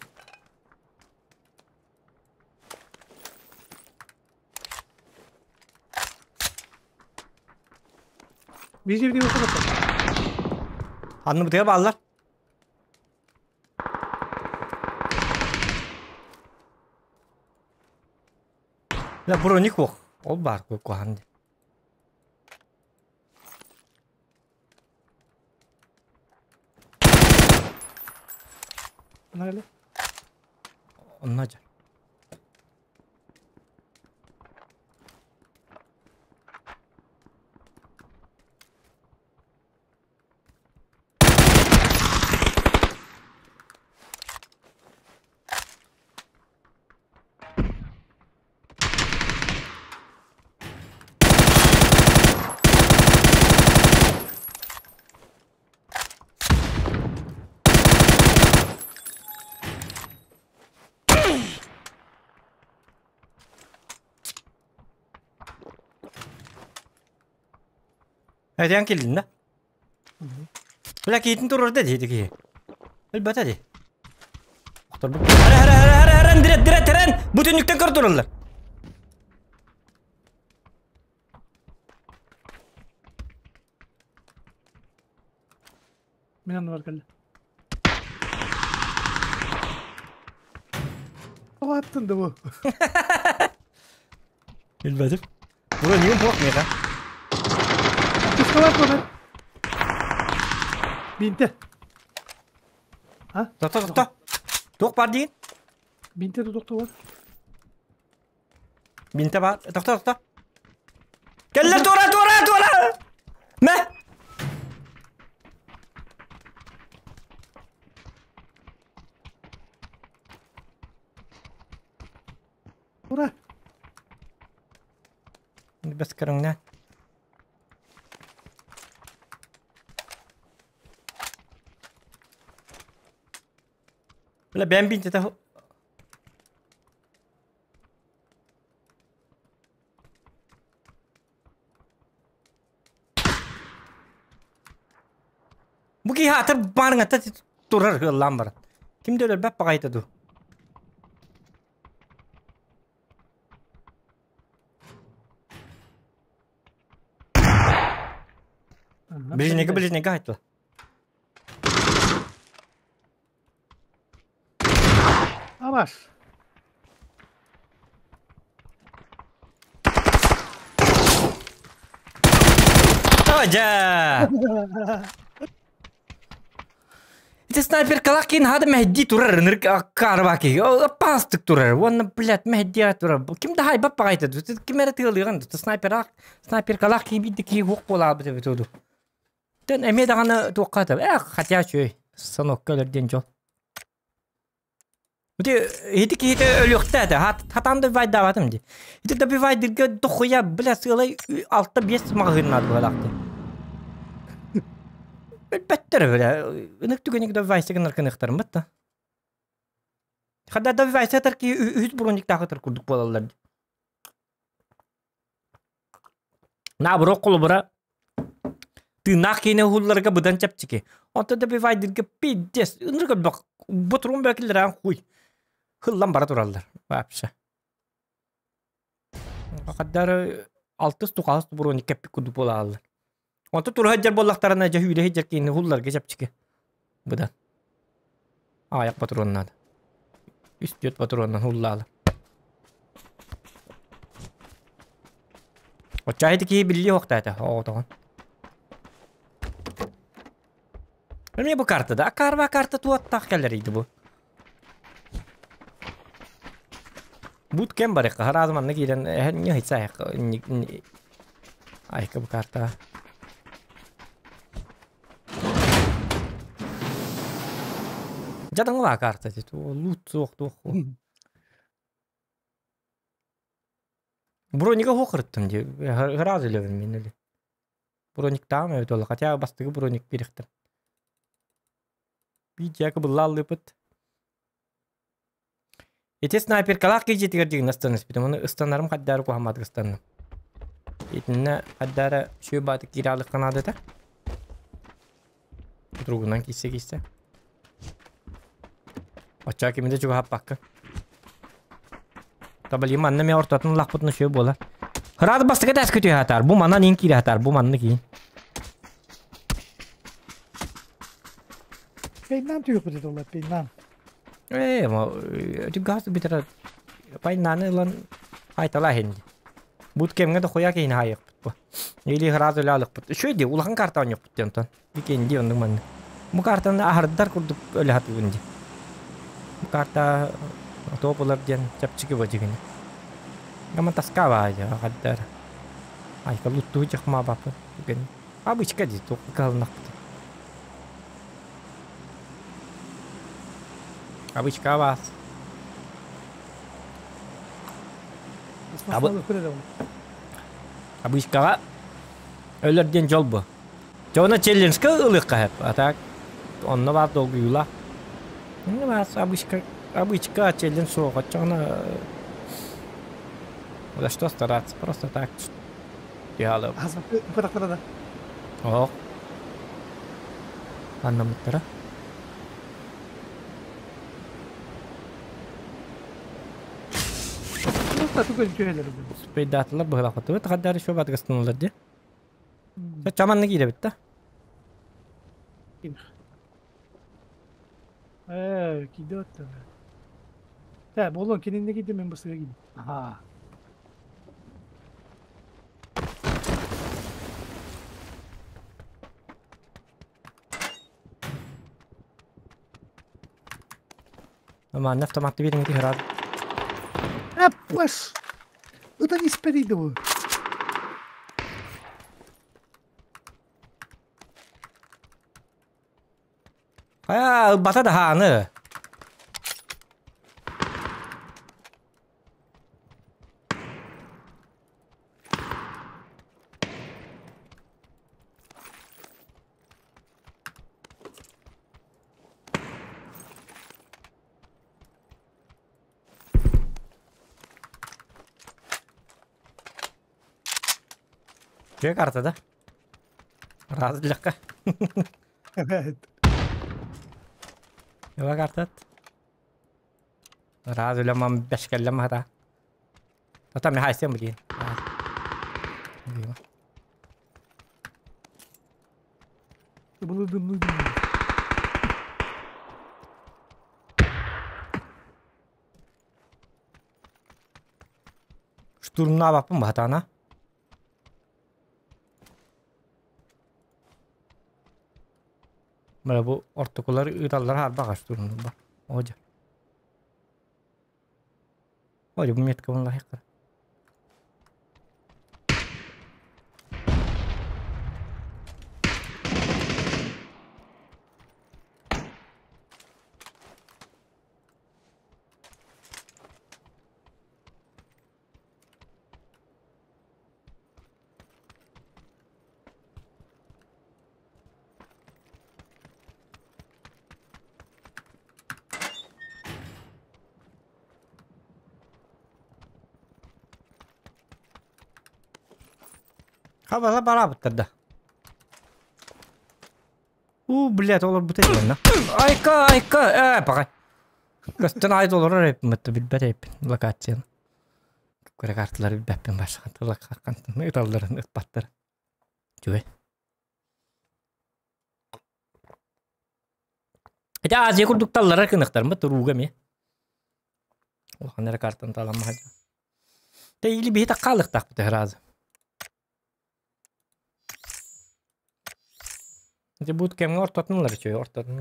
Везде где выход. Анны бытыга бааллар. Бля, броник ох. Ол бар куһаҕан дии. Наҕа Онно дьэ. Этэн кэллин да? Бля киһитин турарда дии киһи. Өлбөтө дии. Охторбут. Хара хара хара хара хара дирет дирет терен. Бу түннүктэн көр тураллар. Мин анныбар кэллэ. Тоҕо аттын да бу? Билбэтим. Бура ньыгым суох миэхэ. Пистолет бар. Бинте. А? Тохто тохто. Туох бар диин? Бинте тутукту бар. Бинте бар. Тохто тохто. Кэллэр туора туора туора! Мэ! Ура! Бэс көрүҥнэ. Бля, бэйэм бинтэтэ Бу киһи атыр баарыҥата турар ыаллаан баран. Ким да өлөрбөт баҕайыта дуу. Ближнега ближнега айтла. Абаш. Дьэ! Ити снайперкалаах киин хада мэһдии турар ынырык аккаарбаа киһи ыппаастык турар уонна блядь мэһдии турар ким да хайбат баҕайыта ким эрэ тыалыаҕын снайпераах снайперкалаах киһи биирдэ киһи уох буолаабыт эбит уду Тэн эмиэ даҕаны туохха этэ эх хотя үчүгэй станокка өлөр диэн дьол Ити ити киһитэ өлүөхтээх этэ хатаан добивайдаабатым дии ити добивайдырга дохуя бля сыалай 6-5 маҕаһыыннаат быһалаахтыы Өлбөттөр бля ынык түгэник добивайса гынар кыныахтарым да Хада добивайса этэр киһи үһүс брониктаах ытар курдук буолаллар дии Наоборот холобура тыыннаах киинэ уһулларга быдан чэпчэки. Онтон да бивайдырга пиздец ынырык элбэх ботурун бэкиллэрээн хуй. Хыллан бара тураллар вообще. Хаддары алтыс тухаас броник кэппит курдук буолааллар. Онтон тура сылдьар буоллахтарына дьэ сүүрэ сылдьар киини уһулларга чэпчэки. Быдан. Аҕыйах патрон наада. Үс-түөрт патроннан уһуллаалар. Оччо ити киһи биллии уохтаата оҕотоҕун. Эмиэ бу карта да? Карва карта туоттаах кэлэрийди бу. Бут кэм барыахха хараазы манна киирэн эһэн ньыһыйса айка бу картаҕа. Дьадаҥылаа карта ити лут суох туох Бронига суох ырыттым дии ыраас үлэбин мин или брониктаам эбит ол хотя бастакы броник биэриэхтэр Биир кыбыллааллыыпыт. Ити снайперкалаах киһи дьиэтигэр дьигинэ ыстаныспытым. Ону ыстанарым хайдаары куһамматык ыстанным. Итиннэ хайдаары сүө баатык киирэ алыхха наадата. Кутуругунан киирсэ-киирсэ. Оччоҕо кими да чугаһаппакка. Табалыы манна эмиэ ортотун ыллахпытына үчүгэй буолар. Ыраат бастакы этээскэ түһэ сатаар. Бу манан иин киирэ сатаар. Бу маннык иин. Пейнам түһүөхпүт этэ ол пейнам. Ээ, газ бүтэрэ пайнааны ылан айтала иһин. Бут кэмҥэ да хуя киһини хаайыахпыт бу. Или сразу өлө алыхпыт. Үчүгэй дии, улахан карта оонньуохпут дии онтон. Викин дии оннук маннык. Бу картаны аһардар курдук өлө сатыыбын дии. Бу карта топ ылар диэн чэпчэки бу дьигини. Гама тоска баайа хаддар. Айка луттуу дьахма бапы. Обычка дии туох кыһалынахпыт. Обычка вас. Обычкаҕа өлөр диэн дьол бу. Дьэ онно челленджка ылыахха сөп. А так онно баар долгуйуулаах. Онно баар обычка, обычка челлендж суох. Оччоҕуна за что стараться? Просто так. Дьаалы. Оһох. Аннаммыттара. Спейдаатылар быһылаахпытыбыт хаддар еще батгастыналар дии. Чаманны киирэбит да. Ээ, киирдэ оттон. Тэ, буолуон кининне киирдим мен бысыга киирдим. Аха. Манна автоматты бириҥ тиһыраад. Аппас! Ытан испэдийди бу. Хайа, ылбата да хааны. Үчүгэй карта да? Раз длякка. Evet. Эва картат. Раз үлэмам бэшкэллэм хата. Ата мен хайсем билин. Булудум Штурмнаабаппын баһатаана. Бара бу ортокулар ыыталлар хаарбаҕа штурмнуурба. Оодьа. Оодьа бу метка лаһыахха. Хабала бараабыттар да. У, блядь, олорбута диэн. Айка, айка, ээ, паҕай. Көстөн аайы олорор эппин, билбэт эппин локацияны. Көрө карталары билбэппин башка ыталларын ыппаттар. Үчүгэй. Ити Азия курдук талларар кыныктарым турууга эмиэ. Улахан эрэ картаны таламмаха. Тэ или биһи таккаалыктаахпыт ыраазы. Ити бут кэмҥэ ортотун ылар үчүгэй ортотун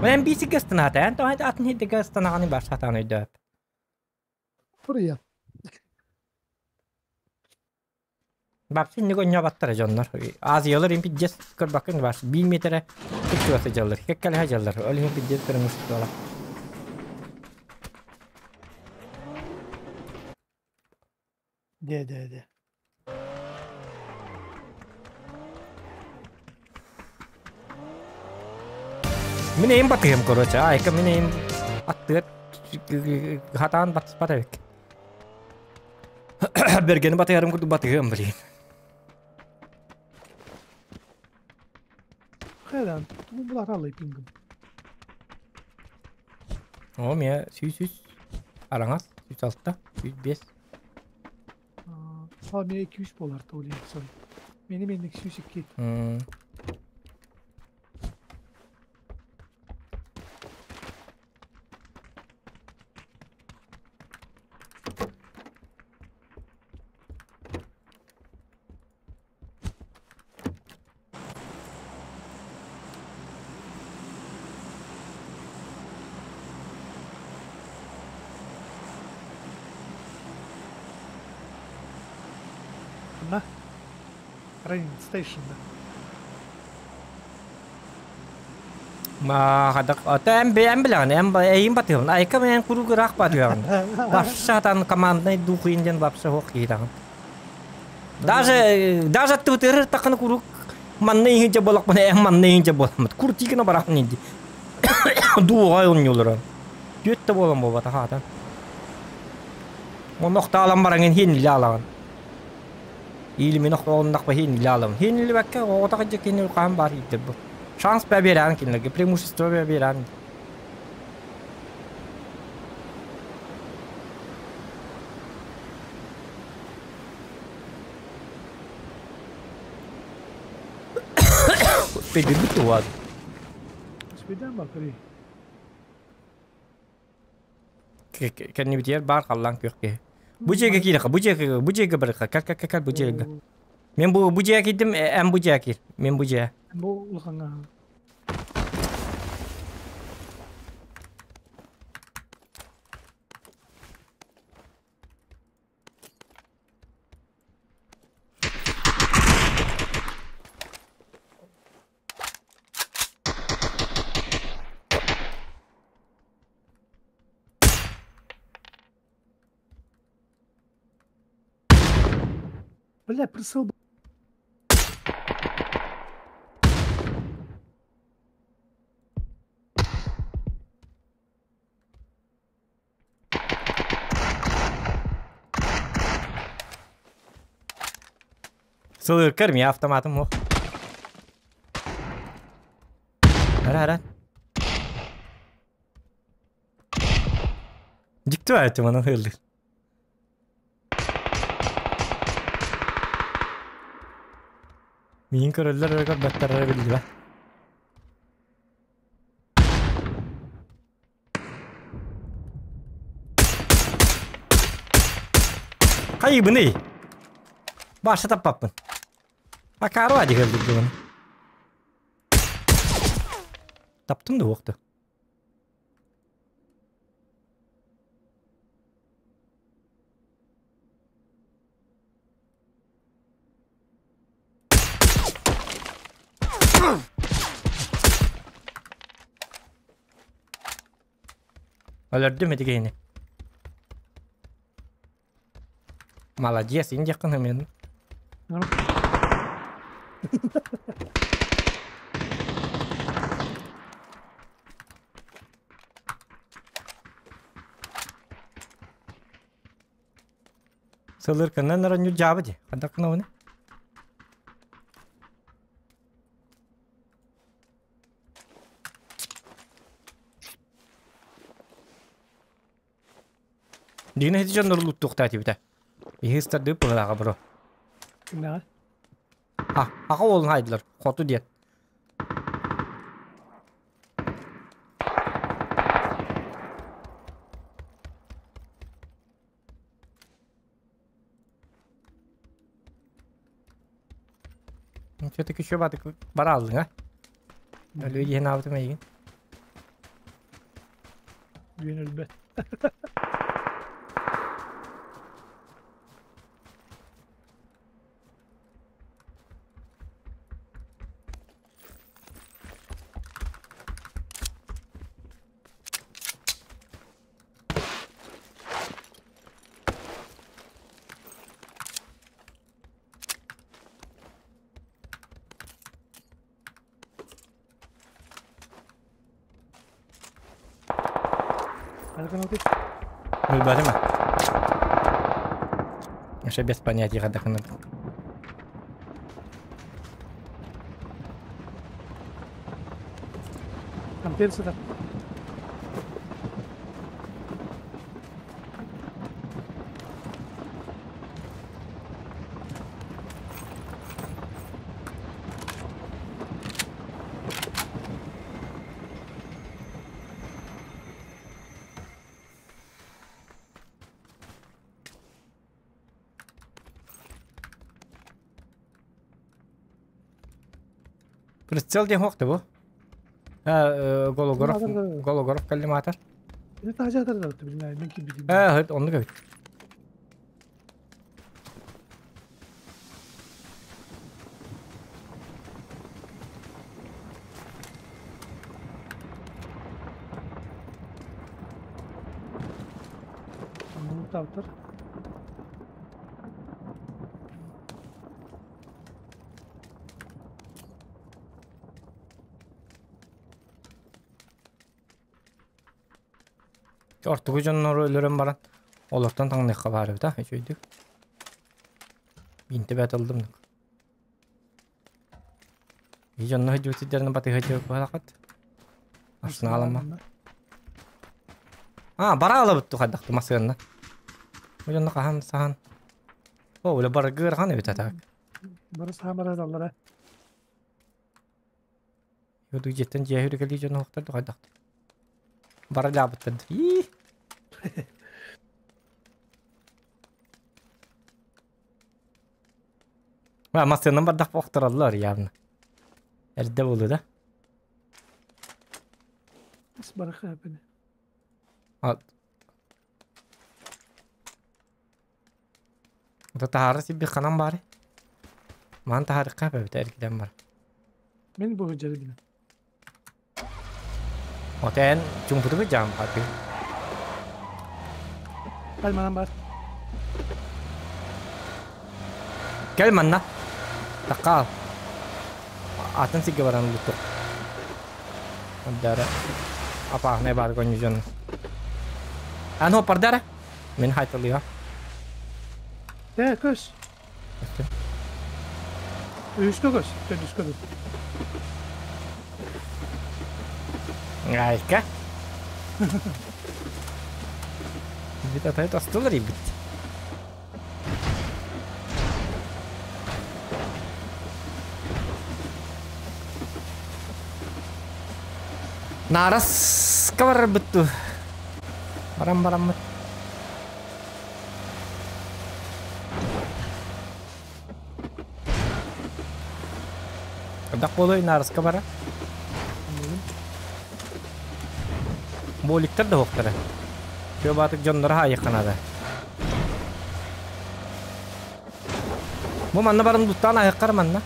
Мен биисикке ыстанаата эн тоҕо атын хиддигэ ыстанаҕаны бар сатаан өйдөөп. Фурия. Бапсы инник онньообаттара дьоннор. Азиялар им пиздец көрбөккүн бар. Биир миэтэрэ кыччыга сылдьаллар. Кэккэлэһэ сылдьаллар. Ол иһин пиздец көрөҥүс Дэ дэ дэ. Мин эйим батыһым короче. Айка мин эйим аттыгар хатаан батыспат эбит. Бергени батыһарым курдук батыһыам блин. Хайдан, бу булар пингым. О, мия сүүс үс араҥас, 106, 105. Aa, мене 200 болар тойлайм, sorry. Мени меник 102. На. Train station. Ма хадак ата эм бэм билэҕин эм эйим батыһын айка мен куруук ыраах батыһын бапса тан командный дух инден бапса хоқ киитаҕын даже даже аттыбытырыр тақыны куруук манна иһинче болақпын эм манна иһинче боламмыт куртикина барахын инди дууга онньулара түөттэ буолан буолбата хаатан оннохтаалан бараңын хин илэ алаҕын. Иилимин охооннах баһин илалым. Хин илбакка оҕото кыдьык кини хаан бар иитер бу. Шанс бэбиэрэн кинилэргэ преимущество бэбиэрэн. Педибит уад. Спидан бар кери. Кэннибитигэр баар халлаан күөх киһи. Бу дьиэгэ киирэхэ, бу дьиэгэ, бу дьиэгэ барыха, кэл кэл кэл бу дьиэгэ. Мен бу бу дьиэгэ киирдим, эн бу дьиэгэ киир. Мен бу дьиэ. Бу улахаҥҥа. Бля, прицел. Сылыркар ми автоматым ох. Ара ара. Дикти var манан хыллыр. Миин көрөллөр өргөр баттарара билдибэ. Хайыбыный? Баша таппаппын. Акару ади хылдыр бүгүн. Таптым да уоқты. Өлөрдүм этигейни. Молодец, инде мен. Сылыр кыннан раню жабы ди. Ханда кына Дигне хити жон нурлут тухта тибите. Ихистер дып пылага бро. Кимнәгә? А, ака олын хайдылар. Хоту диет. Все-таки еще батык бара алдың, а? Өлі ен абытым ейген. Үйен өлбөт. Ханыкын отыр. Өлбәді ма? Вообще без понятия қадақын. Компьютер сытар. Прицел ден хоқты бұл. Гологоров, Гологоров коллиматор. Это хажатар да, билмей, мен ким билим. Э, онны көбүт. Onu таптыр. Ортугу жоннору өлөрөн баран. Олортон таңныкка барып да, үчөйдүк. Биинтэ бэт ылдым. Дьонно дьүтидерин батыһа дьү бахат. Арсеналама. А, бара алабыт тухадахты масыанна. Дьонно хахан сахан. О, уле баргыр хан эбит атак. Бары саамара даллара. Юду жеттен жehүрү кели дьон хохтар тухадахты. Бара лабыттан. И. Ва, масыаннан бардах бохтораллар явно. Эрде болду да. Ис бараха бene. А. Ота тахары сибби ханан бары. Ман тахары капа бит эркиден бар. Мен бу жарыбина. Отен чумпуту жам хаты. Кал манан бар. Кел манна. Такал. Атын сигге баран луту. Дара. Апа не бар гоню жон. Ано пардара. Мен хайтылыга. Де көс. Үскө көс. Үскө көс. Айка. Бит атай тастылар бит. Нарас кавар битtu. Барам барам. Дак болой нарас кабара. Боликтер да хоқтары. Кö батык жоннор ха якынады. Бу манна барын буттан айыккар манна.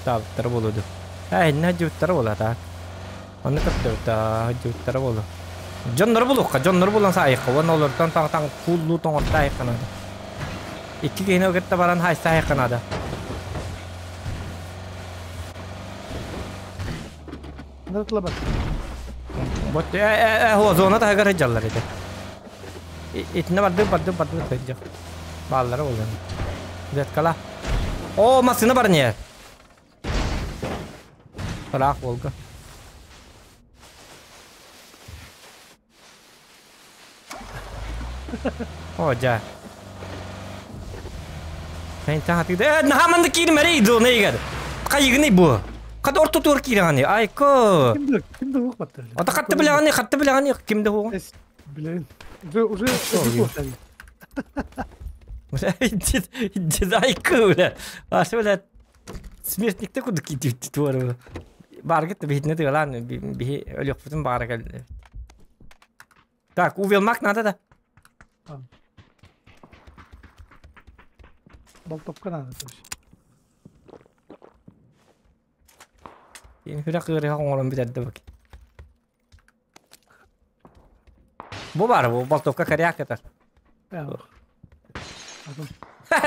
Табыттар болуду. Ә, инне жуттар болата. Аны көптө жуттар болу. Жоннор булукка, жоннор булан сайыкка. Оны олортон таң таң куллу тоңорта айыкканады. Икки кейне өгетте баран хайса айыкканады. Ныртла бар. Вот э зона та гар жаллар иде. Итне барды барды барды тыжы. Баллары болду. Зеткала. О, машина бар не? Ырак Волга. О, жа. Мен тахаты. Э, нахаманды кирмери зона егер. Кайыгны бу. Кад орто тур киргани. Айко. Кимде кимде ук баттыр. Ата катты билегани, катты билегани кимде бу? Билен. Уже уже Бля, иди, айко, бля. Ашы, бля, смертникте куды китip туары. Баргыт бихитне тыгалан, бихи өлөк бара кел. Так, увелмак надо да. Болтопка надо то есть. Ин хүрә кыры оңорон битәрде бак. Бу бар, бу болтовка коряк это.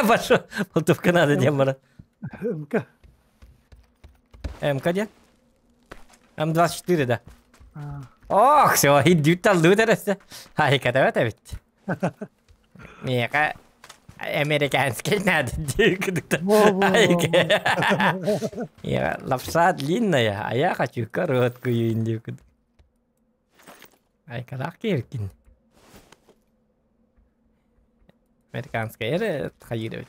Башу, болтовка надо дем бара. МК. МК де? М24 да. Ох, все, идют алды дәресе. Ай, катава бит. Мека американский надо. Я лапша длинная, а я хочу короткую индюк. Ай, казах киркин. Американская эра хайыр.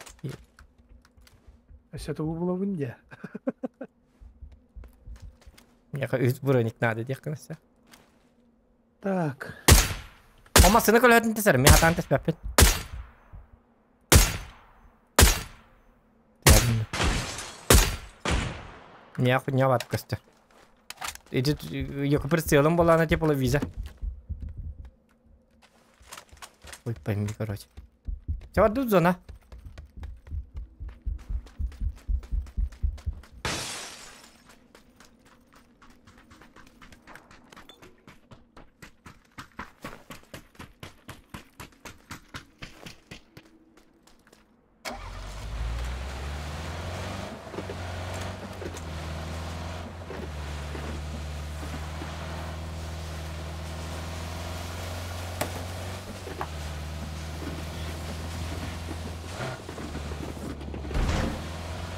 Өсө туу было в Индии. Мне үс броник надо дехканса. Так. Ома сыны көлөтүн тесер, мен хатан теспеппин. Не хуйня ват көстө. Иди ёку прицелом была на тепло виза. Ой, пойми, короче. Чего тут зона?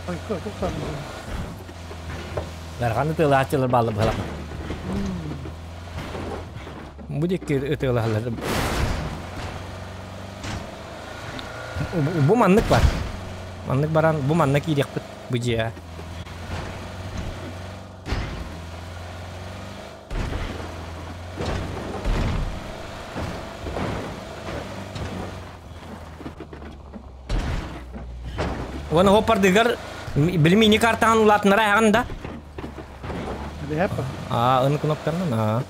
Айка, туох Дарханы тыалааччылар бааллар быһалаах. Бу диэки ытыалаһаллар. Бу маннык бар. Маннык баран, бу манна киириэхпит бу дьиэҕэ. Уонна хоппардыгар били мини картаҕын улаатыннара аһаҕын да? Аа, ын кнопканан аа.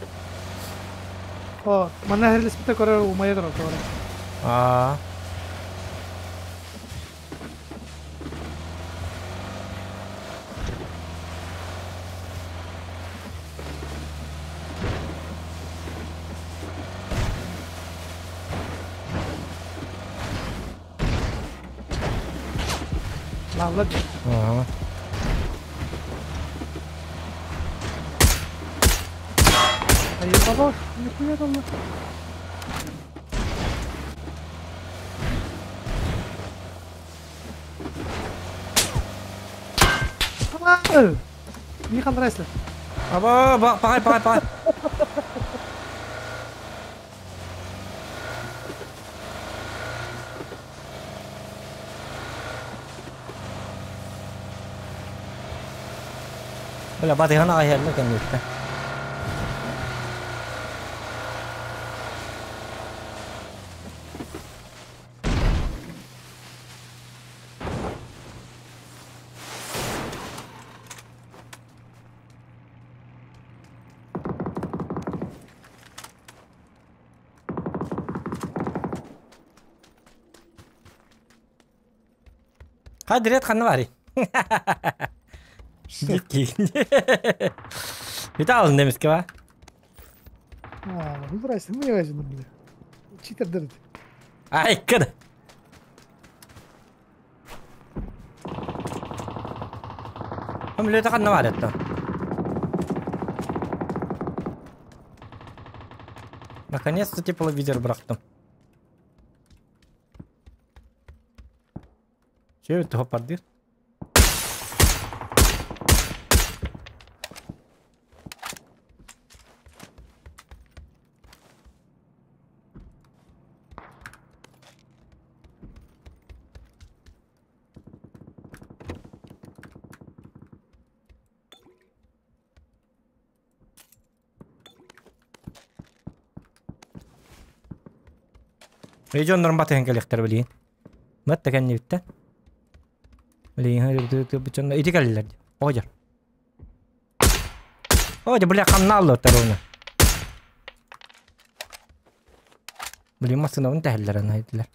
О, манна херлеспите көрөр умайа турар тоҕо. Аа. Лавлар. Ага. Айы баба, нихуя там. Не хандрайся. Аба, пагай, пагай, пагай. Бля, батыһан аҕай иһэллэр кэнниттэн. Хадырет ханна барый? Витал немецкий ба? А, выбирайся, ну я возьму, бля. Читер дырыт. Ай, кыда. Хамлета ханна бар это. Наконец-то тепловизор бырахтым. Че это хоппардыр? Регионнорун батыһан кэлиэхтэр билигин. Мат да кэннибиттэн. Билигин ити кэллилэр. Оҕодьор. Оҕодьор, бля, ханна аллыттар уна. Билигин массыынабын тэһэллэр ана этилэр.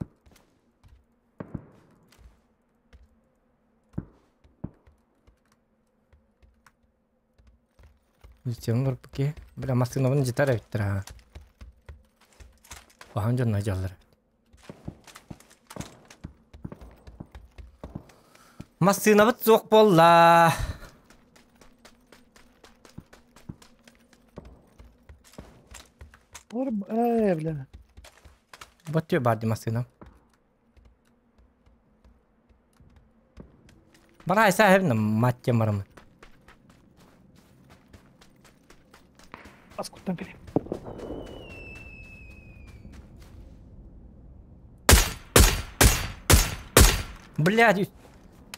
Зачем барбыки? Бля, массыынабын житар эбиттэр аа. Бахан дьонно дьаллар. Массыынабыт суох буолла. Ор, бля. Баттıyor барды массыынам. Барай сахибна маття марым. Аскуттан кэлим. Блядь,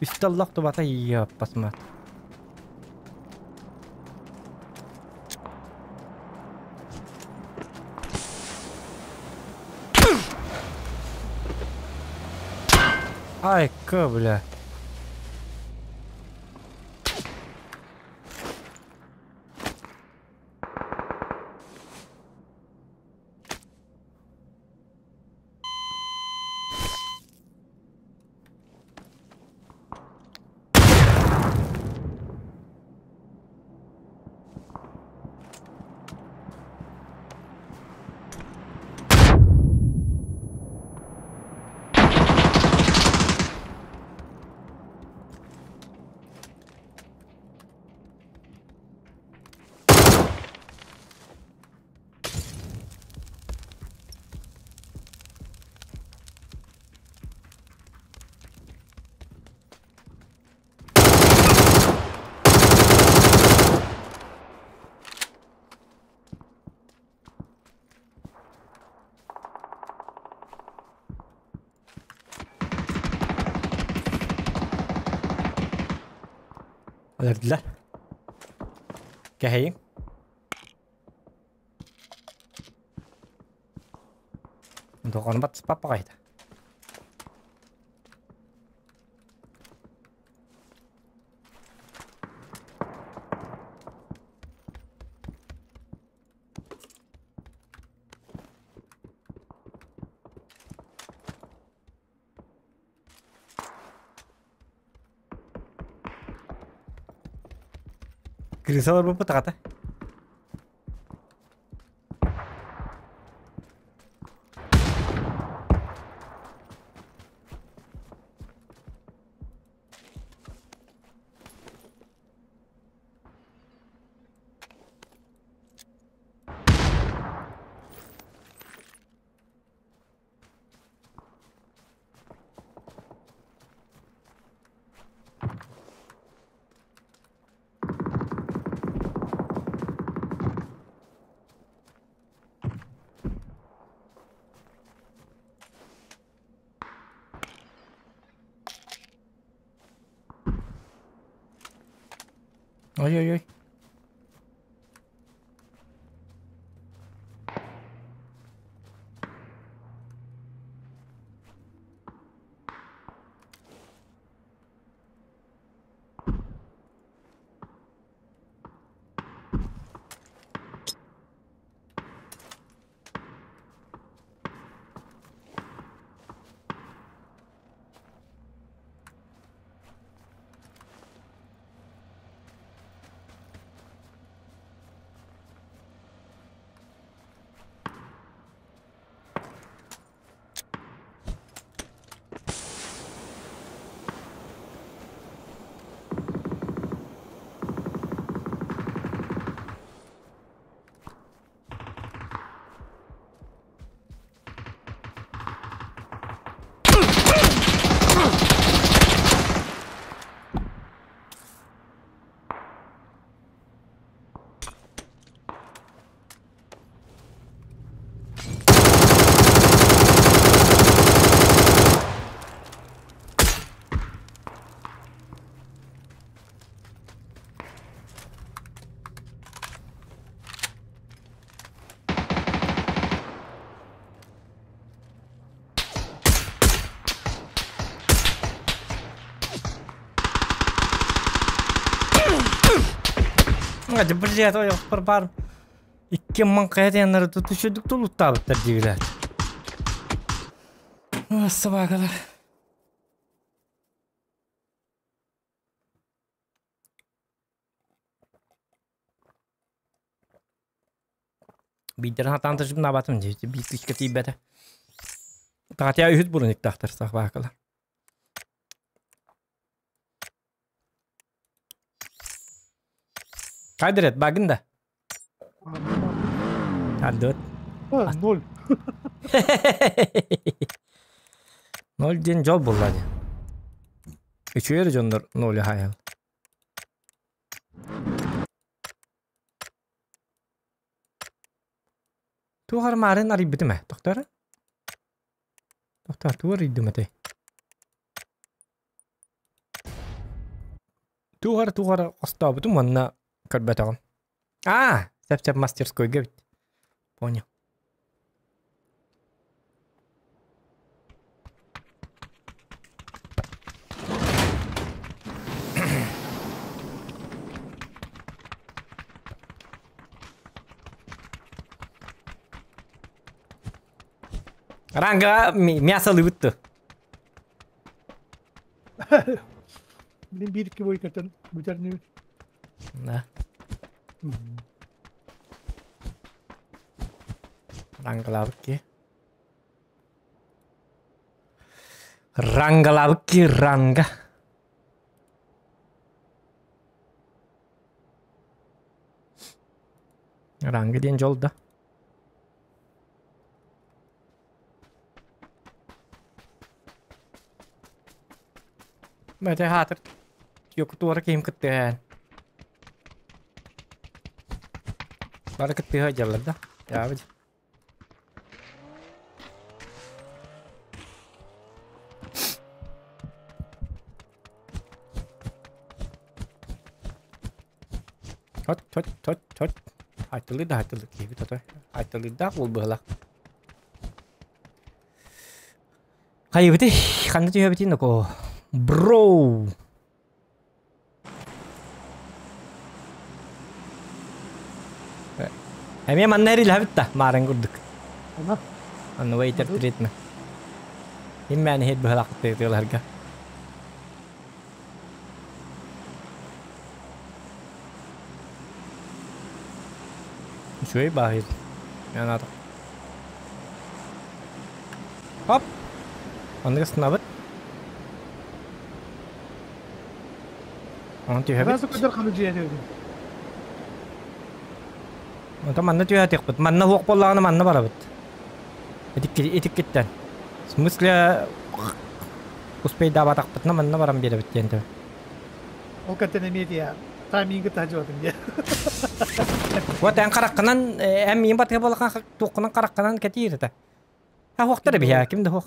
үсталлах тубата яппасмат. Ай, ка, бля. Өлөрдүлэр. Кэһэйиҥ. Доҕорун баттыспат баҕайыта. Крыса олорбуппут аҕата. Ой-ой-ой. Hadi блядь, ой, бар. Икки маҥхайа тутушудук тулуттаабыттар диибилэр. Собакалар. Биирдэрин хатаан тажым набатым дии, биир кичке тиийбэтэ. Таатия үһүт бурун иктахтар собакалар. Кайдырет, багын да. Ардыт. Ноль. Ноль диэн дьол булла диэн. Үчүгэй дьоннор ноль хайал. Туох маарын арыйбытым ээ, тохтор. Тохтор, туох арыйдым этэй? Туох остообутум уонна көрбөтөҕүм. Аа, сеп-сеп мастерскойга эбит. Понял. Ранга мясо лыбытты. Мин биир икки бой көтөн бүтэрнибит. Да. Рангалабыкки. Рангалабыкки ранга. Ранга диэн дьол да. Бәте хатыр. Yok туора киһим кыттыһан. Бары кыттыһа дьаллар да. Ябыт. Тот, тот, тот, тот. Айтылы да айтылы киһибит отой. Айтылыырдаах уол быһылаах. Хайыбыты, ханна түһэбитин око. Бро! Эмиэ манна эрилэһэбит да, маарын курдук. Ана. Анны вейтер тритме. Иммээн иһит быһылаахтыы тыаларга. Үчүгэй баһыйд. Мен Хоп! Оннук ыстынабыт. Онон түһэбит. Сразу көтөр ханы дьиэ Онтон манна түһэтиэхпит. Манна суох буоллаҕына манна барабыт. Итиккиттэн. В смысле успейдаабатахпытына манна баран биэрэбит диэн төбө. Ол кэнтэн эмиэ диэ таймингы таһдьыбатым диэ. Вот эн хараххынан эн миин батыга буолахан туоххунан хараххынан кэтиир это. Ha хуохтар эбиһэ ким да хуох.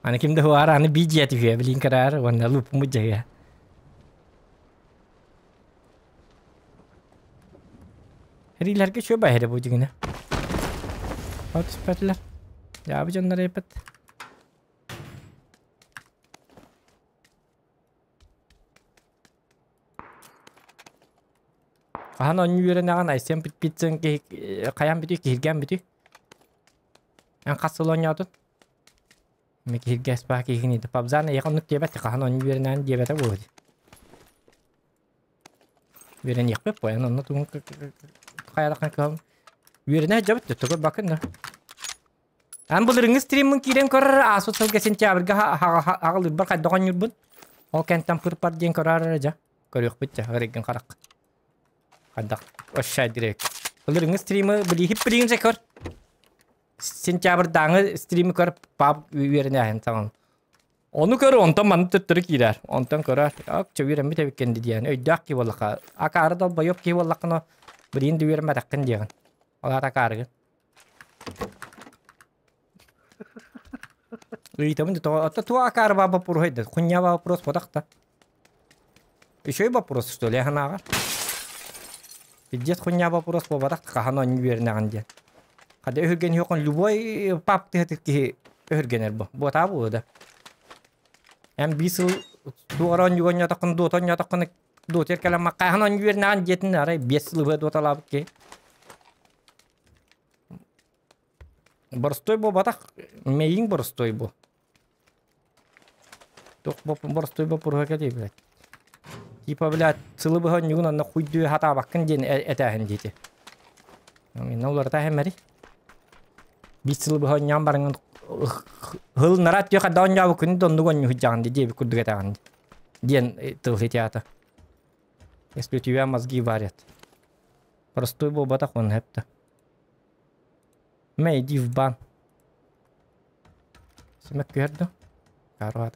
Аны ким да хуар аны би дьиэ түһүө билин караар уонна луппумут дьайа. Эрилэргэ чүө баһыра бу дьигинэ. От түспэтилэр. Дьаабы дьоннор эппит. Хаһан оонньуу үөрэнэҕин Айсен Пиццин киһи хайаан бүтүй киһиргээн бүтүй? Эн хас сыл оонньоотун? Ми киһиргэс баа киһигин иди. Пабзан эйиэхэ оннук диэбэт хаһан оонньуу үөрэнэҕин диэбэтэ буолуо дии. Үөрэниэхпит буойан онно тугун хайалахан кыһалын. Үөрэнэ сылдьабыт төттө көрбөккүн да. Ан былырыҥҥы стриммын киирэн көрөр ааспыт сылга сентябрьга аҕалыырбар хайдах оонньуурбун. Ол кэнтэн пыр-пар диэн көрөөр эрэ дьэ. Көрүөхпүт дьэ, ырыгын харах. Хайдах ощай директ. Былырыҥҥы стримы билиһип билигин же көр. Сентябрьдааҥы стримы көр пап үөрэнээһин саҕан. Ону көр, онтон манна төттөрү киирэр. Онтон көрөр, ок, чэ үөрэммит эбиккин диэн өйдөөх киһи буоллахха, акаары долбойуоп киһи буоллаххына, билигин да үөрэммэтэххин диэҕин. Ол аата акаарыгын. Ыйытабын да тоҕо, оттон туох акаары баа боппуруоһай да, хуйня баа вопрос бодах да. Еще и вопрос, что ли, ханаҕар? Пиздец хуйня вопрос буолбатах хаһан оонньуу үөрэнэҕин диэн. Хада өһүргэниэххин любой пап тыһытык киһи өһүргэнэр бу. Буотаа буолуо да. Эн биир сыл туох эрэ оонньууга оонньоотоххуна, дуота оонньоотоххуна, дуотугар кэлэн хаһан оонньуу үөрэнэҕин диэтин арай 5 сыл быһа дуоталаабыт киһи. Боростуой буолбатах, мэйииҥ боростуой бу. Туох боростуой боппуруоһа кэлиэй, блядь. Типа, блядь, сылы быһа онньугун онно хуйдуу хатаабаккын диэн этээһин диэти. Инна уларыта иһэммэри. Биир сылы быһа онньоон бараҥҥын хыл нарат диэхэ да онньообуккун да оннук онньуһуйдьаҕын дии диэбит курдук этэҕин диэн тыл театр. Если у тебя мозги варят. Простой буолбатах он хэпта. Мэ иди в бан. Сымак түһэр да? Карват.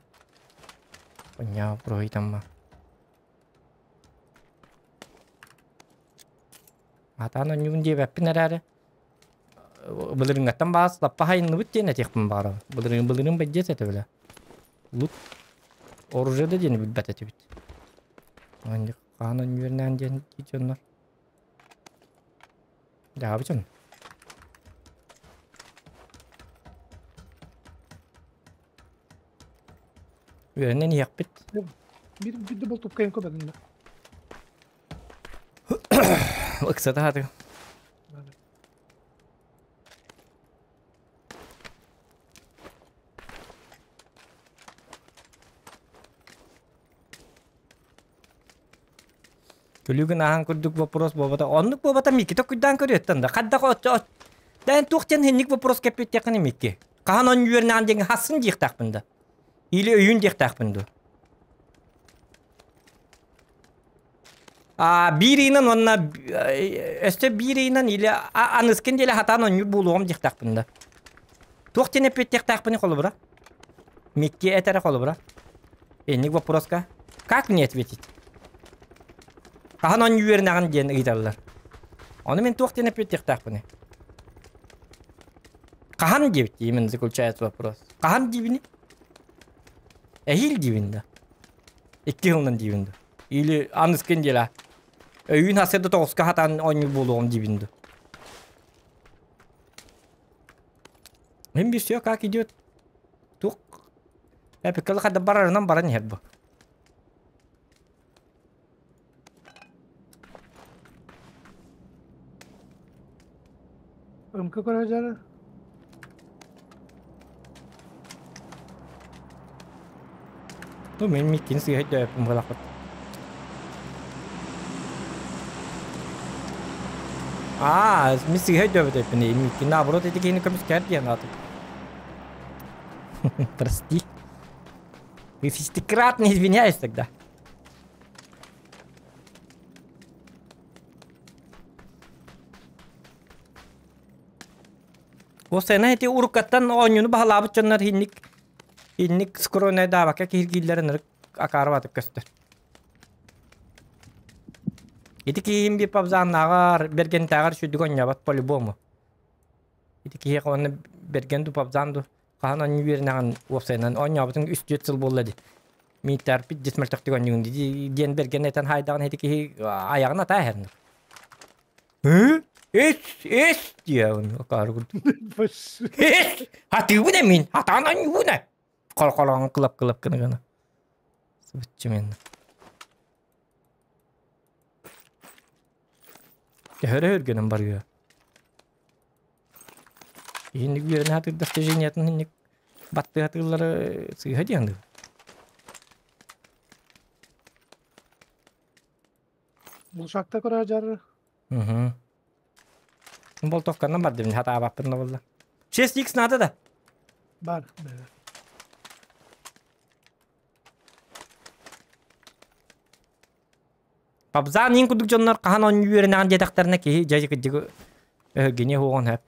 Поньяа проһуйтамма. Атаан онньугун диэбэппин эрээри былырыҥҥаттан баас лаппа хайынныбыт диэн этиэхпин баҕарабын. Былырыын былырыын бэйдиэт этэ бile. Лут оружие да диэни билбэт этибит. Аньык хаан онньуөрнээн диэн дьоннор. Дьаабычын. Үөрэнэн иһиэхпит. Биир биир да болтупкайын көбөдүн да. Ыксата хатыгы. Күлүгүн аһан курдук вопрос буолбата. Оннук буолбата Микки токуйдаан көрүөттэн да. Хаддах отчо Дээн туох диэн хинник вопрос кэппиттиэххин Микки. Хаһан он үөрнэҕин диэн хассын диэхтаахпын да. Или өйүн диэхтаахпын дуу. А биир ыйынан уонна өссө биир ыйынан или аныскын диэли хатаан онньуур буолуоҕум диэхтаахпын да. Туох диэн эппиэттиэхтаахпыный холобура? Микки этэрэ холобура. Инник вопроска. Как мне ответить? Хаһан он үөрэнэҕин диэн ыйыталлар. Ону мин туох диэн эппиэттиэхтаахпыный? Хаһан диэбит именно заключается вопрос. Хаһан диибини? Эһиил диибин да. Икки сылынан диибин да. Или аныскы неделя. Өйүүн хасырда тоҕуска хатаан оонньуур буолуоҕум диибин ду. Мин bir все как идет. Туох Эпиккалы хада барарынан баран иһэр бу. Ымка көрө дьары. Ну, мен миккин сыыһа өйдөөппүн буолахпыт. Аа, мин сыыһа өйдөөбүт эппин миккин наоборот ити киһини көмүскээр диэн аатым. Прости. Шестикратно извиняюсь тогда. Осена ити уруккаттан оонньууну баһылаабыт дьоннор инник инник скромнай даабакка киһиргииллэрин ырык акаарыбатык көстөр. Ити киһим биир пабзааннааҕар бэргэнтээҕэр сүдүг оонньообот по-любому. Ити киһиэхэ уонна бэргэн ду пабзаан ду хаһан оонньуу үөрэнэҕин уопсайынан оонньообутуҥ үс-түөрт сыл буолла дии. Мииттээрпит дьис мөлтөхтүк оонньуугун дии диэн бэргэн этэн хаайдаҕын ити киһи айаҕын атаа иһэр. Ы? Эс, эс диэҕин акаары курдук. Эс! Хатыыбын эмин, хатаан анньыбын э. Кол-колоон кылап-кылап гына гына. Сыбыччы мен. Төһөрө өргөнөн барыа. Инник үөрэнэ сатыыр достижениятын инник баттыы сатыыллары сыыһа диэн дуу. Булшакта көрө дьар. Угу. Болтовканан бардым, хатаабаппын да булла. 6x надо да? Бар. Пабзаан иин курдук дьоннор хаһан оонньуу үөрэнэҕин диэтэхтэринэ киһи дьэ кырдьыгы өһүргэниэ суоҕун сөп.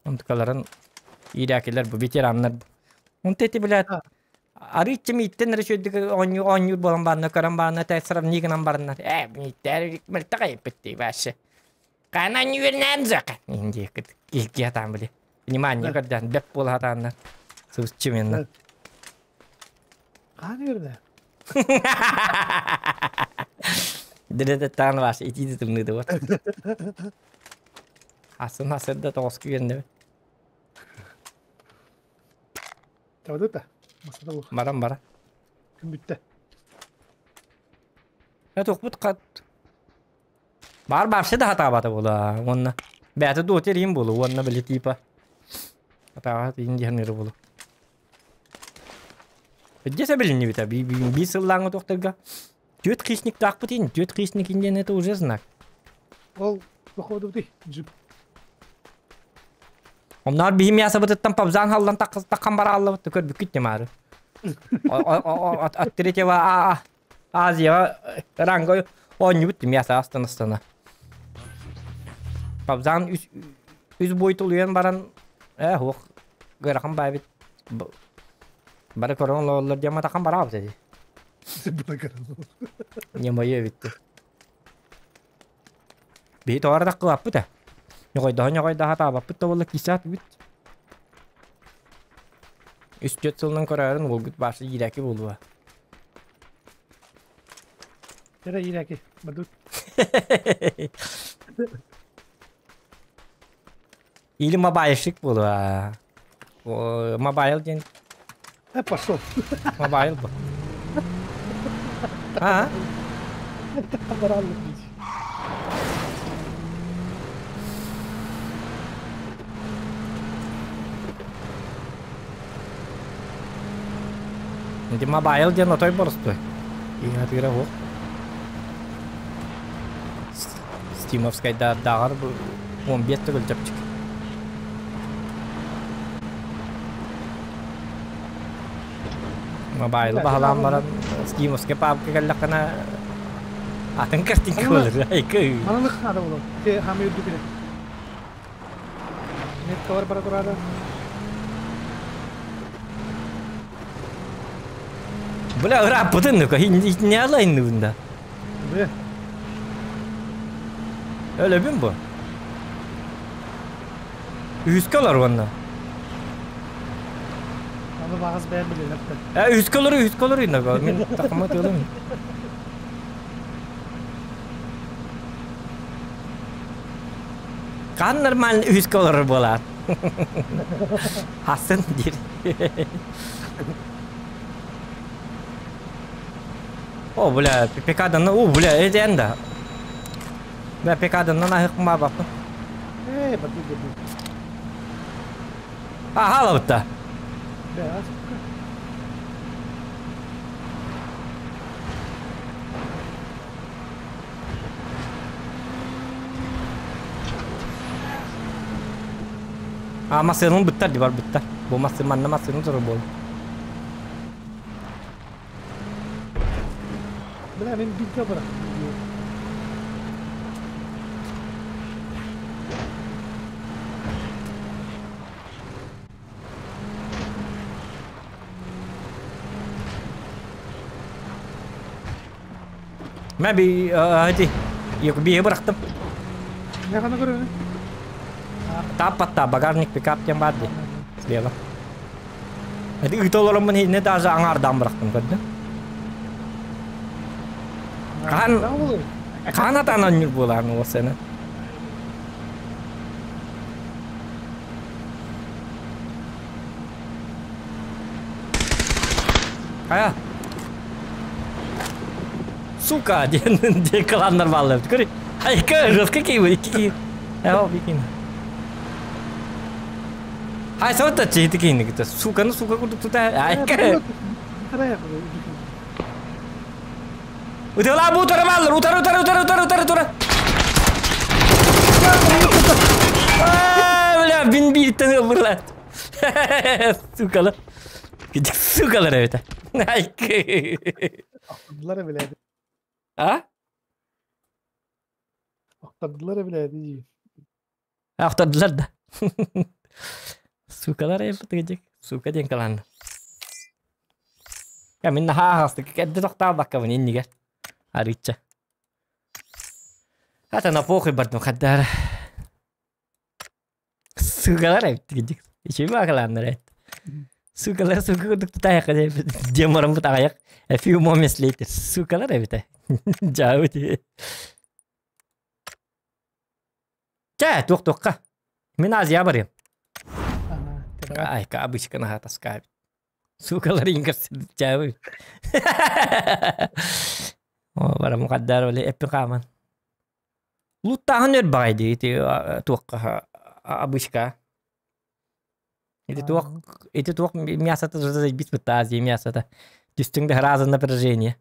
Онтукаларын иирээкилэр бу ветераннар. Онто ити билээт арыычча мииттэн эрэ үчүгэйдик оонньуу оонньуур буолан баанна көрөн баанна тэ сравни гынан бараннар ээ мииттээр мөлтөх эйиппит дии вообще. Хаһан оонньуу үөрэнээн зөкө диэкит киһи хатаан били. Внимание көрдөөн бэп буола хатааннар. Сыбыччы менна. Хаһан үөрэнэ? Дирете таан ваш итиити тымныыды вот. Асын асырда тоҕоску үөрэнэбин. Табадыта. Масада бу. Баран бара. Күн бүттэ. Э тухпут хат. Бар вообще да хатаабата була. Уонна бэйэтэ дуоти иин буолу уонна били типа хатаабат иин диһаныры буолу. Где билиннибитэ биир сыллааҥҥы туохтарга түөрт хищниктаахпыт иин түөрт хищник диэн это уже знак. Ол походу ты джип. Онноор биһи мясобытыттан пабзаан халлан таххан барааллабыт көрбүккүт темаары. От третьего А Азияҕа ранга оонньубут мясо астан астана. Пабзаан үс үс бой тулуйан баран э хуох ыарахан баайбыт бары көрөн олороллор диэн матахан бараабыт эти. Не мое эбитти. Биһи тоҕо эрэ таххылааппыт ээ. Ньоҕойдоһо ньоҕойдоһо таабаппыт да буолла киисээх бүтүбүт. Үс-түөрт сылынан көрөөрүн уолгут бааса иирээки буолуо. Эрэ иирээки бардыбыт. Или мобайльщик буолуо. Мобайл диэн Э, пошел. Мобайл бу. А? Ити мобайл диэн отой боростуой. Иһатыыра суох. Стимовскайдааҕар 15 төгүл чэпчэки. Мобайлы баһылаан баран Стимовскай паапка кэллэххинэ атын картинка буолар. Айкы. Маналык надо было. Те хам үрдүкүнэ. Нет товар бара турада. Бля, ырааппытын ну-ка, не алайын да. Бе. Өлөбүн бу. Үһүскэ олор уонна. Аны багаз бэйэн билэлэр. Э, үһүскэ олор, үһүскэ олор инна. Мин такама тыылым. Хаһан нормально үһүскэ олорор буолаат? Хасын диир. О, бля, пикадан, о, бля, эден да. Бля, пикаданнан аһык баппын. Ээ, барды дебил. А, халабытта. Бля, сука. А, массыынын быттар ди бар быттар. Бу массы манна массыынын турар буол. Бля, мен бинте бырақ. Мэ би ити биһи бырахтым. Не гана көрөбүн? Таппатта багажник пикап диэн баар дии. Слева. Эти ыыта олороммун иһинэ даже аҥаардаан бырахтым көрдүм. Хаан хаан атаан онньур буолаан ол сена. Хайа? Сука диэн диэн кылааннар бааллар. Көрүй. Хайка жестко киһи икки киһи. Эо бикин. Хай сота чиһити киһини кытта. Суканы сука курдук тута. Айка. Ытыалаа бу утары бааллар. Утары утары утары утары утары утары. Бля, бин бииртэн ылбырлар. Сукалар. Сукалар эбитэ. Охтордулар эбилээди. А? Охтордулар эбилээди. Охтордулар да. Сукалар эбит Сука диэн калаанна. Я мин наһаа аһастык кэрдэ тохтообаккабын иннигэр. Арыычча. Ата на похуй бардым хаддаара. Сугалар эбит Ичиме акалааннар эбит. Сугалар сука курдук тутаайахха диэн бараммыт аҕыйах a few moments later сукалар эбитэ. Дьаабыт. Чэ, туох туохха. Мин Азия барыам. Айка обычка наһаа таскаабит. Сукалар иҥгэр дьаабыт. О, барам хаддар оле эппи хааман. Луттааһын өр баҕай дии ити туохха обычка. Ити туох ити туох мясота бит бытта Азия мясота. Түстүҥ да сразу напряжение.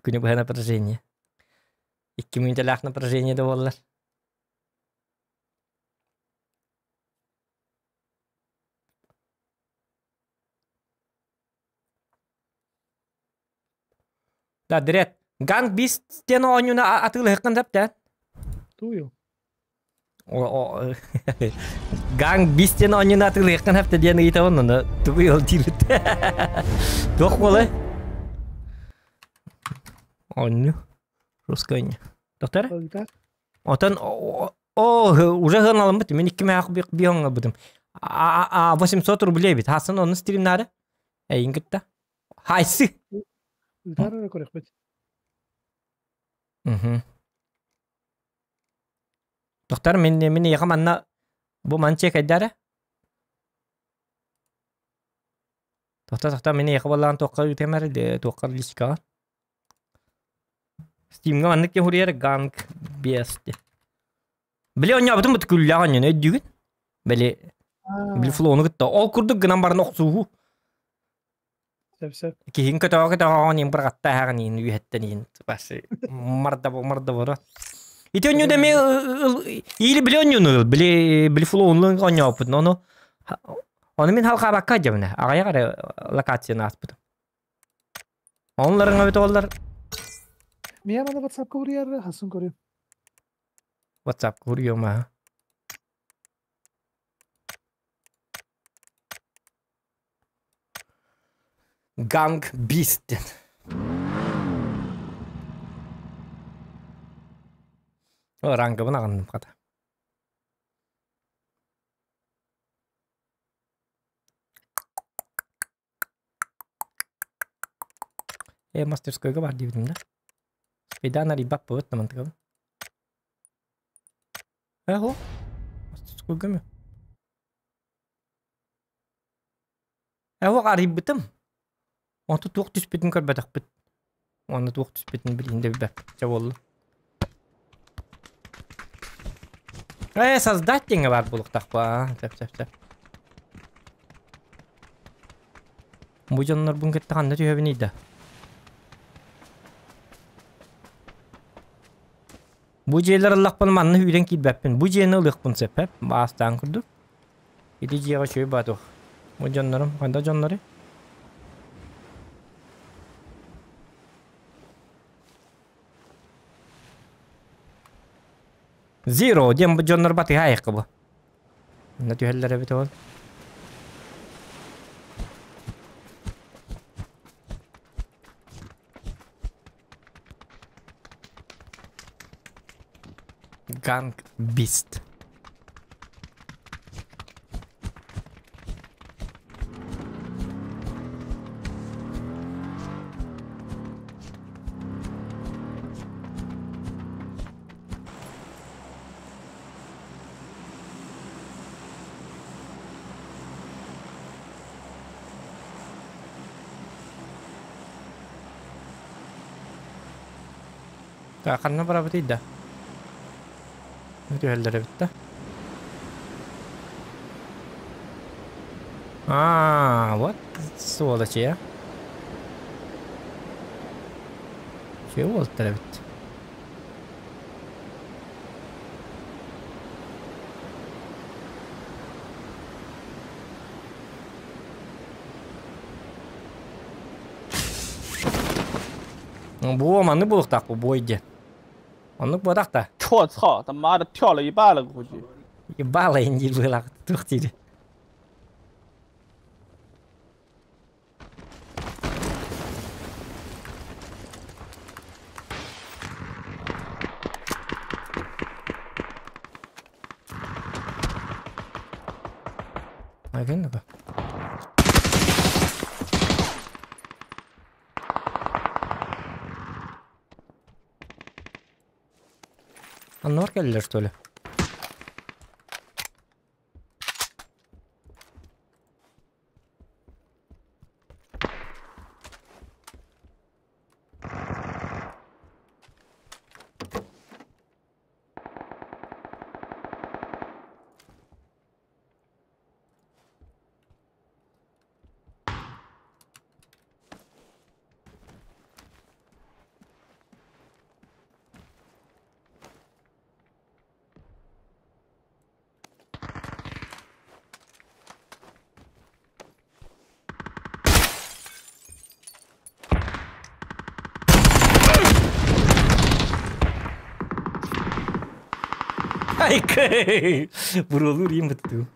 Күнү быһа напряжение. Икки мүнүүтэлээх напряжение да буоллар. Да, Дред. Ганг Бист диэн оонньууну атыылаһыаххын сөп да? Тую. Ганг Бист диэн оонньууну атыылаһыаххын сөп диэн ыйытабын, ону тугу ол диибит. Туох буолай? Оонньуу. Русская оонньуу. Доктор? Отон о уже ыаналаммыт мин икки мээх биоҥҥабытым. А 800 рублей бит. Хасын онну стримнары. Эйин кытта. Хайсы. Ыытар эрэ көрөхпүт. Мгм. Доктор, мин мин эйиэхэ манна бу ман чекайдара. Тохто тохто мин эйиэхэ буоллаҕын туохха ыытыам эрэ туохха личкаҕа. Стимҥа маннык киһи ганг биэсти. Били оонньообутум бут күллээх оонньону өйдүүгүн? Били били флоуну кытта ол курдук гынан баран охсуһуу. Сөп сөп. Киһин көтөҕө көтөҕөҕүн иин бырҕатта аһаҕын иин үөһэттэн иин басы марда марда боро. Ити оонньуу эмиэ или били оонньууну ыл били били флоуну оонньооппут ону ону мин халҕаабакка дьабына аҕыйах эрэ локацияны ааспытым. Онларыҥа эбит оллар Мия маны WhatsApp-ка уруйар хасын көрүм. WhatsApp-ка уруйуом аа. Gang Beast диэн. О, рангабын аҕынным хата. Э, мастерскойга бар диэбитим да. Спидан арыйбаппыт намантыкабын. Эхо. Көмө. Эһуох арыйбытым. Онто туох түспүтүн көрбөтөхпүт. Уонна туох түспүтүн билигин да билбэппит. Чэ буолла. Создать диэҥҥэ баар буолуохтаахпа. Сөп, сөп, сөп. Бу дьоннорбун кытта ханна түһэбиний да? Бу дьиэлэр ыллахпына манна үүрэн киирбэппин. Бу дьиэни ылыахпын сөп, эп, баастаан курдук. Ити дьиэҕэ үчүгэй баатух. Бу дьоннорум, ханна дьоннору? Zero диэн бу дьоннор батыһа айыкка бу. Манна түһэллэр эбит ол. Gang Beast. Так, ханна барабытый да? Түһэллэр эбит да. А, вот сволочи, а. Чего уолаттар эбит? Бу маннык буолуохтаах бу бой диэн. Оннук буотах да. 我操，他妈的跳了一半了，估计。 Ебало индир быылаах туох диир. Айгын да. Аннор кэллилэр что ли? Айкэй! Бурулуур им быттыы.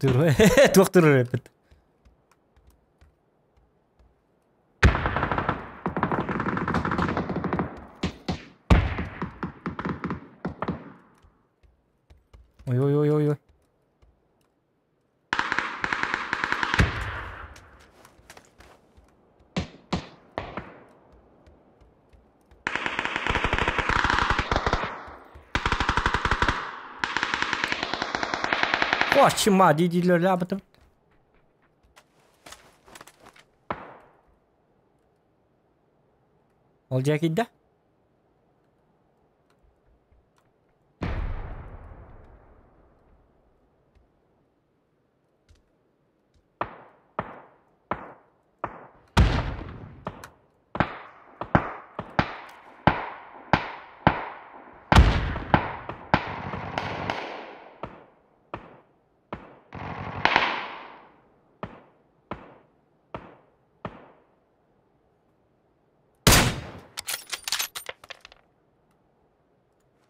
Туох турар эппит. Ой ой ой ой ой. Кочма дии-диилэр лаабытым. Ол дьэ киирдэ.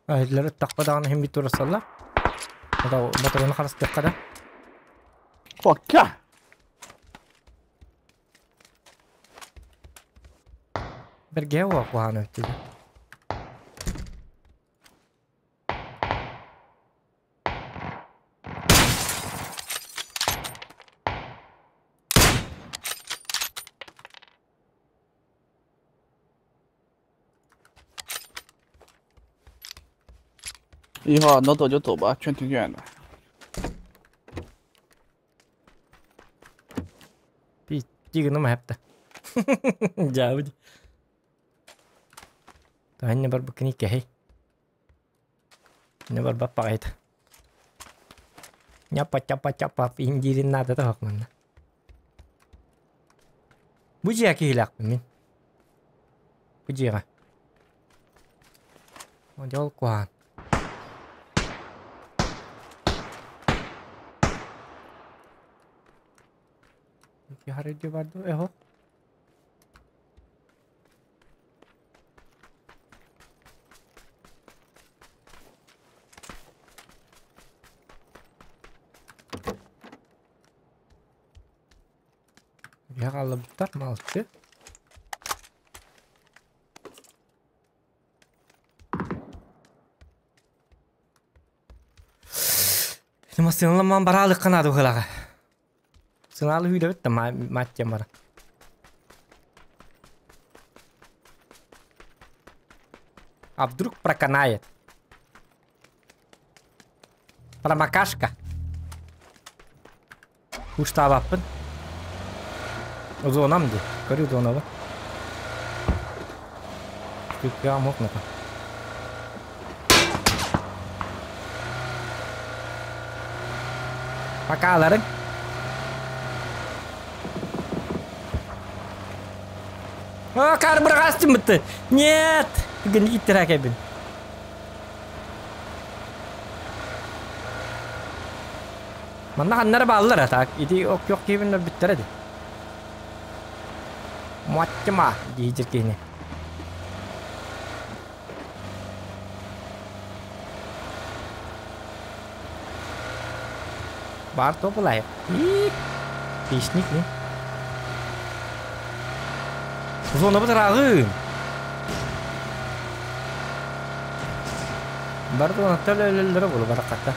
Аһиллары тахпа даҕаны иһин бит турасаллар. Батароны харыстыахха да. Пока! Бэргэһэ уох куһаҕан өттүгэр. 一号能走就走吧，圈挺远的。 Биир гына маһапта. Дьаабы. Таһынна барбыккын иккэһэй. Инне барбат баҕайыта. Ньапа чапа чапа индиирин наадата суох манна. Бу дьиэ киһилээхпин мин. Бу дьиэҕэ. Дьол куһаҕан. Харыдьы бар дуо эһо? Үһэ хааллыбыттар малчы. Массыыналамман бараалыкка наада быһыылааҕа. Сынаалы hüüдэбит да мать бара. А вдруг проканает? Промокашка. Куштаабаппын. Зонам ди. Көрүү зонабы. Күккә мокнука. Пока аларың. О, кар бырғастым бітті. Нет! Бүгін иттер әкебін. Манна ханнары бааллар так. Ити ок yok кебиннер бүттер эди. Муаттыма дейдир кени. Бар топулай. Песник не? Зона бытырагын. Бар зона болу баракатта.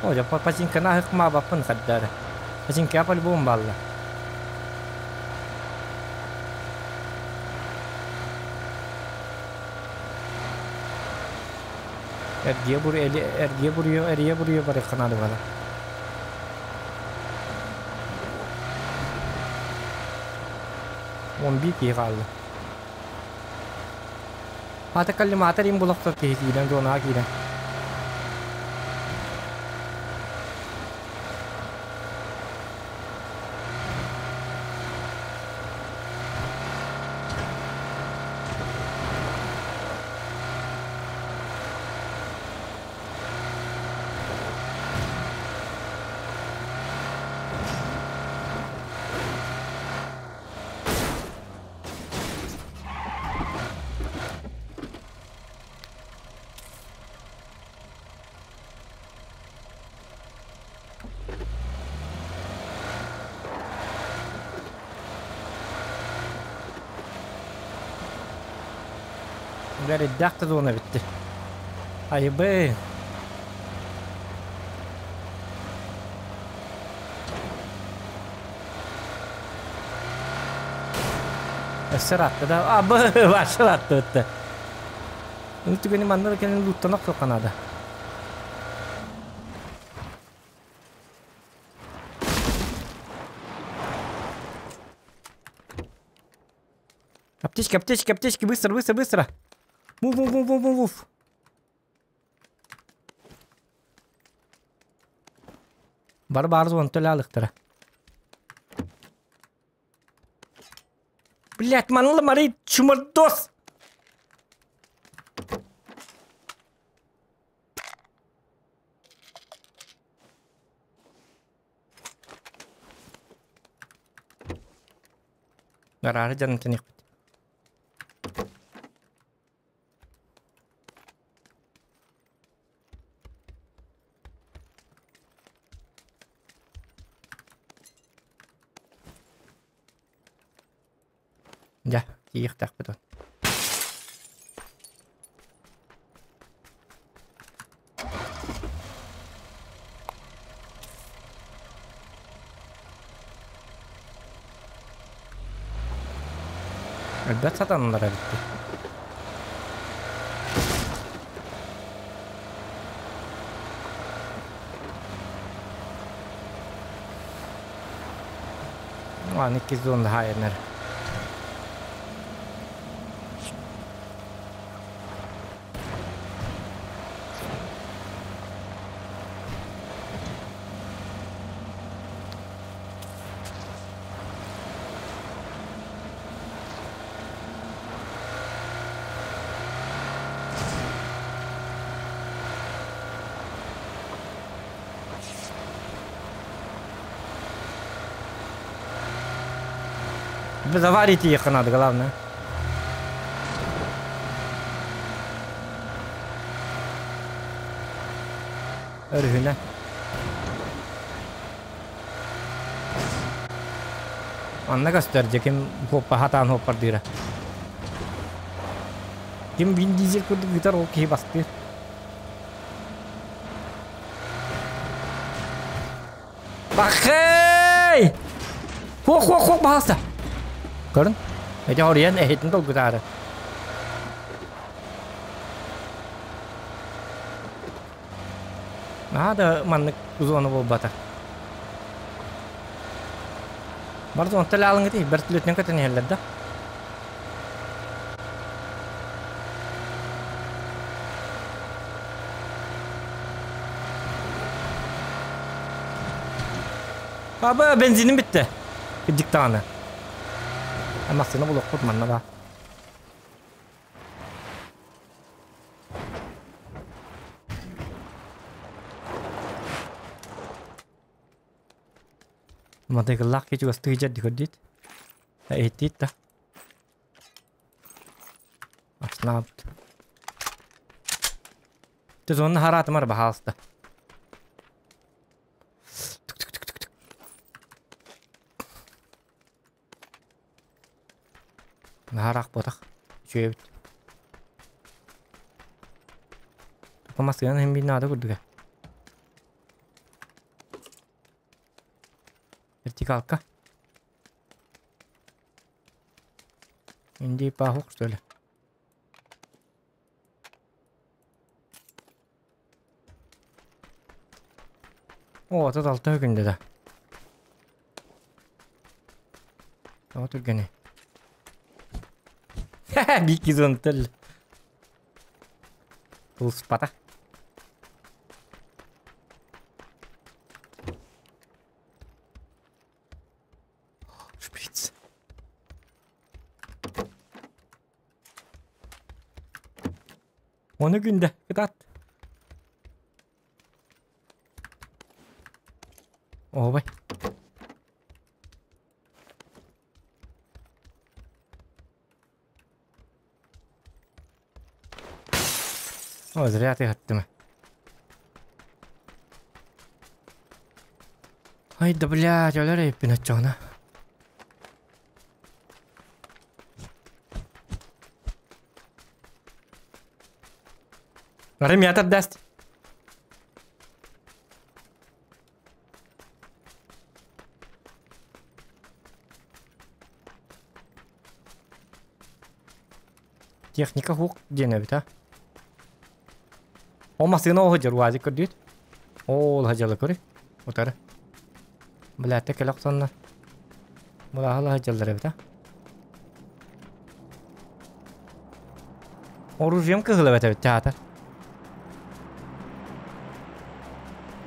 О, жа пачинка на хыкма бапын хаддары. Пачинка по-любому балла. Эргие эргие буруyor, эргие буруyor бар канады бала. Он бир киһи хаалла. Ата коллиматор им булактар киһи киирэн, зонаҕа киирэн. Бэриддээх да зона битти. Айыбы. Өссө ыраатта да. Абы, башы ыраатта битти. Unu түгэни манна да кэлин лууттан охсуохха наада. Аптечки, аптечки, аптечки, быстро, быстро, быстро. Мув, мув, мув, мув, мув. Бар баар зон төлө. Блять, маныла мари чумардос. Гарары жанын тенекпит. Дьэ, тиийиэхтээхпит ол. Элбэх сатанылар эбит дии. Аны иккис зонда хаайанар. Заварить их надо, главное. Өрүһүнэ. Анна көстөр дьэ ким хуоппа хатаан хуоппардыыра. Ким Вин Дизель курдук ыытар ол киһи бастыыр. Бахай! Хуох хуох хуох баһаста. Көрүн. Эти хоруйан эһитин толгутаары. Наһаа да маннык зона буолбата. Бар зонтан алыңыт бөртүлүтүнэн көтөн иһэллэр да. Аба бензиним битти. Диктаны. Массыына булуохпут манна баа. Мотоцикллаах киһи чугастыы сылдьар дии көрдүт. Иһиттиит да. Астынаабыт. Дьэ зонна хараатымар баһаалыста. Наһаа буотах. Үчүгэй эбит. Токо массыынан иһин биир наада курдуга. Вертикалка. Инди пахук что ли? О, 36 күндэ да. Тоҕо түргэнэй. Биир зонтел. Тулуспата. Шприц. Оны күндэ кытаат. Оһубай. О, зря ты аттыма. Ай да блядь, өлөр эппин оччоҕуна. Ремятор даст. Техника хук диэн эбит а. Ол массыына ол сылдьар уазик көрдүүт. Ол сылдьалла көрүй. Утары. Блядь, кэлэ охсоннор. Мулааһыла сылдьаллар эбит а. Оружием кыһыл эбит эбит театр.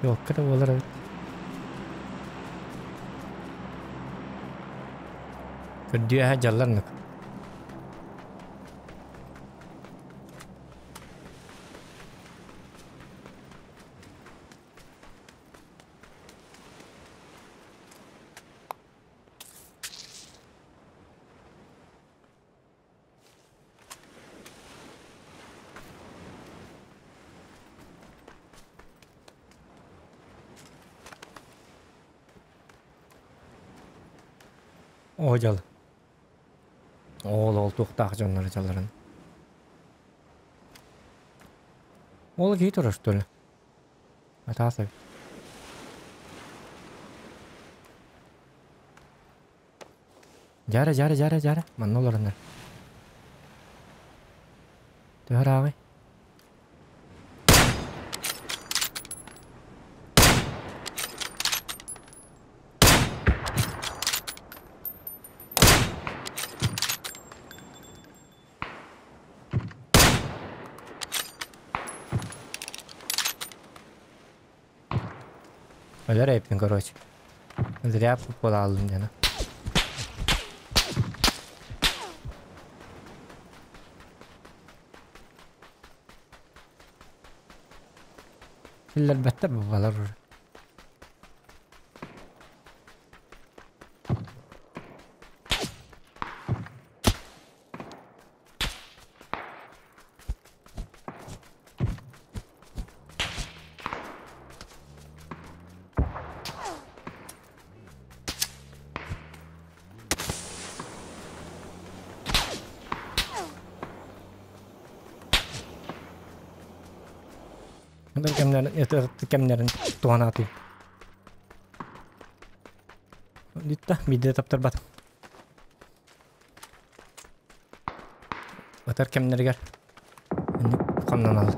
Ёлка да буолар эбит. Көрдүү сылдьаллар нык. О дьол. Ол ол туохтаах дьоннор дьалларын. Ол киһи турар что ли? Атаас эбит. Дьара, дьара, дьара, дьара. Манна олороннор. Төһө ырааҕый? Өлөр эбиппин короче. Зря буолааллым дьоно. Киллэрбэттэр бу балар уже. Кэмнэрин туһанаатый. Дитта, биирдэ таптарбат. Батар кэмнэригэр хамнаналар.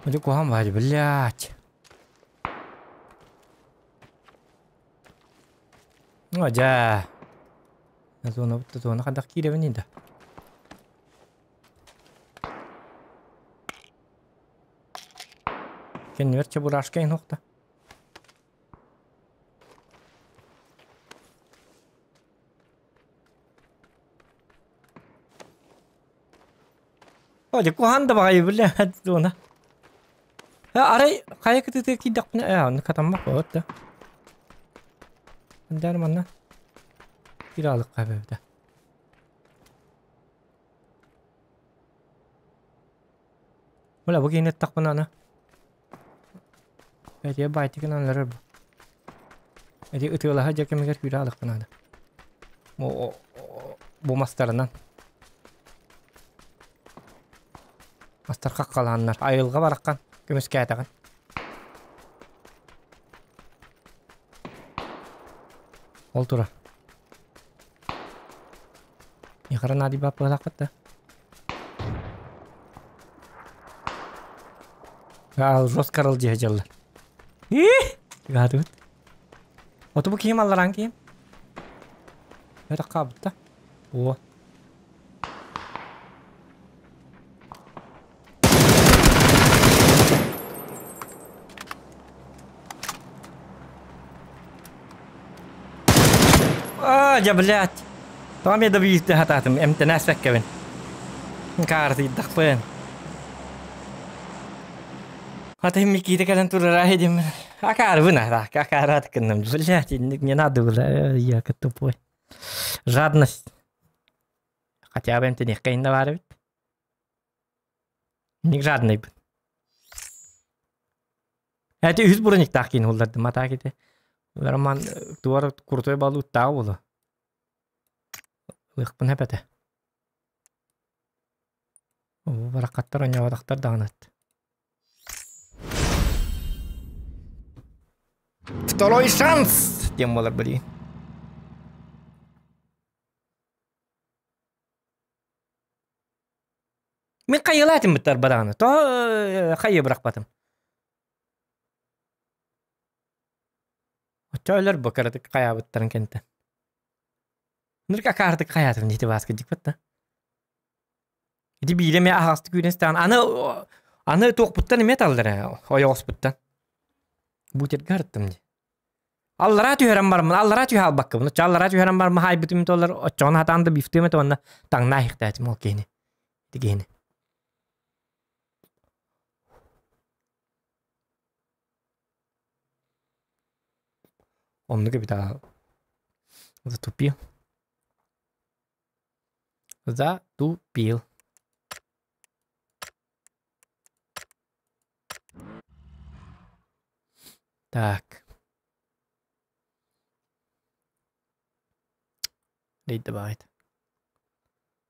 Иди куһаҕан баҕайы, блядь. О, дьэ. Зона, зона хайдах киирэбиний да? Кэннибэр чебурашка иһин охто. О, дьэ куһаҕан да баҕайы, блядь, зона. Арай хайа кытыытыгар киирдэхпинэ, онно хатаммат буолуот да. Дьэ манна киирэ аалыкка эбэбитэ. Бля, бу киһини ыттахпына аны. Эти байтигин анларар бу. Эти ытыалаһа дьэ кэмигэр күүрэ аалыкка наада. Бу мастарынан. Мастар хаххалааннар. Айылҕа бараххан көмүскээтэҕин. Ол турар. Михара наадыйбат быһалаахпыт да. Аа, жестко аралдьыһа дьаллар. Гаатыбыт. Оту бу киһим аллараан киһим. Это хаабытта. О. Аа, дьэ, блядь. Тоҕо эмиэ да биирдэ хатаатым, эмтэнэ эспэккэбин. Каартыйдахпын. Хата Микита кэлэн турара дим. Акаарбын а, акаарат кынным. Блядь, не надо было, я тупой. Жадность. Хотя бы эмтениэххэ инна баар эбит. Ник жадныйбын. Эти үс брониктаах киин уллардым атаак ити. Роман туар крутой балыыттаах буолуо. Ылыахпын эпэтэ. Баракаттар онньоботохтор даҕаны. Второй шанс диэн буолар билигин. Мин хайыалаатым быттар бараҕаны. То хайы бырахпатым. Оччо өлөр бу кыратык хайаабыттарын кэнтэн. Нырка акаартык хайаатым дии бааска дикпат да. Ити биирэ эмэ аһаҕастык үүнэн истэҕин аны аны туохпуттан эмиэ таллар ойоҕоспуттан. Бутерга арыттым дии. Аллараа түһэрэн бараммын, аллараа түһэ албаккабын. Оччо аллараа түһэрэн бараммын хаайбытым толлар оччоҕун хатаан да бифтыам этэ уонна таҥнаа иһихтээтим ол киһини. Ити киһини. Оннук эбит аа. Затупил. Затупил. Так. Лейдебайт.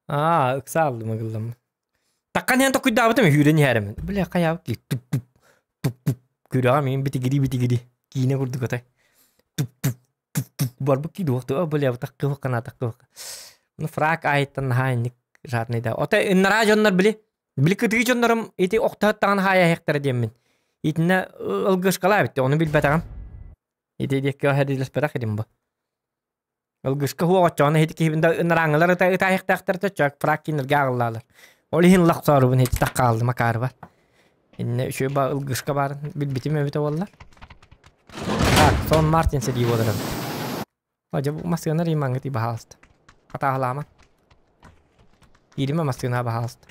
Аа, ыксааллым ыгыллым. Таккан иһэн токуйдаабытым үүрэн иһэрим. Бля, хайаабыт дии. Туп туп туп туп. Күрэҕэ миин битигири битигири. Киинэ курдук отой. Туп туп туп туп. Барбыт кии дуохту. Бля, таккы хана таккы. Ну, фрак айыттан наһаа инник жадный да. Отой ыннараа дьоннор били. Били кытыы дьоннорум ити охтоһуттаҕын хаайа диэммин. Итиннэ ылгышкалаа битте, ону билбэтэҕим. Ити диэкки хэдилэспэтэх этим бу. Ылгышка хуо оччоҕуна ити киһибин да ынарааҥылар ыта ытаайыхтаахтар чөк фрак кинилэргэ аҕыллаалар. Ол иһин лахсоорубун ити таххааллым акаарыбар. Инне үчүгэй ба ылгышка баарын билбитим эбитэ буолла. Так, Сон Мартин сэрии буолар эбит. Дьэ бу массыына римаҥҥыт баһаалыста. Хатааһылаама. Кииримэ массыына баһаалыста.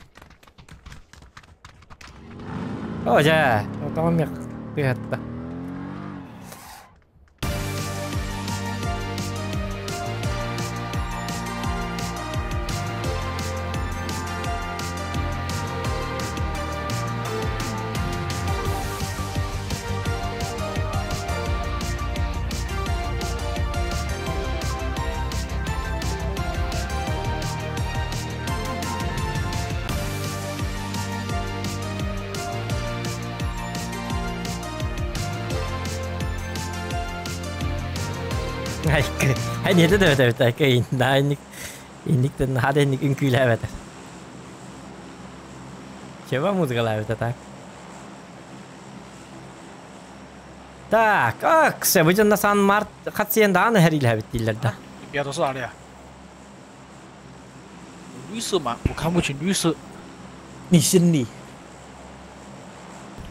О, дьэ, тоҕо миэх тыаһатта. Hän det vet jag inte. Nej, инник наһаа инник үҥкүүлээбэтэ. Чего музыкалаабыта так? Так, ак, бу дьонно Сан Март хатсиэн даҕаны хэрилээбит дииллэр да. 你别都是哪里啊？绿色吗？我看不清绿色。你心里。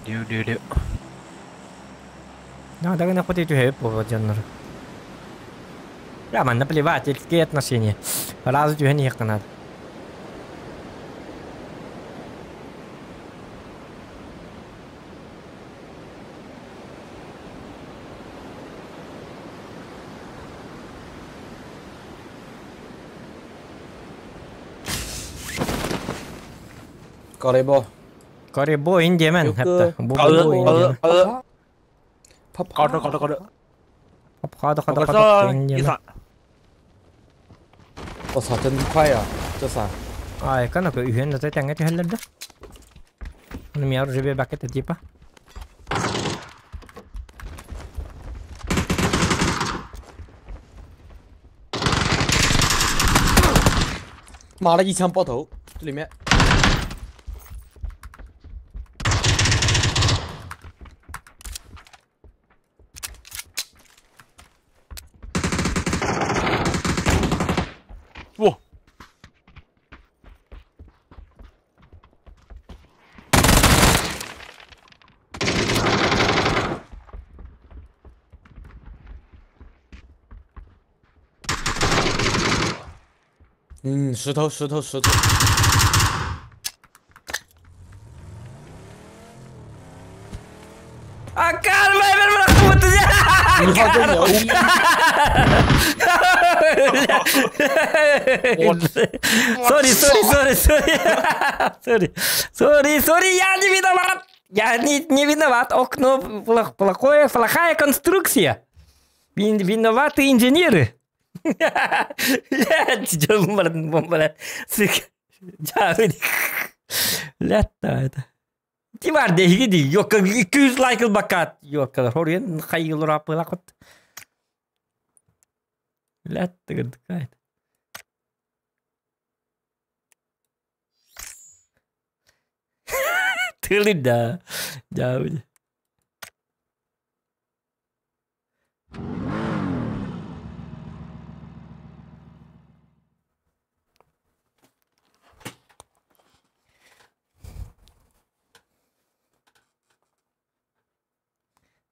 666。 Да, да, хоть түһэбит буолуо дьоннор. Я, манна плевательские отношения. Сразу түһэн иһиэххэ надо. Корибо. Корибо индиемен хепте. Бу бу индиемен. 搞着搞着搞着。好的好的好的，一闪。我操，真快呀！这啥？ Ай, кана үһүөн да тэҥҥэ түһэллэр да. Ону миэр уже бакет типа. 妈的，一枪爆头，这里面。 哇！ 嗯，石头，石头，石头。你好真牛逼！ Sorry, sorry, sorry, sorry. Sorry, sorry, sorry, я не виноват. Я не виноват. Окно плохое, плохая конструкция. Виноваты инженеры. Блядь, Блядь, это. Ти бар деги ди, yok 200 like бакат. Yok kadar. Horyen hayırlı rapı lakot. Блядь, ты. Тылы да. Да.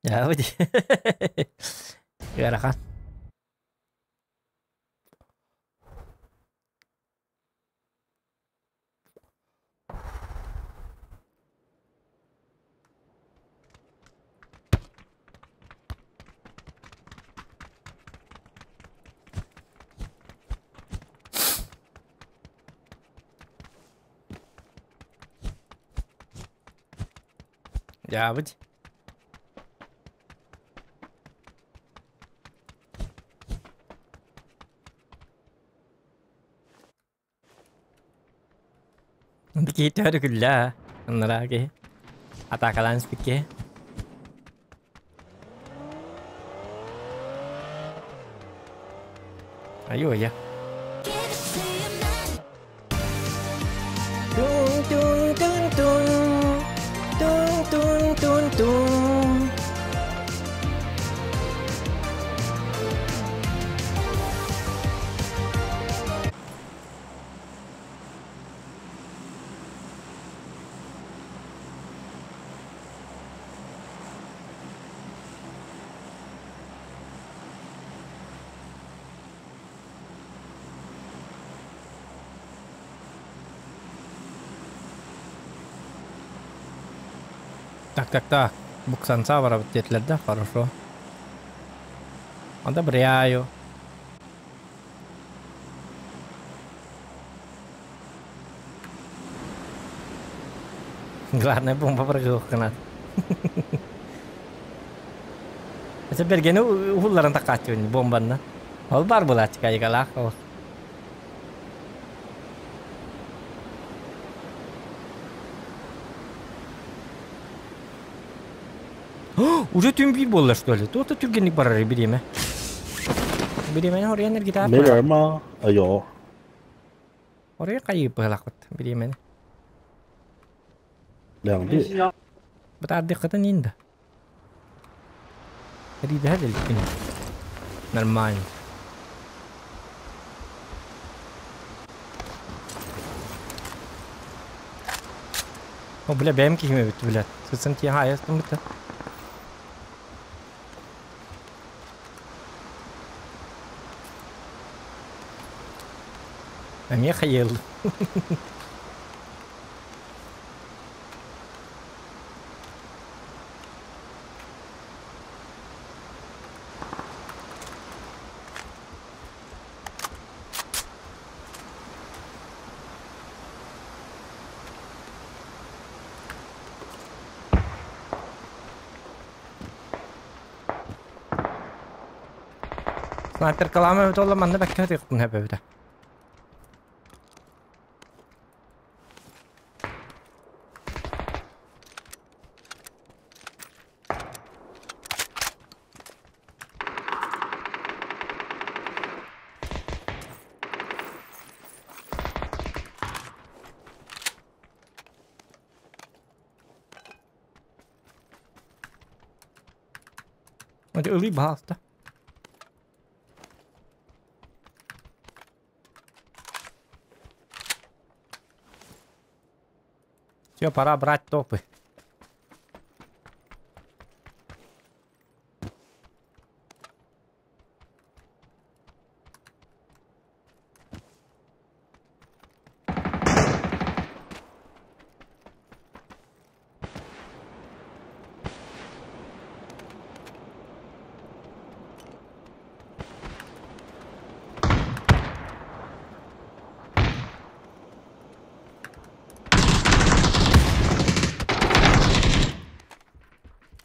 Ya, Ыарахан. Я быть. Киһи күллэ аннара киһи атаакалаан спикке. Айуу я. Тун тун тун тун тун тун тун тун. Так, так, так. Буксанца барабыт да? Хорошо. Одобряю. Главное, бомба прыгал канат. Это бергени ухулларын такатыын бомбанна. Ол бар булачка игалах. Уже түн бир болла, что ли? То-то түргенlik барар биреме. Биреме ория энергия 没人吗？哎呦， Ория кайып былакыт биреме. 两队。 Бытарды кытын инде. Рида хәдел. Нормально. О, бля, бәм киме бит, бля. Сытсын ти хаястым бит. А Михаил. Снайпер калама бит ола манна бәккә тыктын хәбәбдә. Это улыбался. Все, пора брать топы.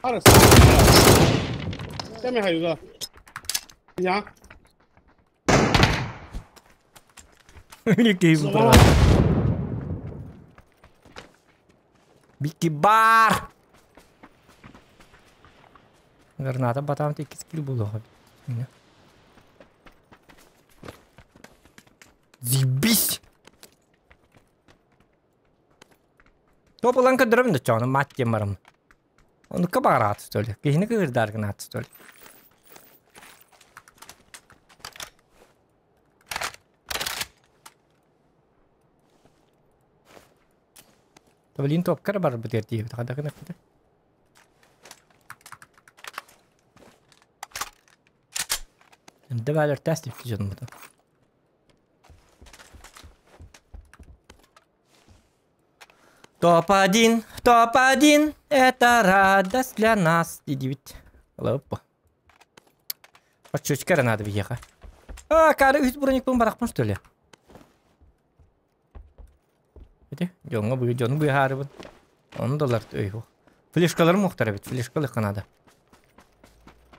23，下面还有一个，杨。你给不了。Бики бар. Граната батам тик скилл було. Заебись! Топ ылан көрдөрөбүн да чону мат диэн барым. Оннукка баҕараат что ли? Киһини кыырдар гынаат что ли? Блин, топкар бар бытыр диэбит. Хадакын эппитэ. Энде баалар тас дип дьон бу. Топ-1, топ-1, это радость для нас. Дидибит. Лопа. Подчучка надо въехать. А, кары үс броник барахпын, что ли? Эти, дьоҥҥо быы, дьону быыһаарыбын. Ону доллар өйху. Флешкалар мухтар эбит, флешкалыхха надо.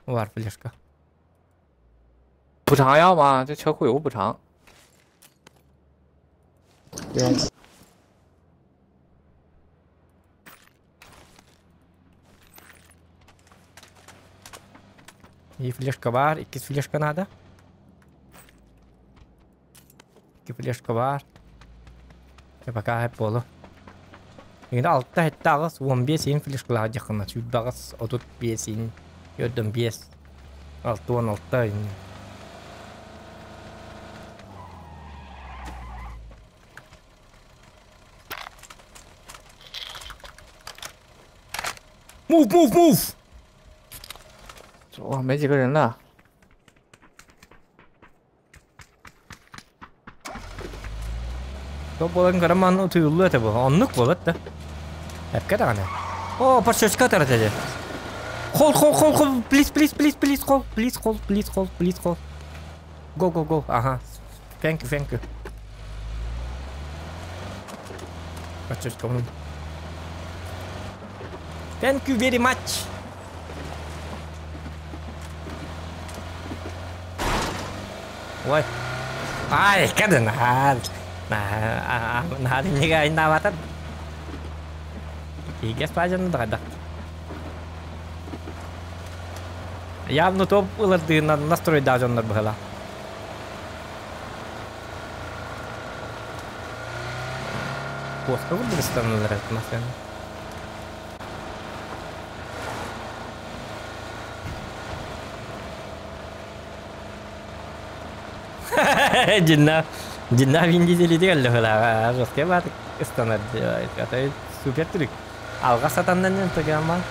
Бар флешка. 补偿要吗？这车库有补偿。 И флешка бар, икки флешка надо. Икки флешка бар. Пока хеп болу. Енді алтта хетте ағыс 15 ин флешкалаға жақына. Сүйді ағыс 35 ин. Өрдім 5. 6 16 ин. Move, move, move! 哇，没几个人了。 Топ болан караман утуйлу это бу. Оннук болот да. Эпке даганы. О, паршочка таратады. Хол, хол, хол, хол, please, please, please, please, хол, please, хол, please, хол, please, хол. Go, go, go. Ага. Thank you, thank you. Паршочка. Thank you very much. Ой. Ай, кадын. Наһаа иннаабатан. Игес пажаны дагада. Явно топ ылардыынан настрой дажоннор быһыла. Коска курдук мафияны. Динна, Динна Вин Дизели деген лөхөлө жесткий бар стандарт. Это супер трюк. Алга сатандан тогама.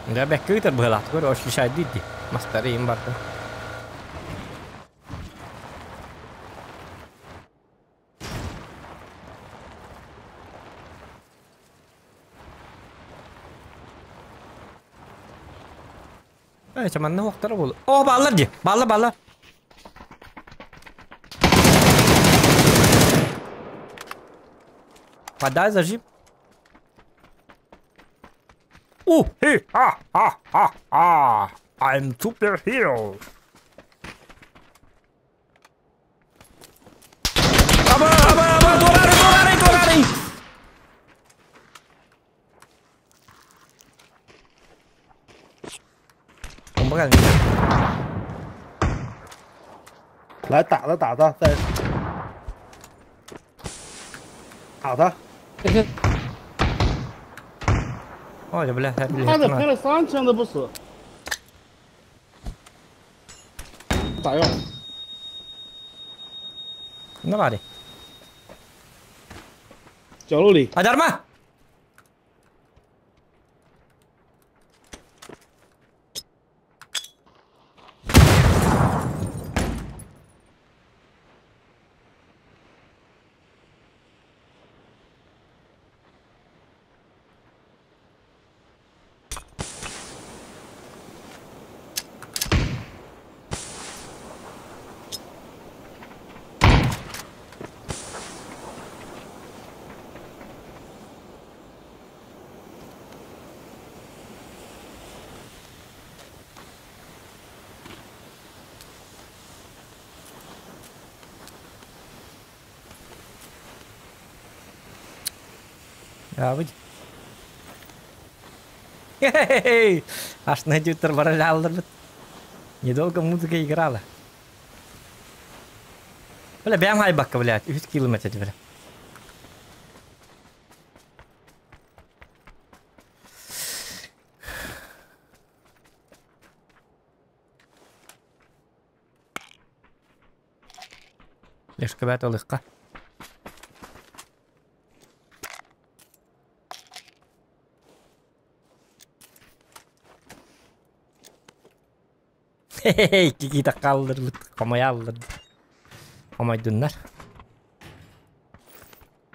Да бэккүтер быһылаат көр ошлишай дидди. Мастары им барды. Эй, чаманны уақтары болу. О, баллар ди. Балла, балла. Подай, зажим. О, хей, ха, ха, ха, ха. I'm superhero. Аба, аба, аба, дурары, дурары, дурары. 我不敢。来打他，打他，再打他。 Ой, бля, бля. 他的开了3枪都不死，打药。那哪里？角落里。阿德吗？ Ябыт. Хе-хе-хе! Аж найдет баралялдырбыт. Недолго музыка играла. Бля, бэм хайбакка, блядь, 3 километр, бля. Лешка бәт олыққа. Хе-хе-хе, кикита қалдырбыт, қомай алдырбыт. Қомайдыннар.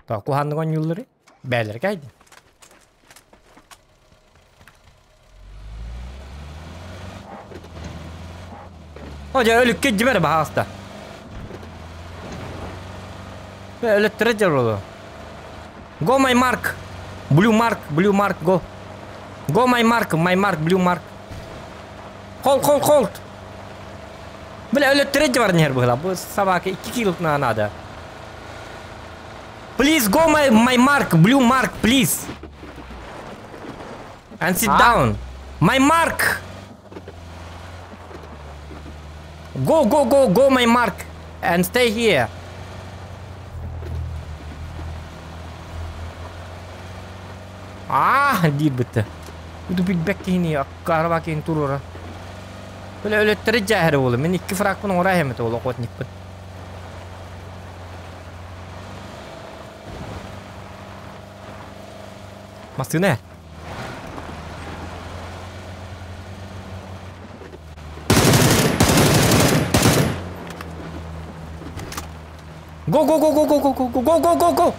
Тоқу ханныгон юллары бәлер кайды. Ожа өлүк кеджимер бахаста. Өлөттүрө жер Go my mark. Blue mark, blue mark, go. Go my mark, my mark, blue mark. Hold, hold, hold. Бля, өлөттүрө бар нер было. Бу собака 2 кило на надо. Please go my mark, blue mark, please. And sit down. My mark. Go, go, go, go my mark. And stay here. Ah, диир бітті. Үді бит бәккейні, аккарба кейін турура. Бля, өлөттөрө жаһары болу. Мен 2 фракпын ора хемет ол охотникпын. Масына. Go go go go go go go go go go go.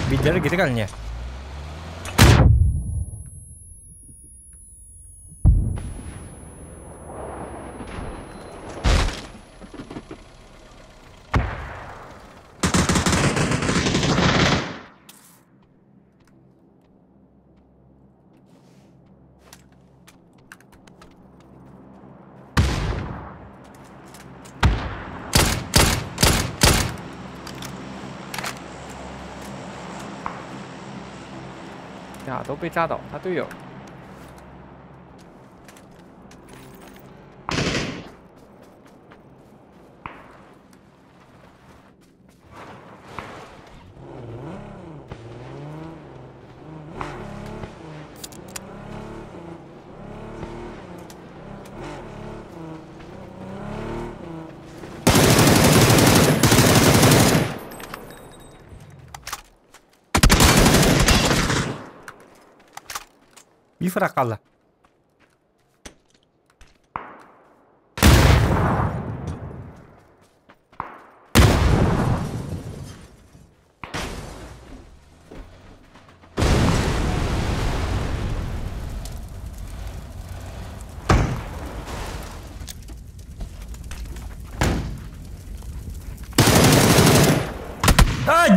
Бидер где не? 俩都被扎倒，他队友。 Bir frak kaldı.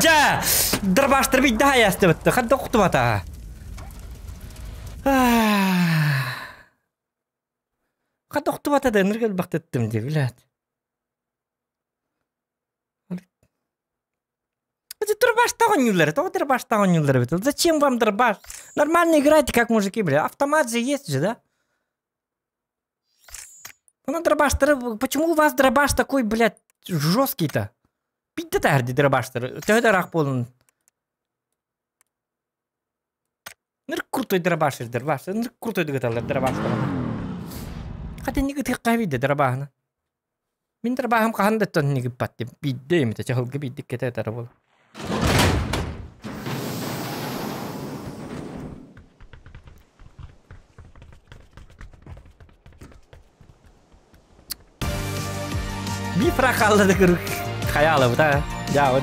Жа! Дырбаштыр бит daha ясты бітті. Қанды құтып ата. Қанды құтып ата да нұргел бақтеттім деп, блядь. Это дробаш тагонюллер, это дробаш тагонюллер. Зачем вам дробаш? Нормально играйте, как мужики, бля. Автомат же есть же, да? Ну, дробаш, почему у вас дробаш такой, блядь, жесткий-то? Пить да дробаштыр. Төһө рах болун. Ныр крутой дробашыр, дробаш. Ныр крутой дыгыталар дробаштыр. Хата ниги тыкка виде дробахна. Мин дробахым каханда тон ниги патты. Бидде эмите чахылгы бидде кете тара бол. Би фракалды кырык. Хаялы да. Я вот.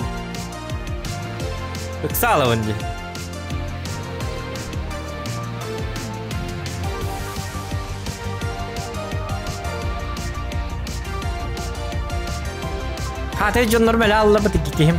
Ыксалы онди. Хаты дьоннор мэлэ алларбыт икки киһим.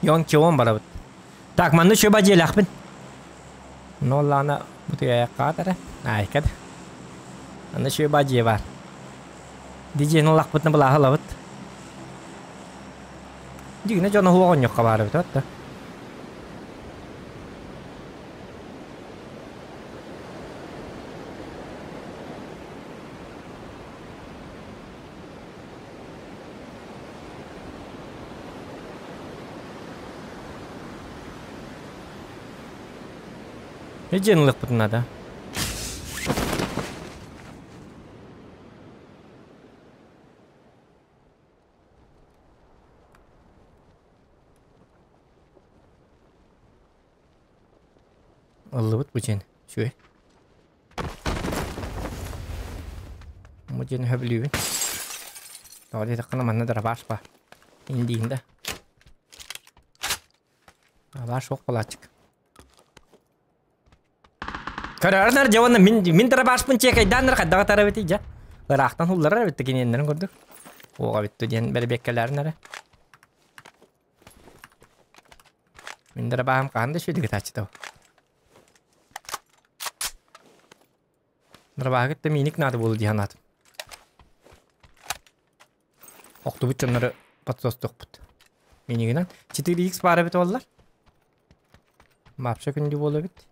Йон кион барабыт. Так, манны шөба дьиэлээхпин. Ну лана бутуйаякка эрэ. Айкад. Аны шөба дьиэ бар. Дижиэн ыллахпытына былааһы ылабыт. Дьигинэ дьоно хуоҕонньоххо баар эбит да. Дьиэн ылыахпытын наада. Ыллыбыт бу дьиэн. Үчүгэй. Бу дьиэни сөбүлүүбүн. Тоҕо диэтэххинэ манна дробаш баар. Индиин да. Баар суох палааччык. Көрөөрнөр дьэ уонна мин мин дробашпын чиэкэйдээннэр хайдах атар эбитий дьэ. Ыраахтан хулларар эбит киниэннэрин курдук. Уоҕа бүттү диэн бэрэбиэккэлээрин эрэ. Мин дробаһым хаһан да үчүгэйдик ытааччыта. Дробаһы кытта мииник наада буолуо дии санаатым. Охтубут дьоннору подсостуохпут. Минигинэн 4X баар эбит буоллар. Вообще күндү буолуо эбит.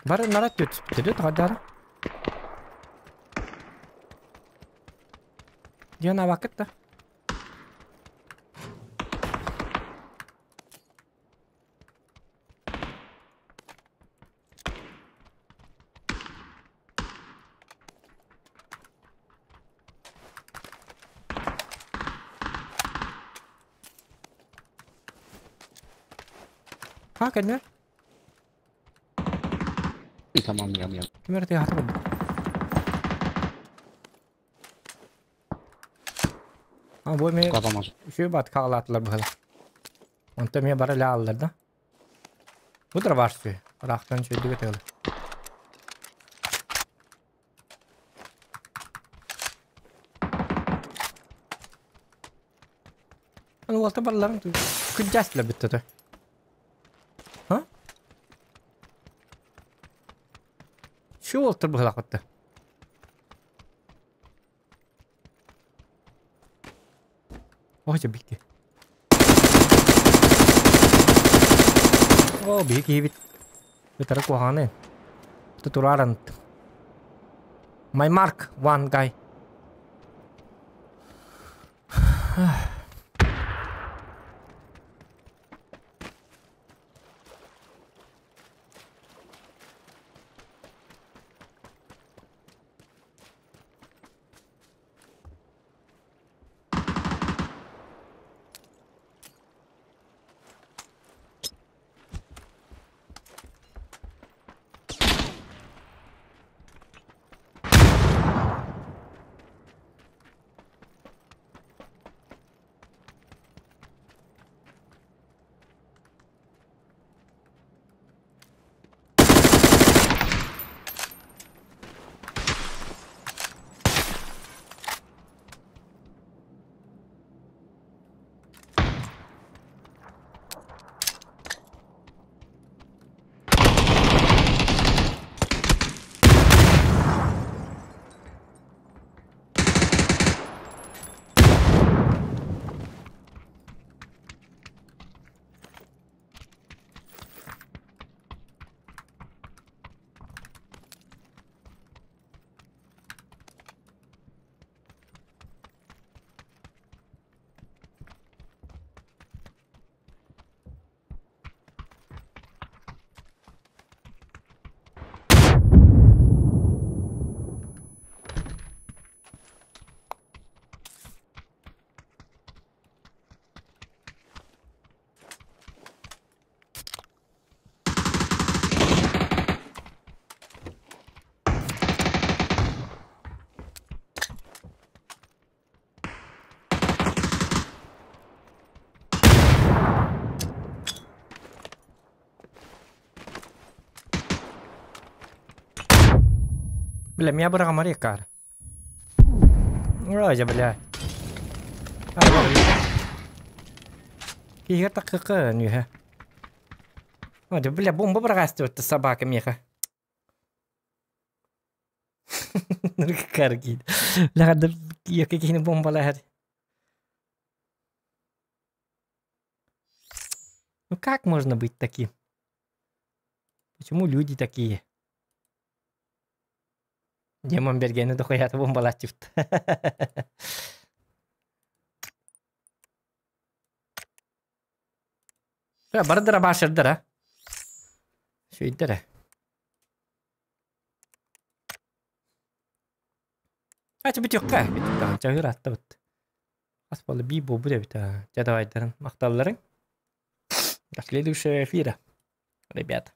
Бары нарат түспүттэр тоҕордоро. Диэн абакыт да. Ha кэннэ. Tamam yam yam. Ким эрэ тыаһата курдук. А бу эмиэ үчүгэй баат хаалаатылар быһыылаах. Онто эмиэ бары илэ да. Бу дробаш үчүгэй. Ыраахтан үчүгэйдик ытыалар. Аны уолта барыларын күрдьээстилэр бүттэ Ха? Şu уолтар быһылаах Ой, дьэ бикки. О, биһи киһибит. Ытара куһаҕаны. Тутурааран. My mark, one guy. Бля, меня быраҕамар каар. Ой, бля. Киһигэр таккыкы нүһэ. Ой, бля, бомба быраҕаастыбыт собака миэхэ. Каргид. Бля, киһи киһини бомбалаһар. Ну как можно быть таким? Почему люди такие? Демон Бергени дохуята бомбалааччыбыт. Бардыра башырдара. Шүйдere. Ачы бүтүөххэ. Бүтүөххэ. Чаһыр аттабыт. Ас буолла бии буолбут эбит. Дьэ давайдарын махталларыҥ. До следующего эфира, ребята.